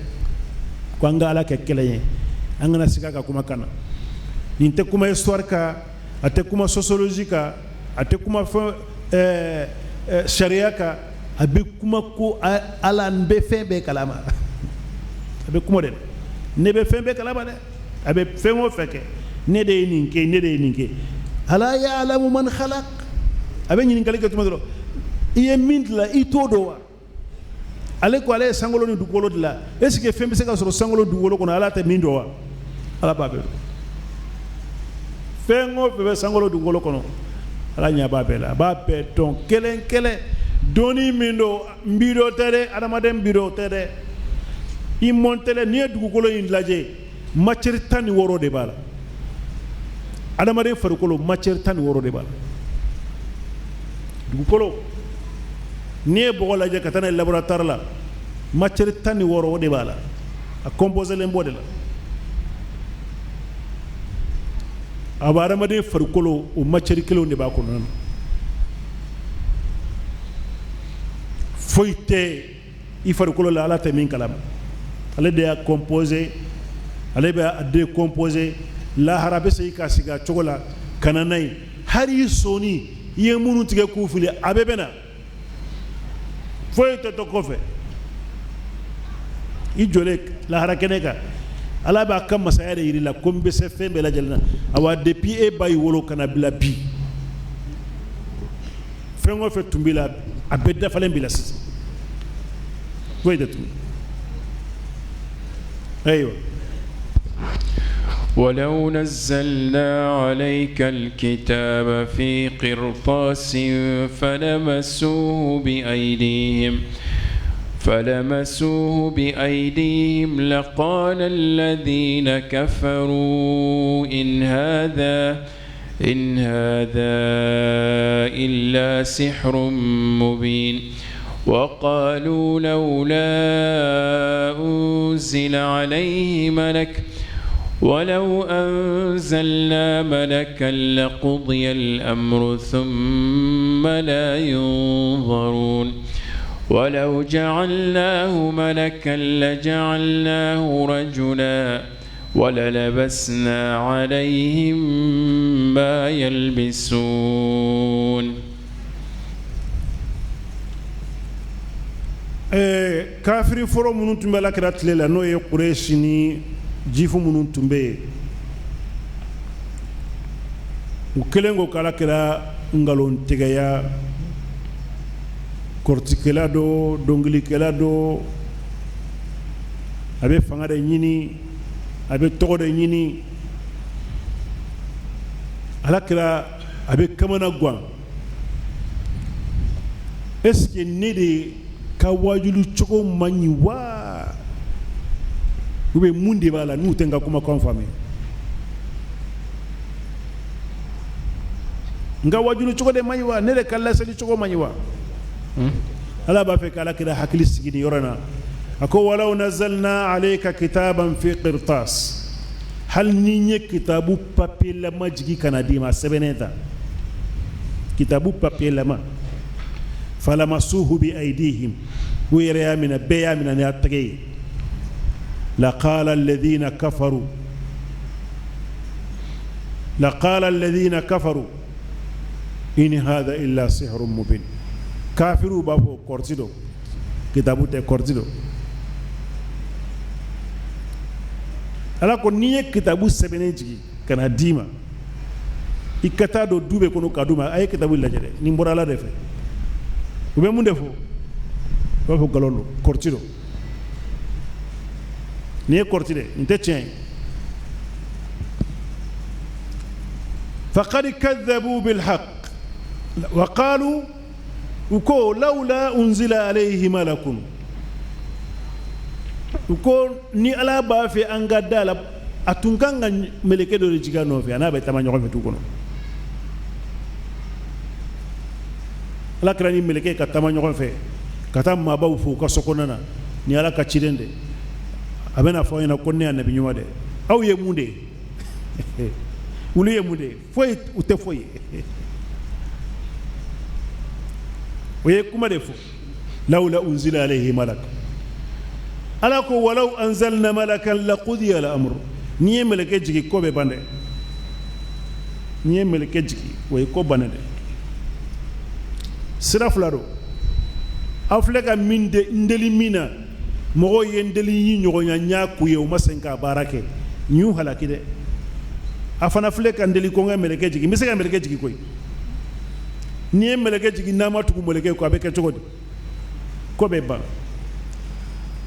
ko an ka Ala kɛ kɛlɛ ye, an kana siga ka kumakan na. Nin tɛ kuma histoire kan, a tɛ kuma sociologie kan, a tɛ kuma fɛn sariya kan, a bɛ kuma ko Ala n bɛ fɛn bɛɛ kalama. A bɛ kuma de, ne bɛ fɛn bɛɛ kalama dɛ, a bɛ fɛn o fɛn kɛ, ne de ye nin kɛ, ne de ye nin kɛ. Ala ya'lamu man khalaq, a bɛ ɲininkali kɛ tuma dɔ, i ye min dilan i t'o dɔn wa? Ale ko ale ye sankolo ni dugukolo dilan, est ce que fɛn bɛ se ka sɔrɔ sankolo dugukolo kɔnɔ Ala tɛ min dɔn wa? Ala b'a bɛɛ dɔn. Fɛn o fɛn bɛ sankolo dugukolo kɔnɔ, Ala ɲɛ b'a bɛɛ la, a b'a bɛɛ dɔn kelen kelen. Dɔnni min don, n b'i dɔn tɛ dɛ, adamaden b'i dɔn tɛ dɛ. I mɔntɛlɛ, n'i ye dugukolo in lajɛ, matière 16 de b'a la. Adamaden farikolo matière 16 de b'a la. Dugukolo, n'i ye bɔgɔ lajɛ ka taa n'a ye laboratoire la, matière 16 o de b'a la, a composelen b'o de la. A bɛ adamaden farikolo, o matière kelenw de b'a kɔnɔna na. Foyi tɛ i farikolo la Ala tɛ min kalama. Ale de y'a composé, ale bɛ a décomposé. Lahara bɛ segin ka sigi a cogo la ka na n'a ye. Hali i sɔnni i ye minnu tigɛ k'u fili, a bɛɛ bɛ na, foyi tɛ to kɔfɛ. I jɔlen lahara kɛnɛ kan, Ala b'a ka masaya de yir'i la ko n bɛ se fɛn bɛɛ lajɛlen na. Awa, depuis e ba y'i wolo ka na bila bi, fɛn o fɛn tun b'i la, a bɛɛ dafalen b'i la sisan, foyi tɛ tun. Ayiwa. ولو نزلنا عليك الكتاب في قرطاس فلمسوه بأيديهم لقال الذين كفروا إن هذا إلا سحر مبين، وقالوا لولا أنزل عليه ملك، ولو أنزلنا ملكا لقضي الأمر ثم لا ينظرون، ولو جعلناه ملكا لجعلناه رجلا وللبسنا عليهم ما يلبسون. Kafiri fɔlɔ minnu tun bɛ Alakira tile la, n'o ye Kuresi ni jifu minnu tun bɛ yen, u kɛlen ko k'Alakira nkalontigɛya, kɔrɔtikɛla do, dɔnkilikɛla do, a bɛ fanga de ɲini, a bɛ tɔgɔ de ɲini. Alakira a bɛ kamana gan, est ce que ne de ka wajulu cogo man ɲi wa, ou bien mun de b'a la n'u tɛ n ka kumakan faamuya? N ka wajulu cogo de man ɲi wa, ne de ka laseli cogo man ɲi wa? Ala b'a fɛ k'Ala kira hakili sigi nin yɔrɔ in na. A ko: ولو نزلنا عليك كتابا في قرطاس, hali ni n ye kitabu papier lama jigi ka na d'i ma, a sɛbɛnnen ta, kitabu papier lama, فلمسوه بأيديهم, u yɛrɛ y'a minɛ, bɛɛ y'a minɛ ni a tɛgɛ ye, لقال الذين كفروا إن هذا إلا سحر مبين. Kafiru b'a fɔ kɔrɔti do, kitabu tɛ, kɔrɔti do. Ala ko n'i ye kitabu sɛbɛnnen jigi ka na d'i ma, i ka taa don du bɛɛ kɔnɔ ka d'u ma, a ye kitabu lajɛ dɛ, nin bɔra Ala de fɛ, u bɛ mun de fɔ? U b'a fɔ nkalon don, kɔrɔti don, nin ye kɔrɔti dɛ, nin tɛ tiɲɛ ye. فقد كذبوا بالحق وقالوا, u ko لولا أنزل عليه ملك, u ko ni Ala b'a fɛ an ka da la, a tun kan ka mɛlɛkɛ dɔ de jigin a nɔfɛ, a n'a bɛ taama ɲɔgɔn fɛ du kɔnɔ. Ala kɛra ni mɛlɛkɛ ka taama ɲɔgɔn fɛ ka taa maabaw fo u ka so kɔnɔna na, ni Ala ka ciden de a bɛna fɔ aw ɲɛna ko ne y'a nabi ɲuman dɛ. Aw ye mun de ye? Olu ye mun de ye? Foyi, u tɛ foyi ye. O ye kuma de fɔ: لولا أنزل عليه ملك. Ala ko: ولو أنزلنا ملكا لقضي الأمر. N'i ye mɛlɛkɛ jigi, ko bɛ ban dɛ. N'i ye mɛlɛkɛ jigi, o ye ko bannen dɛ. Sira fila don. Aw filɛ ka min de n deli min na, mɔgɔw ye n deli y'i ɲɔgɔnya, n y'a k'u ye, u ma segin k'a baara kɛ, n y'u halaki dɛ. A fana filɛ ka n deli ko n ka mɛlɛkɛ jigin, n bɛ se ka mɛlɛkɛ jigin koyi. N'i ye mɛlɛkɛ jigin, n'a ma tugu mɛlɛkɛ kɔ, a bɛ kɛ cogo di? Ko bɛ ban.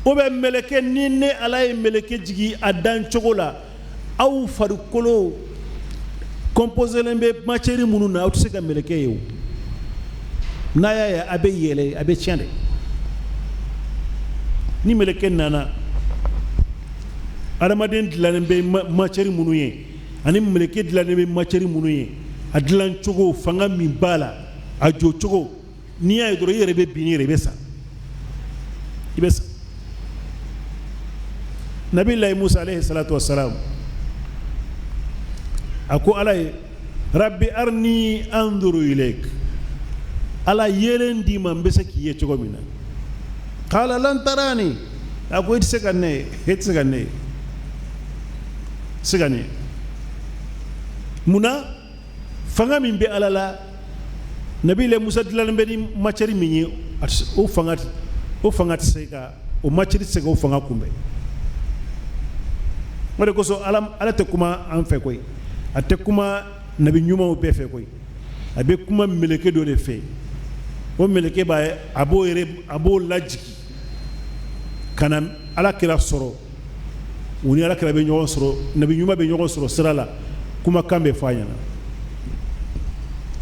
O bɛ mɛlɛkɛ, ni ne Ala ye mɛlɛkɛ jigin a dan cogo la, aw farikolo composelen bɛ matière minnu na, aw tɛ se ka mɛlɛkɛ ye o. N'a y'a ye, a bɛ yɛlɛ, a bɛ tiɲɛ dɛ. Ni mɛlɛkɛ nana, adamaden dilannen bɛ matière minnu ye ani mɛlɛkɛ dilannen bɛ matière minnu ye, a dilan cogo, fanga min b'a la. A jɔ cogo, n'i y'a ye dɔrɔn, i yɛrɛ bɛ bin, i yɛrɛ i bɛ sa, i bɛ sa. Nabilayi Musa alayhi salatu wasalam a ko Ala ye: rabbi arni anzuru ilayk, Ala, yeelen di ma, n bɛ se k'i ye cogo min na. Qala lan tarani, a ko i tɛ se ka ne ye, e tɛ se ka ne ye, se ka ne ye. Munna? Fanga min bɛ Ala la, Nabila Musa dilanlen bɛ ni matière min ye, o fanga tɛ se ka, o matière tɛ se ka o fanga kunbɛn. O de kosɔn Ala tɛ kuma an fɛ koyi, a tɛ kuma nabi ɲumanw bɛɛ fɛ koyi, a bɛ kuma mɛlɛkɛ dɔ de fɛ. O mɛlɛkɛ b'a, a b'o yɛrɛ, a b'o lajigi ka na Ala kira sɔrɔ. U ni Ala kira bɛ ɲɔgɔn sɔrɔ, nabi ɲuman bɛ ɲɔgɔn sɔrɔ sira la, kumakan bɛ fɔ a ɲɛna.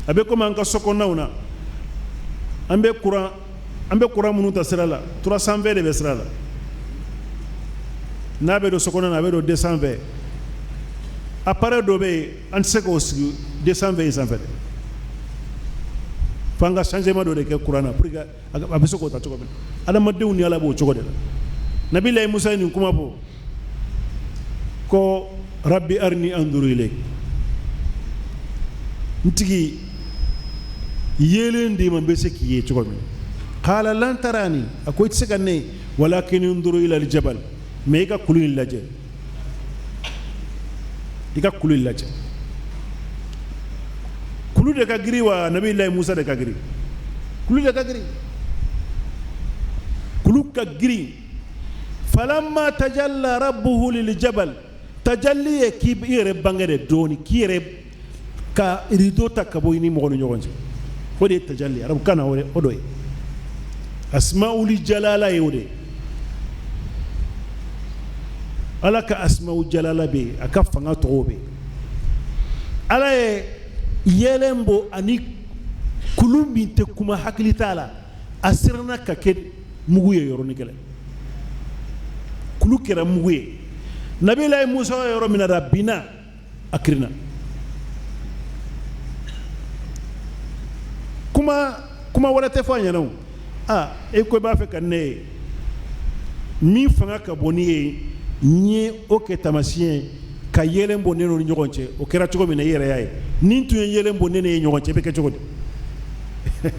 A bɛ komi an ka so kɔnɔnaw na, an bɛ courant minnu ta sira la, 320 de bɛ sira la. N'a bɛ don so kɔnɔ na, a bɛ don 220. Appareil dɔ bɛ yen, an tɛ se k'o sigi 220 in sanfɛ dɛ, f'an ka changement dɔ de kɛ courant na pour que a bɛ se k'o ta cogo min na. Adamadenw ni Ala b'o cogo de la. Nabilayi Musa ye nin kuma fɔ ko: rabbi arni anzuru ilayk, n tigi, yeelen di ma, n bɛ se k'i ye cogo min. Qala lan tarani, a ko i tɛ se ka ne, walakin unzuru ila aljabal, mais i ka kulu in lajɛ, i ka kulu in lajɛ. Kulu de ka giri wa Nabilayi Musa de ka giri? Kulu de ka giri, kulu ka giri. Falamma tajalla rabbuhu liljabal, tajalli ye k'i yɛrɛ bange de dɔɔni, k'i yɛrɛ ka rideau ta ka bɔ i ni mɔgɔ ni ɲɔgɔn cɛ, o de ye tajalli arabukan na. O dɔ ye asmaul jalala ye, o de ye Ala ka asmaul jalala bɛ yen, a ka fanga tɔgɔw bɛ yen. Ala ye yɛlɛn bɔ ani kulu min tɛ kuma, hakili t'a la, a siranna ka kɛ mugu ye yɔrɔnin kelen, kulu kɛra mugu ye. Nabilayi Musa ye yɔrɔ min na, a binna, a kirinna. Kuma wɛrɛ tɛ fɔ a ɲɛna. O aa, e ko i b'a fɛ ka ne ye, min fanga ka bon ni ye, n ye o kɛ taamasiyɛn ye ka yeelen bɔ ne n'o ni ɲɔgɔn cɛ. O kɛra cogo min na, i yɛrɛ y'a ye. Ni n tun ye yeelen bɔ ne ne ye ɲɔgɔn cɛ, i bɛ kɛ cogo di? I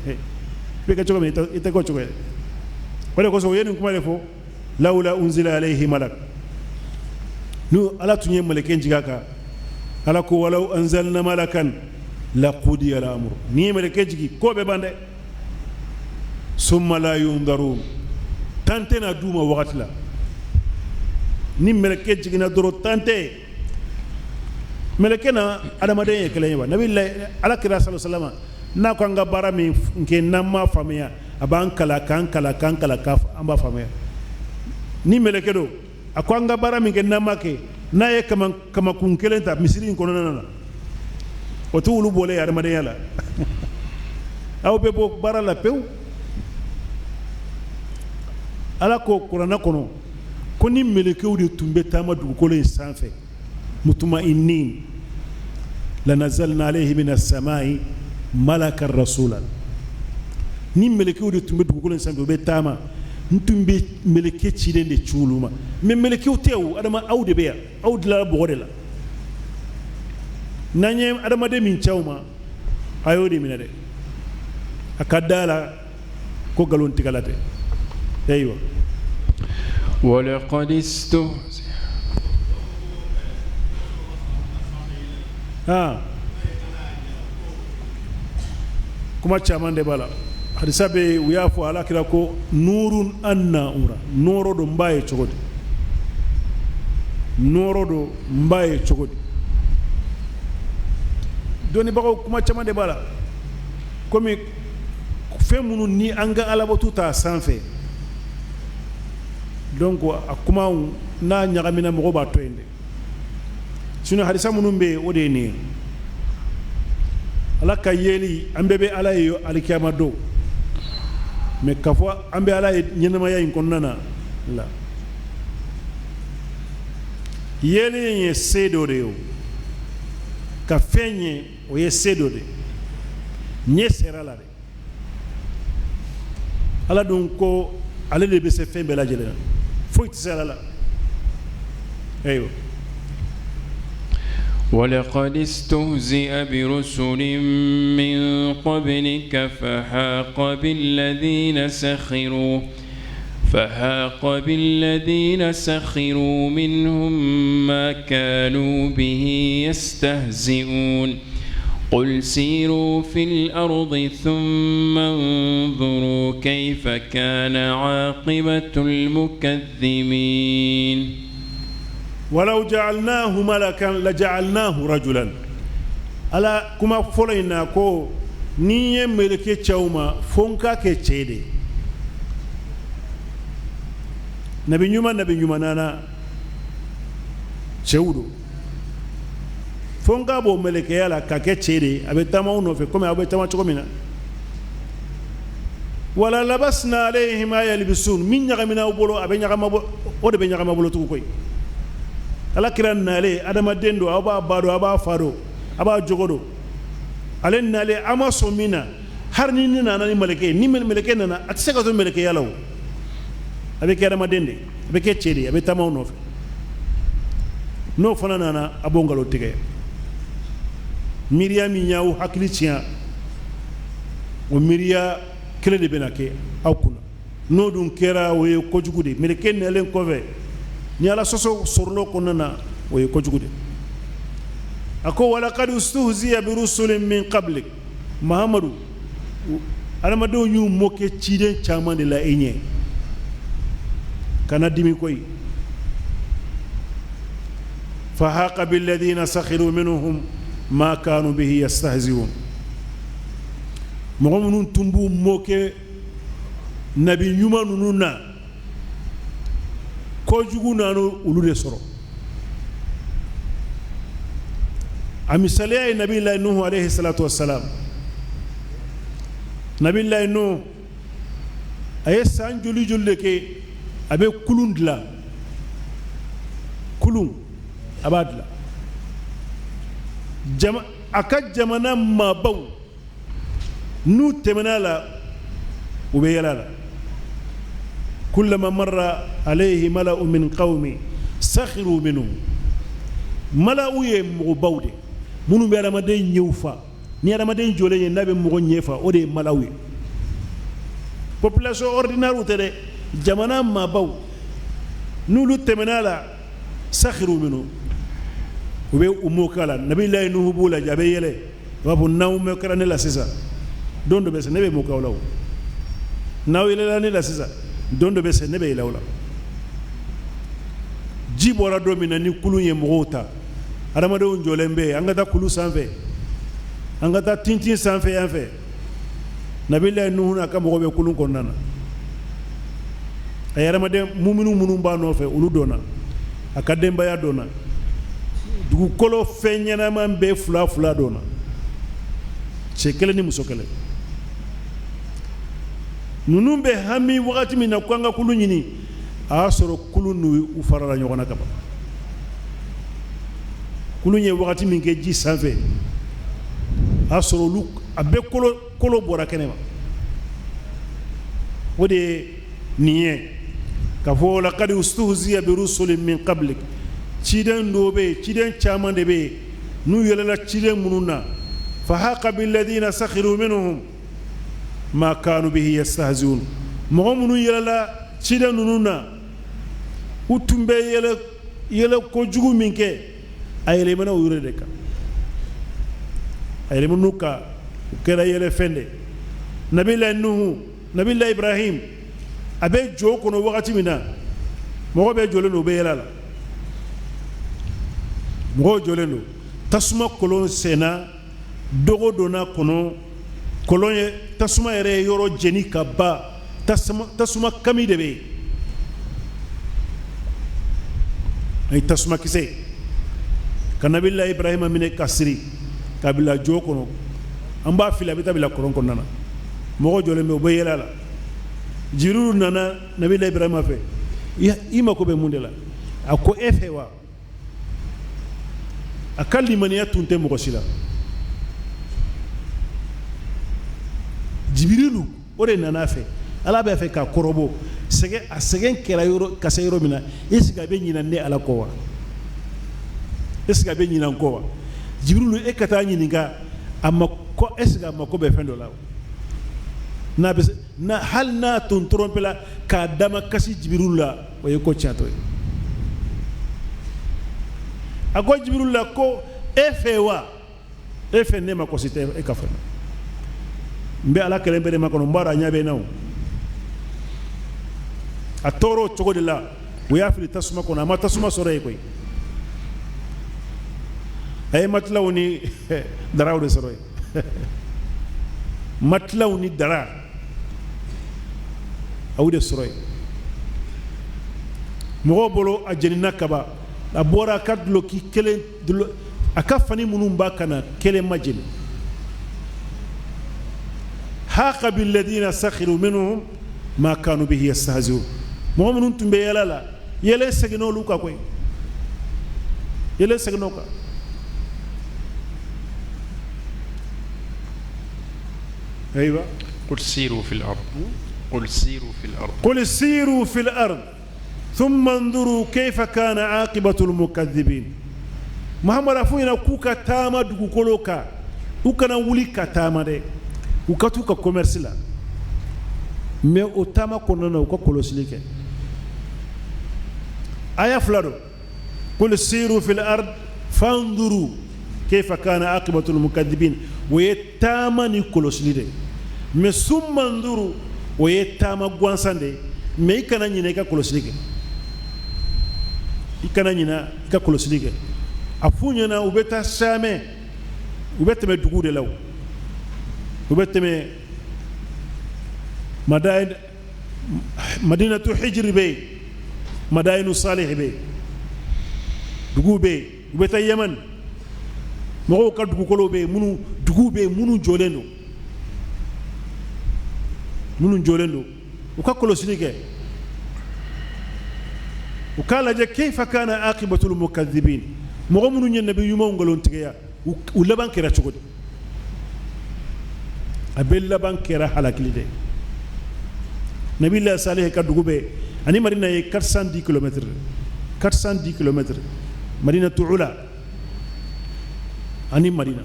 bɛ kɛ cogo min, i tɛ kɛ o cogo ye. O de kosɔn u ye nin kuma de fɔ: lawla unzila alayhi malak, n'u Ala tun ye mɛlɛkɛ jigin a kan. Ala ko: walaw anzalna malakan laqudiya al-amru, n'i ye mɛlɛkɛ jigin, ko bɛ ban dɛ. Summa la yundarun, tan tɛna d'u ma wagati la. Ni mɛlɛkɛ jiginna dɔrɔn, tan tɛ. Mɛlɛkɛ na adamaden ye kelen ye wa? Nabi Ala kira sallallahu alaihi wasallam n'a ko an ka baara min kɛ, n'an m'a faamuya, a b'an kala, k'an kala, k'an kala, k'an b'a faamuya. Ni mɛlɛkɛ don, a ko an ka baara min kɛ, n'an m'a kɛ, n'a ye kamakun kelen ta misiri in kɔnɔna na, o tɛ olu bɔlen ye adamadenya la, aw bɛ bɔ baara la pewu. Ala ko kuranɛ kɔnɔ ko ni mɛlɛkɛw de tun bɛ taama dugukolo in sanfɛ, mutma'innin, lanazalna alayhi mina samai malakan rasula, ni mɛlɛkɛw de tun bɛ dugukolo in sanfɛ, u bɛ taama, n tun bɛ mɛlɛkɛ ciden de ci olu ma. Mais mɛlɛkɛw tɛ o, adama aw de bɛ yan, aw dilanna bɔgɔ de la. N'an ye adamaden min ci aw ma, a y'o de minɛ dɛ, a ka da la ko nkalon tigɛla tɛ. Ayiwa. ولقد استهزئ Ah, kuma caman de b'a la. Hadisa bɛ, u y'a fɔ Ala kira ko: nurun anna ura, nɔɔrɔ don, n b'a ye cogo di? Nɔɔrɔ don, n b'a ye cogo di? Dɔnnibagaw, kuma caman de b'a la, komi fɛn minnu ni an ka alabatu t'a sanfɛ. Donc a kumaw n'a ɲagamina, mɔgɔw b'a to yen dɛ. Sinon hadisa minnu bɛ yen, o de ye nin ye. Ala ka yeli, an bɛɛ bɛ Ala ye alikiyama don, mais k'a fɔ an bɛ Ala ye ɲɛnamaya in kɔnɔna na la, yeli in ye se dɔ de ye. O ka fɛn ye, o ye se dɔ de ye, ɲɛ sera la dɛ. Ala dun ko ale de bɛ se fɛn bɛɛ lajɛlen na, foyi tɛ se Ala la. Ayiwa. ولقد استهزئ برسل من قبلك فحاق بالذين سخروا منهم ما كانوا به يستهزئون قل سيروا في الأرض ثم انظروا كيف كان عاقبة المكذبين. ولو جعلناه ملكا لجعلناه رجلا. Ala kuma fɔlɔ in na ko ni ye mɛlɛkɛ ci aw ma fo n k'a kɛ cɛ de. Nabi ɲuman, nabi ɲuman nana cɛw don, fo n k'a bɔ mɛlɛkɛya la ka kɛ cɛ de, a bɛ taama aw nɔfɛ komi aw bɛ taama cogo min na. Wala labasna alayhim ma yalbisun, min ɲagamina aw bolo a bɛ ɲagama, o de bɛ ɲagama bolo tugun koyi. Ala kira nalen adamaden don, aw b'a ba dɔn, aw b'a fa dɔn, a b'a jogo dɔn. Ale nalen a ma sɔn min na, hali ni ne nana ni mɛlɛkɛ ye, ni mɛlɛkɛ nana a tɛ se ka to mɛlɛkɛya la o, a bɛ kɛ adamaden de, a bɛ kɛ cɛ de, a bɛ taama aw nɔfɛ. N'o fana nana a b'o nkalon tigɛ. Miiriya min y'aw hakili tiɲɛ, o miiriya kelen de bɛna kɛ aw kunna. N'o dun kɛra, o ye kojugu de ye. Mɛlɛkɛ nalen kɔfɛ ni Ala sɔsɔ sɔrɔla o kɔnɔna na, o ye kojugu de. A ko walakad ustuhziya birusulin min qablik. Mahamadu, adamadenw y'u mɔkɛ ciden caman de la e ɲɛ, kana dimi koyi. Fahaqa billadhina sakhiru minhum ma kanu bihi yastahzi'un. Mɔgɔ minnu tun b'u mɔkɛ nabi ɲuman ninnu na, kojugu nana olu de sɔrɔ. A misaliya ye Nabilayi Nuhu alayhi salatu wassalam. Nabilayi Nuhu a ye san joli joli de kɛ a bɛ kulun dilan, kulun a b'a dilan. Jama, a ka jamana maabaw n'u tɛmɛna la, u bɛ yɛlɛ a la. Kullama marra alayhi mala'u min qawmi sakhiru minhu. Mala'u ye mɔgɔbaw de minnu bɛ adamaden ɲɛw fa. Ni adamaden jɔlen ye n'a bɛ mɔgɔ ɲɛ fa, o de ye mala'u ye. Population ordinaire tɛ dɛ, jamana maabaw n'olu tɛmɛna la, sakhiru minhu, u bɛ u mɔ la. Nabilayi Nuhu b'u lajɛ, a bɛ yɛlɛ, a b'a fɔ n'aw mɔ kɛra ne la sisan, don dɔ bɛ se ne bɛ mɔ k'aw la o. N'aw yɛlɛla ne la sisan, don dɔ bɛ se ne bɛ yɛlɛ aw la. Ji bɔra don min na ni kulun ye mɔgɔw ta, adamadenw jɔlen bɛ yen, an ka taa kulu sanfɛ, an ka taa tintin sanfɛ yan fɛ. Nabilayi Nuhu n'a ka mɔgɔw bɛ kulun kɔnɔna na. A ye adamaden muminu minnu b'a nɔfɛ, olu donna, a ka denbaya donna, dugukolo fɛn ɲɛnama bɛɛ fila fila donna, cɛ kelen ni muso kelen. Ninnu bɛ hami wagati min na ko an ka kulu ɲini, a y'a sɔrɔ kulu n'u u farala ɲɔgɔn na ka ban. Kulu ye wagati min kɛ ji sanfɛ, a y'a sɔrɔ olu a bɛɛ kolo kolo bɔra kɛnɛ ma. O de ye nin ye k'a fɔ laqad ustuhziya birusulin min qablik. Ciden dɔw bɛ yen, ciden caman de bɛ yen n'u yɛlɛla ciden minnu na, fahaqa billadhina sakhiru minhum ma kanu bihi yastahzi'un. Mɔgɔ minnu yɛlɛla ciden ninnu na, u tun bɛ yɛlɛ yɛlɛ kojugu min kɛ, a yɛlɛmana u yɛrɛ de kan, a yɛlɛmana u kan, u kɛra yɛlɛfɛn de. Nabilayi Nuhu, Nabilayi Ibrahim, a bɛ jɔ kɔnɔ wagati min na, mɔgɔ bɛɛ jɔlen don, u bɛ yɛlɛ a la, mɔgɔw jɔlen don, tasuma kolon senna, dogo donna kɔnɔ, kolon ye tasuma yɛrɛ ye yɔrɔ jeni ka ban, tasuma kami de bɛ yen, ani tasuma kisɛ ka Nabilayi Ibrahima minɛ ka siri ka bila jɔ kɔnɔ, an b'a fili a bɛ taa bila kɔlɔn kɔnɔna na, mɔgɔ jɔlen bɛ, u bɛ yɛlɛ a la. Jiriw nana Nabilayi Ibrahima fɛ, i mako bɛ mun de la? A ko e fɛ wa? A ka limaniya tun tɛ mɔgɔ si la. Jibirilu o de nana a fɛ, Ala b'a fɛ k'a kɔrɔbɔ sɛgɛn a sɛgɛn kɛra yɔrɔ ka se yɔrɔ min na, est ce que a bɛ ɲinɛ ne Ala kɔ wa? Est ce que a bɛ ɲinɛ n kɔ wa? Jibirilu e ka taa ɲininka a ma ko est ce que a mako bɛ fɛn dɔ la wa? N'a bɛ se n'a hali n'a tun trompé la k'a damakasi Jibirilu la, o ye ko tiɲɛtɔ ye. A ko Jibirilu la ko e fɛ wa? E fɛ ne ma kɔsi tɛ e ka fɛn na. N bɛ Ala kelen pe de makɔnɔ, n b'a dɔn a ɲɛ bɛ n na o. A tɔɔrɔ o cogo de la, u y'a fili tasuma kɔnɔ, a ma tasuma sɔrɔ yen koyi. A ye matilaw ni daraw de sɔrɔ yen. Matilaw ni dara a y'o de sɔrɔ yen. Mɔgɔw bolo a jenina kaba, a bɔra a ka duloki kelen, a ka fani minnu b'a kan na kelen ma jeni. Haqa billadina sakhiru minhum ma kanu bihi yastahzi'un. Mɔgɔ minnu tun bɛ yɛlɛ la, yɛlɛ seginna olu kan koyi, yɛlɛ seginna o kan. أيوة. قل سيروا في الأرض. قل سيروا في الأرض. قل سيروا في الأرض ثم انظروا كيف كان عاقبة المكذبين. Muhammad a f'u ɲɛna k'u ka taama dugukolo kan, u kana wuli ka taama dɛ, u ka t'u ka commerce la, mais o taama kɔnɔna na u ka kɔlɔsili kɛ. Aya fila don. قل سيروا في الأرض فانظروا كيف كان عاقبة المكذبين. O ye taama ni kɔlɔsili de, mais ثم انظروا o ye taama gansan de, mais i kana ɲinɛ i ka kɔlɔsili kɛ, i kana ɲinɛ i ka kɔlɔsili kɛ. A f'u ɲɛna u bɛ taa Samɛ, u bɛ tɛmɛ dugu de la o, u bɛ tɛmɛ Madayin, Madinatu Hijiri bɛ yen, Madayinu Salih bɛ yen, duguw bɛ yen. U bɛ taa Yemen, mɔgɔw ka dugukolow bɛ yen, minnu duguw bɛ yen minnu jɔlen don, minnu jɔlen don, u ka kɔlɔsili kɛ, u k'a lajɛ كيف كان عاقبة المكذبين. Mɔgɔ minnu ye nabi ɲumanw nkalontigiya, u laban kɛra cogo di? A bɛɛ laban kɛra halakili de. Nabila Salih ka dugu bɛ ani Madina ye 410 kilomètres, 410 kilomètres, Madina Tuula ani Madina.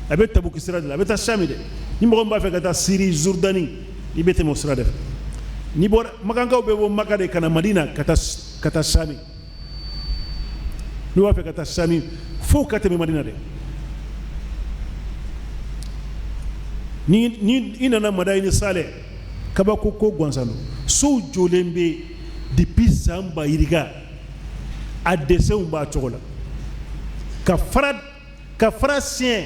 A bɛ Tabuki sira de la, a bɛ taa Sami de. Ni mɔgɔ min b'a fɛ ka taa Siri, Jordani, i bɛ tɛmɛ o sira de fɛ. N'i bɔra Makankaw bɛ bɔ Maka de ka na Madina ka taa Sami. N'u b'a fɛ ka taa Sami, fo ka tɛmɛ Madina de. Ni i nana Madayini Saleh, kabako ko gansan don. Sow jɔlen bɛ depuis san ba yirika, a dɛsɛw b'a cogo la, ka fara siɲɛ.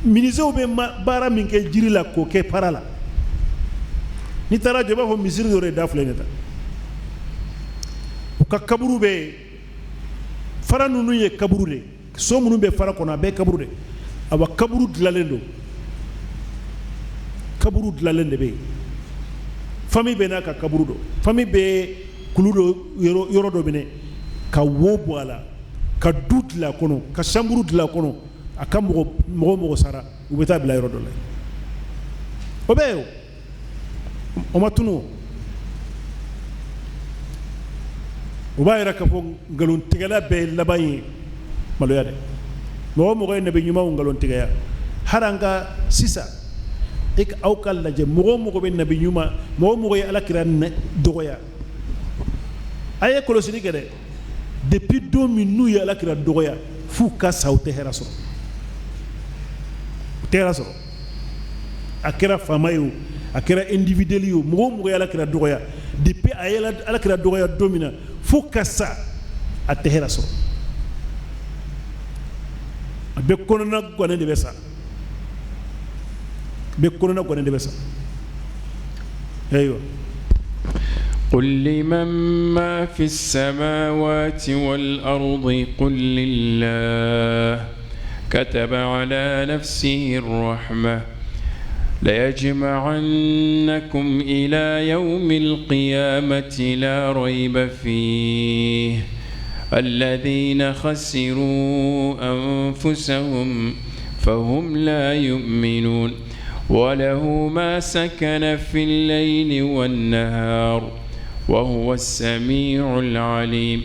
Menuisiers bɛ baara min kɛ jiri la k'o kɛ para la, n'i taara jɔ i b'a fɔ misiri dɔ de da filɛ nin ta. U ka kaburu bɛ yen, fara ninnu ye kaburu de, so minnu bɛ fara kɔnɔ a bɛɛ ye kaburu de. Awa kaburu dilanlen don, kaburu dilanlen de bɛ yen. Famille bɛɛ n'a ka kaburu don. Famille bɛ kulu dɔ yɔrɔ dɔ minɛ ka wo bɔ a la, ka du dilan a kɔnɔ, ka chambre dilan a kɔnɔ. A ka mɔgɔ mɔgɔ sara, u bɛ taa bila yɔrɔ dɔ la. O bɛ yen, o ma tunu. O b'a yira k'a fɔ nkalontigɛla bɛɛ ye laban ye maloya dɛ. Mɔgɔ o mɔgɔ ye nabi ɲumanw nkalontigɛya, hali an ka sisan e aw ka lajɛ, mɔgɔ o mɔgɔ bɛ nabi ɲuman, mɔgɔ o mɔgɔ ye Ala kira dɔgɔya, a ye kɔlɔsili kɛ dɛ. Depuis don min n'u ye Ala kira dɔgɔya, f'u ka sa, u tɛ hɛrɛ sɔrɔ, u tɛ hɛrɛ sɔrɔ. A kɛra faama ye o, a kɛra individuel ye o, mɔgɔ o mɔgɔ ye Ala kira dɔgɔya, depuis a ye Ala kira dɔgɔya don min na f'u ka sa, a tɛ hɛrɛ sɔrɔ. A bɛ kɔnɔna gannen de bɛ sa, a bɛ kɔnɔna gannen de bɛ sa. Ayiwa. قل لمن ما في السماوات والأرض قل لله كتب على نفسه الرحمة ليجمعنكم إلى يوم القيامة لا ريب فيه الذين خسروا أنفسهم فهم لا يؤمنون. وله ما سكن في الليل والنهار وهو السميع العليم.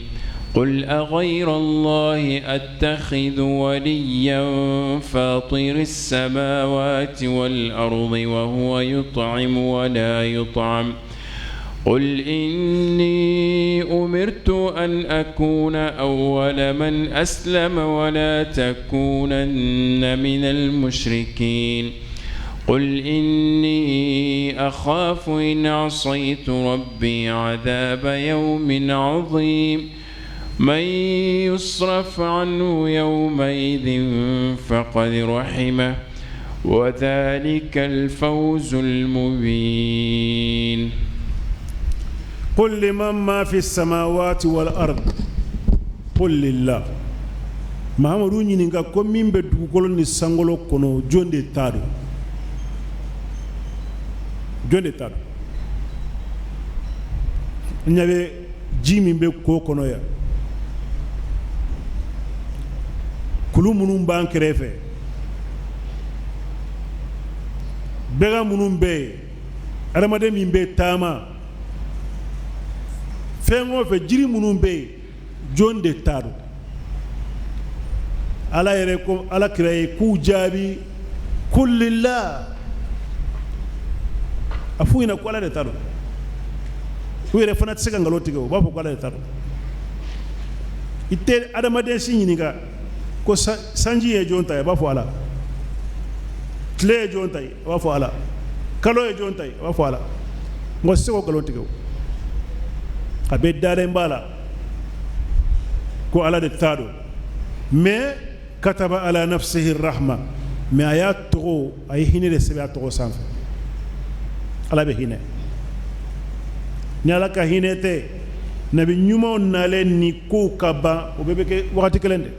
قل أغير الله أتخذ وليا فاطر السماوات والأرض وهو يطعم ولا يطعم. قل إني أمرت أن أكون أول من أسلم ولا تكونن من المشركين. قل إني أخاف إن عصيت ربي عذاب يوم عظيم. من يصرف عنه يومئذ فقد رحمه وذلك الفوز المبين. قل لمن ما في السماوات والأرض قل لله. Mahamadu ɲininka ko min bɛ dugukolo ni sankolo kɔnɔ, jɔn de ta don? Jɔn de ta don? N ɲɛ bɛ ji min bɛ ko kɔnɔ yan, kulu minnu b'an kɛrɛfɛ, bɛgan minnu bɛ yen, adamaden min bɛ taama, fɛn o fɛn, jiri minnu bɛ yen, jɔn de ta don? Ala yɛrɛ ko Ala kira ye k'u jaabi qul lillah, a f'u ɲɛna ko Ala de ta don. U yɛrɛ fana tɛ se ka nkalon tigɛ, u b'a fɔ ko Ala de ta don. I tɛ adamaden si ɲininka ko sanji ye jɔn ta ye, a b'a fɔ Ala. Tile ye jɔn ta ye, a b'a fɔ Ala. Kalo ye jɔn ta ye, a b'a fɔ Ala. Mɔgɔ tɛ se k'o nkalon tigɛ o. A bɛ dalen b'a la ko Ala de ta don. Mais kataba ala nafsihi rahma, mais a y'a tɔgɔ, a ye hinɛ de sɛbɛn a tɔgɔ sanfɛ. Ala bɛ hinɛ. Ni Ala ka hinɛ tɛ, nabi ɲumanw nalen ni kow ka ban, o bɛɛ bɛ kɛ wagati kelen de.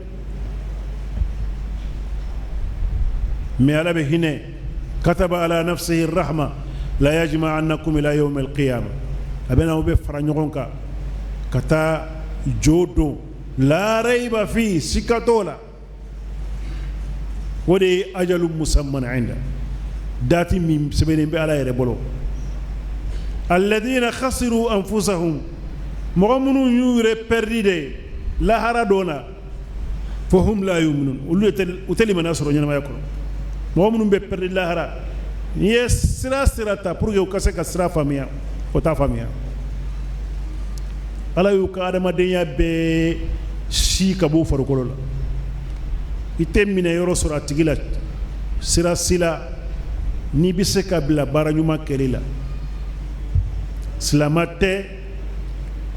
Mais Ala bɛ hinɛ. Kataba ala nafsihi rahma la yajma'annakum ila yawm al-qiyamah. A bɛ na aw bɛ fara ɲɔgɔn kan ka taa jo don, la rayba fi, sika t'o la. O de ye ajalu musamman inda, dati min sɛbɛnnen bɛ Ala yɛrɛ bolo. Alladhina khasiru anfusahum, mɔgɔ minnu y'u yɛrɛ pɛridi de lahara don na, fahum la yu'minun, olu u tɛ limaniya sɔrɔ ɲɛnamaya kɔnɔ. Mɔgɔ minnu bɛ pɛridi lahara, n'i ye sira sira ta pour que u ka se ka sira faamuya, o t'a faamuya. Ala y'u ka adamadenya bɛɛ si ka bɔ u farikolo la. I tɛ minɛ yɔrɔ sɔrɔ a tigi la sira si la n'i bɛ se ka bila baara ɲuman kɛli la. Silama tɛ,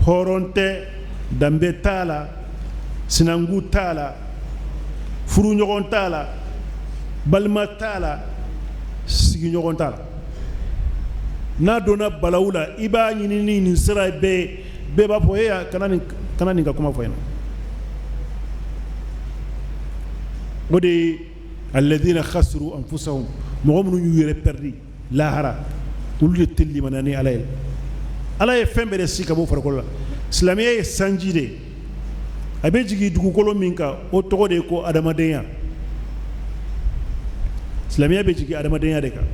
hɔrɔn tɛ, danbe t'a la, sinankun t'a la, furuɲɔgɔn t'a la, balima t'a la, sigiɲɔgɔn t'a la. N'a donna balawu la, i b'a ɲini ni nin sira bɛɛ, bɛɛ b'a fɔ e kana nin ka kuma fɔ ɲɛna. O de ye alladhina khasiru anfusahum, mɔgɔ minnu y'u yɛrɛ pɛridi lahara, olu de tɛ limaniya ni Ala ye. Ala ye fɛn bɛɛ de si ka bɔ farikolo la. Silamɛya ye sanji de ye, a bɛ jigin dugukolo min kan, o tɔgɔ de ye ko adamadenya. Silamɛya bɛ jigin adamadenya de kan.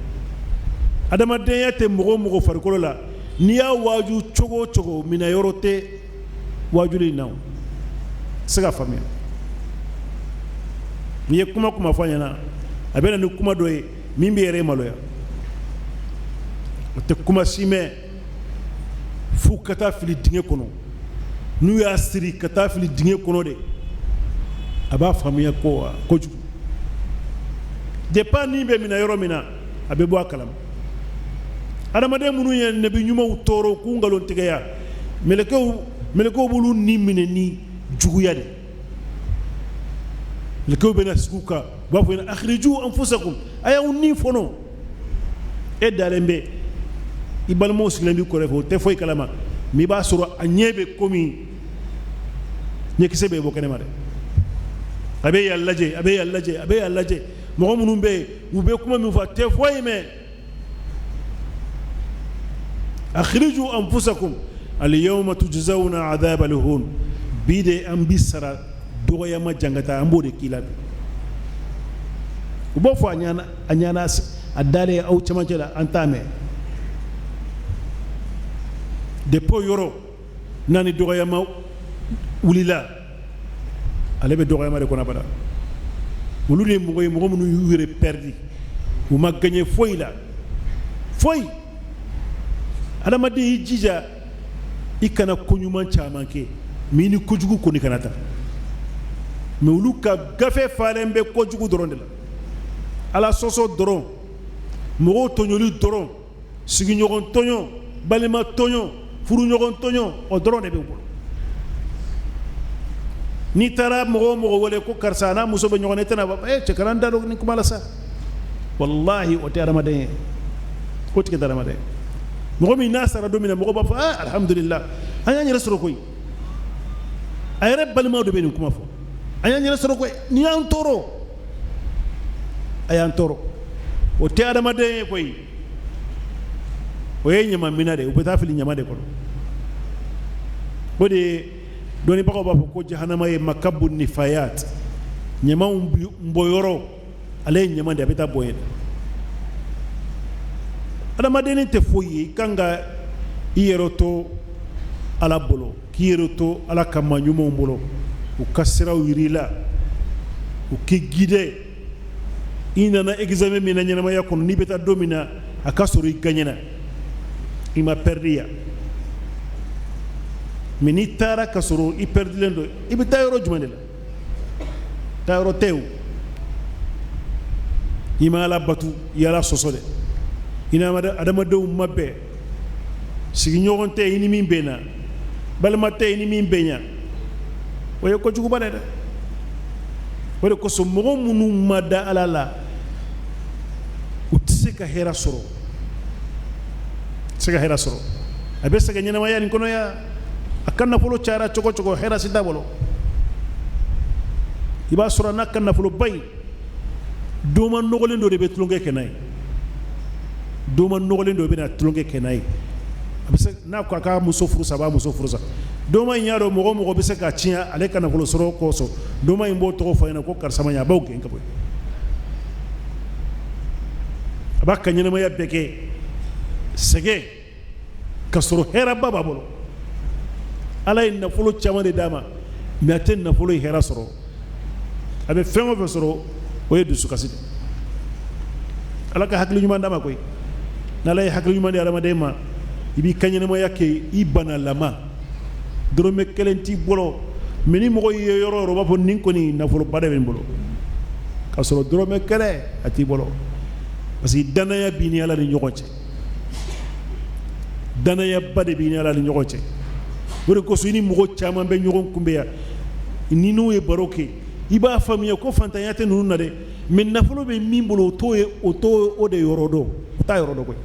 Adamadenya tɛ mɔgɔ o mɔgɔ farikolo la, n'i y'a waaju cogo o cogo, minɛ yɔrɔ tɛ waajuli in na, o tɛ se ka faamuya. N'i ye kuma kuma fɔ a ɲɛna, a bɛ na ni kuma dɔ ye min bɛ yɛrɛ maloya. O tɛ kuma si mɛn f'u ka taa fili dingɛ kɔnɔ. N'u y'a siri ka taa fili dingɛ kɔnɔ de, a b'a faamuya ko kojugu. Depuis ni bɛ minɛ yɔrɔ min na, a bɛ bɔ a kalama. Adamaden minnu ye nabi ɲumanw tɔɔrɔ k'u nkalon tigɛya, mɛlɛkɛw b'olu ni minɛ ni juguya de. Mɛlɛkɛw bɛna sigi u kan, u b'a fɔ ɲɛna akhriju anfusakum, a y'aw ni fɔnɔ. E dalen bɛ, i balimaw sigilen b'i kɛrɛfɛ, o tɛ foyi kalama, mais i b'a sɔrɔ a ɲɛ bɛ komi ɲɛkisɛ bɛ bɔ kɛnɛma dɛ. A bɛ yan lajɛ, a bɛ yan lajɛ, a bɛ yan lajɛ. Mɔgɔ minnu bɛ yen, u bɛ kuma min fɔ, a tɛ foyi mɛn. Akhriju anfusakum al-yawma tujzawna adhab al-hun, bi de an bi sara dɔgɔyama jangata, an b'o de k'i la bi. U b'o fɔ a ɲɛna, a ɲɛna, A dalen aw cɛmancɛ la, an t'a mɛn. Depuis o yɔrɔ n'a ni dɔgɔyama wulila, ale bɛ dɔgɔyama de kɔnɔ abada. Olu de ye mɔgɔ ye, mɔgɔ minnu y'u yɛrɛ perdu, u ma gagné foyi la, foyi. Adamaden, i jija i kana koɲuman caman kɛ, mais i ni kojugu kɔni kana taa. Mais olu ka gafe falen bɛ kojugu dɔrɔn de la, Ala sɔsɔ dɔrɔn, mɔgɔw tɔɲɔli dɔrɔn, sigiɲɔgɔn tɔɲɔ, balima tɔɲɔ, furuɲɔgɔn tɔɲɔ, o dɔrɔn de b'u bolo. N'i taara mɔgɔ o mɔgɔ wele ko karisa a n'a muso bɛ ɲɔgɔn na, i tɛna fɔ e cɛ kana n da don nin kuma la sa. Walahi, o tɛ adamaden ye, o tigi tɛ adamaden ye. Mɔgɔ min n'a sara don min na, mɔgɔ b'a fɔ ah, alhamdulillah, an y'an yɛrɛ sɔrɔ koyi. A yɛrɛ balimaw de bɛ nin kuma fɔ: an y'an yɛrɛ sɔrɔ koyi, nin y'an tɔɔrɔ, a y'an tɔɔrɔ. O tɛ adamaden ye koyi, o ye ɲamamina de ye, u bɛ taa fili ɲama de kɔnɔ. O de ye dɔnnibagaw b'a fɔ ko jahanama ye makabu nifayat, ɲamaw bɔyɔrɔ. Ale ye ɲama de, a bɛ taa bɔn yen. Adamadennin tɛ foyi ye. I kan ka i yɛrɛ to Ala bolo, k'i yɛrɛ to Ala ka maa ɲumanw bolo, u ka siraw yir'i la, u k'i guider. I nana examen min na ɲɛnamaya kɔnɔ, n'i bɛ taa don min na, a ka sɔrɔ i gagnena, i ma perdu yan. Mais n'i taara ka sɔrɔ i perdulen don, i bɛ taa yɔrɔ jumɛn de la? Taa yɔrɔ tɛ o. I ma Ala batu, i Ala sɔsɔ dɛ. I ni adamadenw ma bɛn, sigiɲɔgɔn tɛ i ni min bɛnna, balima tɛ i ni min bɛnna, o ye kojuguba de dɛ. O de kosɔn mɔgɔ minnu ma da Ala la, u tɛ se ka hɛrɛ sɔrɔ, tɛ se ka hɛrɛ sɔrɔ. A bɛ sɛgɛn ɲɛnamaya nin kɔnɔ yan. A ka nafolo cayara cogo cogo, hɛrɛ si t'a bolo. I b'a sɔrɔ n'a ka nafoloba in, doma nɔgɔlen dɔ de bɛ tulonkɛ kɛ n'a ye, doma nɔgɔlen dɔ bɛna tulonkɛ kɛ n'a ye. A bɛ se n'a ko a k'a muso furu sa, a b'a muso furu sa. Doma in y'a dɔn mɔgɔ o mɔgɔ bɛ se ka tiɲɛ ale ka nafolo sɔrɔ kosɔn, doma in b'o tɔgɔ fɔ a ɲɛna ko karisa ma ɲɛ, a b'o gɛn ka bɔ yen. A b'a ka ɲɛnamaya bɛɛ kɛ sɛgɛn, ka sɔrɔ hɛrɛba b'a bolo. Ala ye nafolo caman de d'a ma, mais a tɛ nafolo ye hɛrɛ sɔrɔ. A bɛ fɛn o fɛn sɔrɔ, o ye dusukasi de. Ala ka hakili ɲuman d'a ma koyi. N'Ala ye hakili ɲuman di adamaden ma, i b'i ka ɲɛnamaya kɛ i banalama, dɔrɔmɛ kelen t'i bolo, mais ni mɔgɔ y'i ye yɔrɔ o yɔrɔ, u b'a fɔ nin kɔni nafoloba de bɛ n bolo, k'a sɔrɔ dɔrɔmɛ kelen a t'i bolo, parce que danaya b'i ni Ala ni ɲɔgɔn cɛ, danayaba de b'i ni Ala ni ɲɔgɔn cɛ. O de kosɔn i ni mɔgɔ caman bɛ ɲɔgɔn kunbɛn yan, ni n'u ye baro kɛ, i b'a faamuya ko fantanya tɛ ninnu na dɛ, mais nafolo bɛ min bolo, o t'o ye, o t'o o de yɔrɔ dɔn, o t'a yɔrɔ dɔn koyi.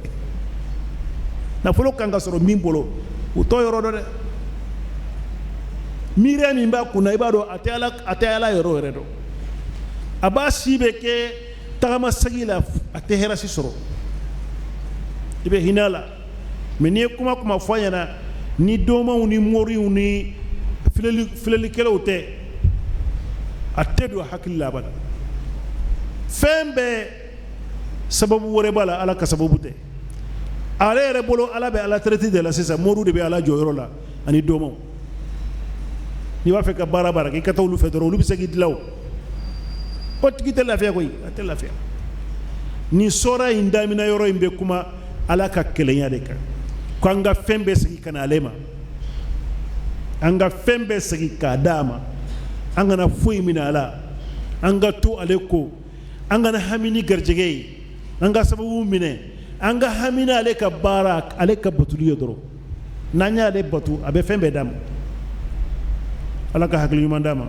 Nafolo kan ka sɔrɔ min bolo, o t'o yɔrɔ dɔn dɛ. Miiriya min b'a kun na, i b'a dɔn a tɛ Ala yɔrɔ yɛrɛ dɔn. A b'a si bɛ kɛ tagama segi la, a tɛ hɛrɛ si sɔrɔ. I bɛ hinɛ a la, mais n'i ye kuma kuma fɔ a ɲɛna, ni dɔnmaw ni moriw ni filɛlikɛlaw tɛ, a tɛ don hakili la abada. Fɛn bɛɛ sababu wɛrɛ b'a la, Ala ka sababu tɛ. Ale yɛrɛ bolo, Ala bɛ ala traité de la sisan, moriw de bɛ Ala jɔyɔrɔ la ani dɔnmaw. N'i b'a fɛ ka baara baara kɛ, i ka taa olu fɛ dɔrɔn, olu bɛ se k'i dilan. O tigi tɛ lafiya koyi, a tɛ lafiya. Nin sɔra in daminɛ yɔrɔ in bɛ kuma Ala ka kelenya de kan, ko an ka fɛn bɛɛ segin ka na ale ma, an ka fɛn bɛɛ segin k'a d'a ma, an kana foyi minɛ a la, an ka to ale ko, an kana hami ni garijɛgɛ ye, an ka sababu minɛ, an ka hami ale ka baara, ale ka batuli ye dɔrɔn. N'an y'ale batu, a bɛ fɛn bɛɛ d'a ma. Ala ka hakili ɲuman d'a ma,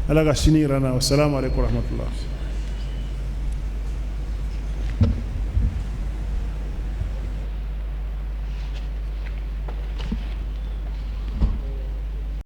Ala ka sini yira n na. Wasalamu aleykum warahmatulah.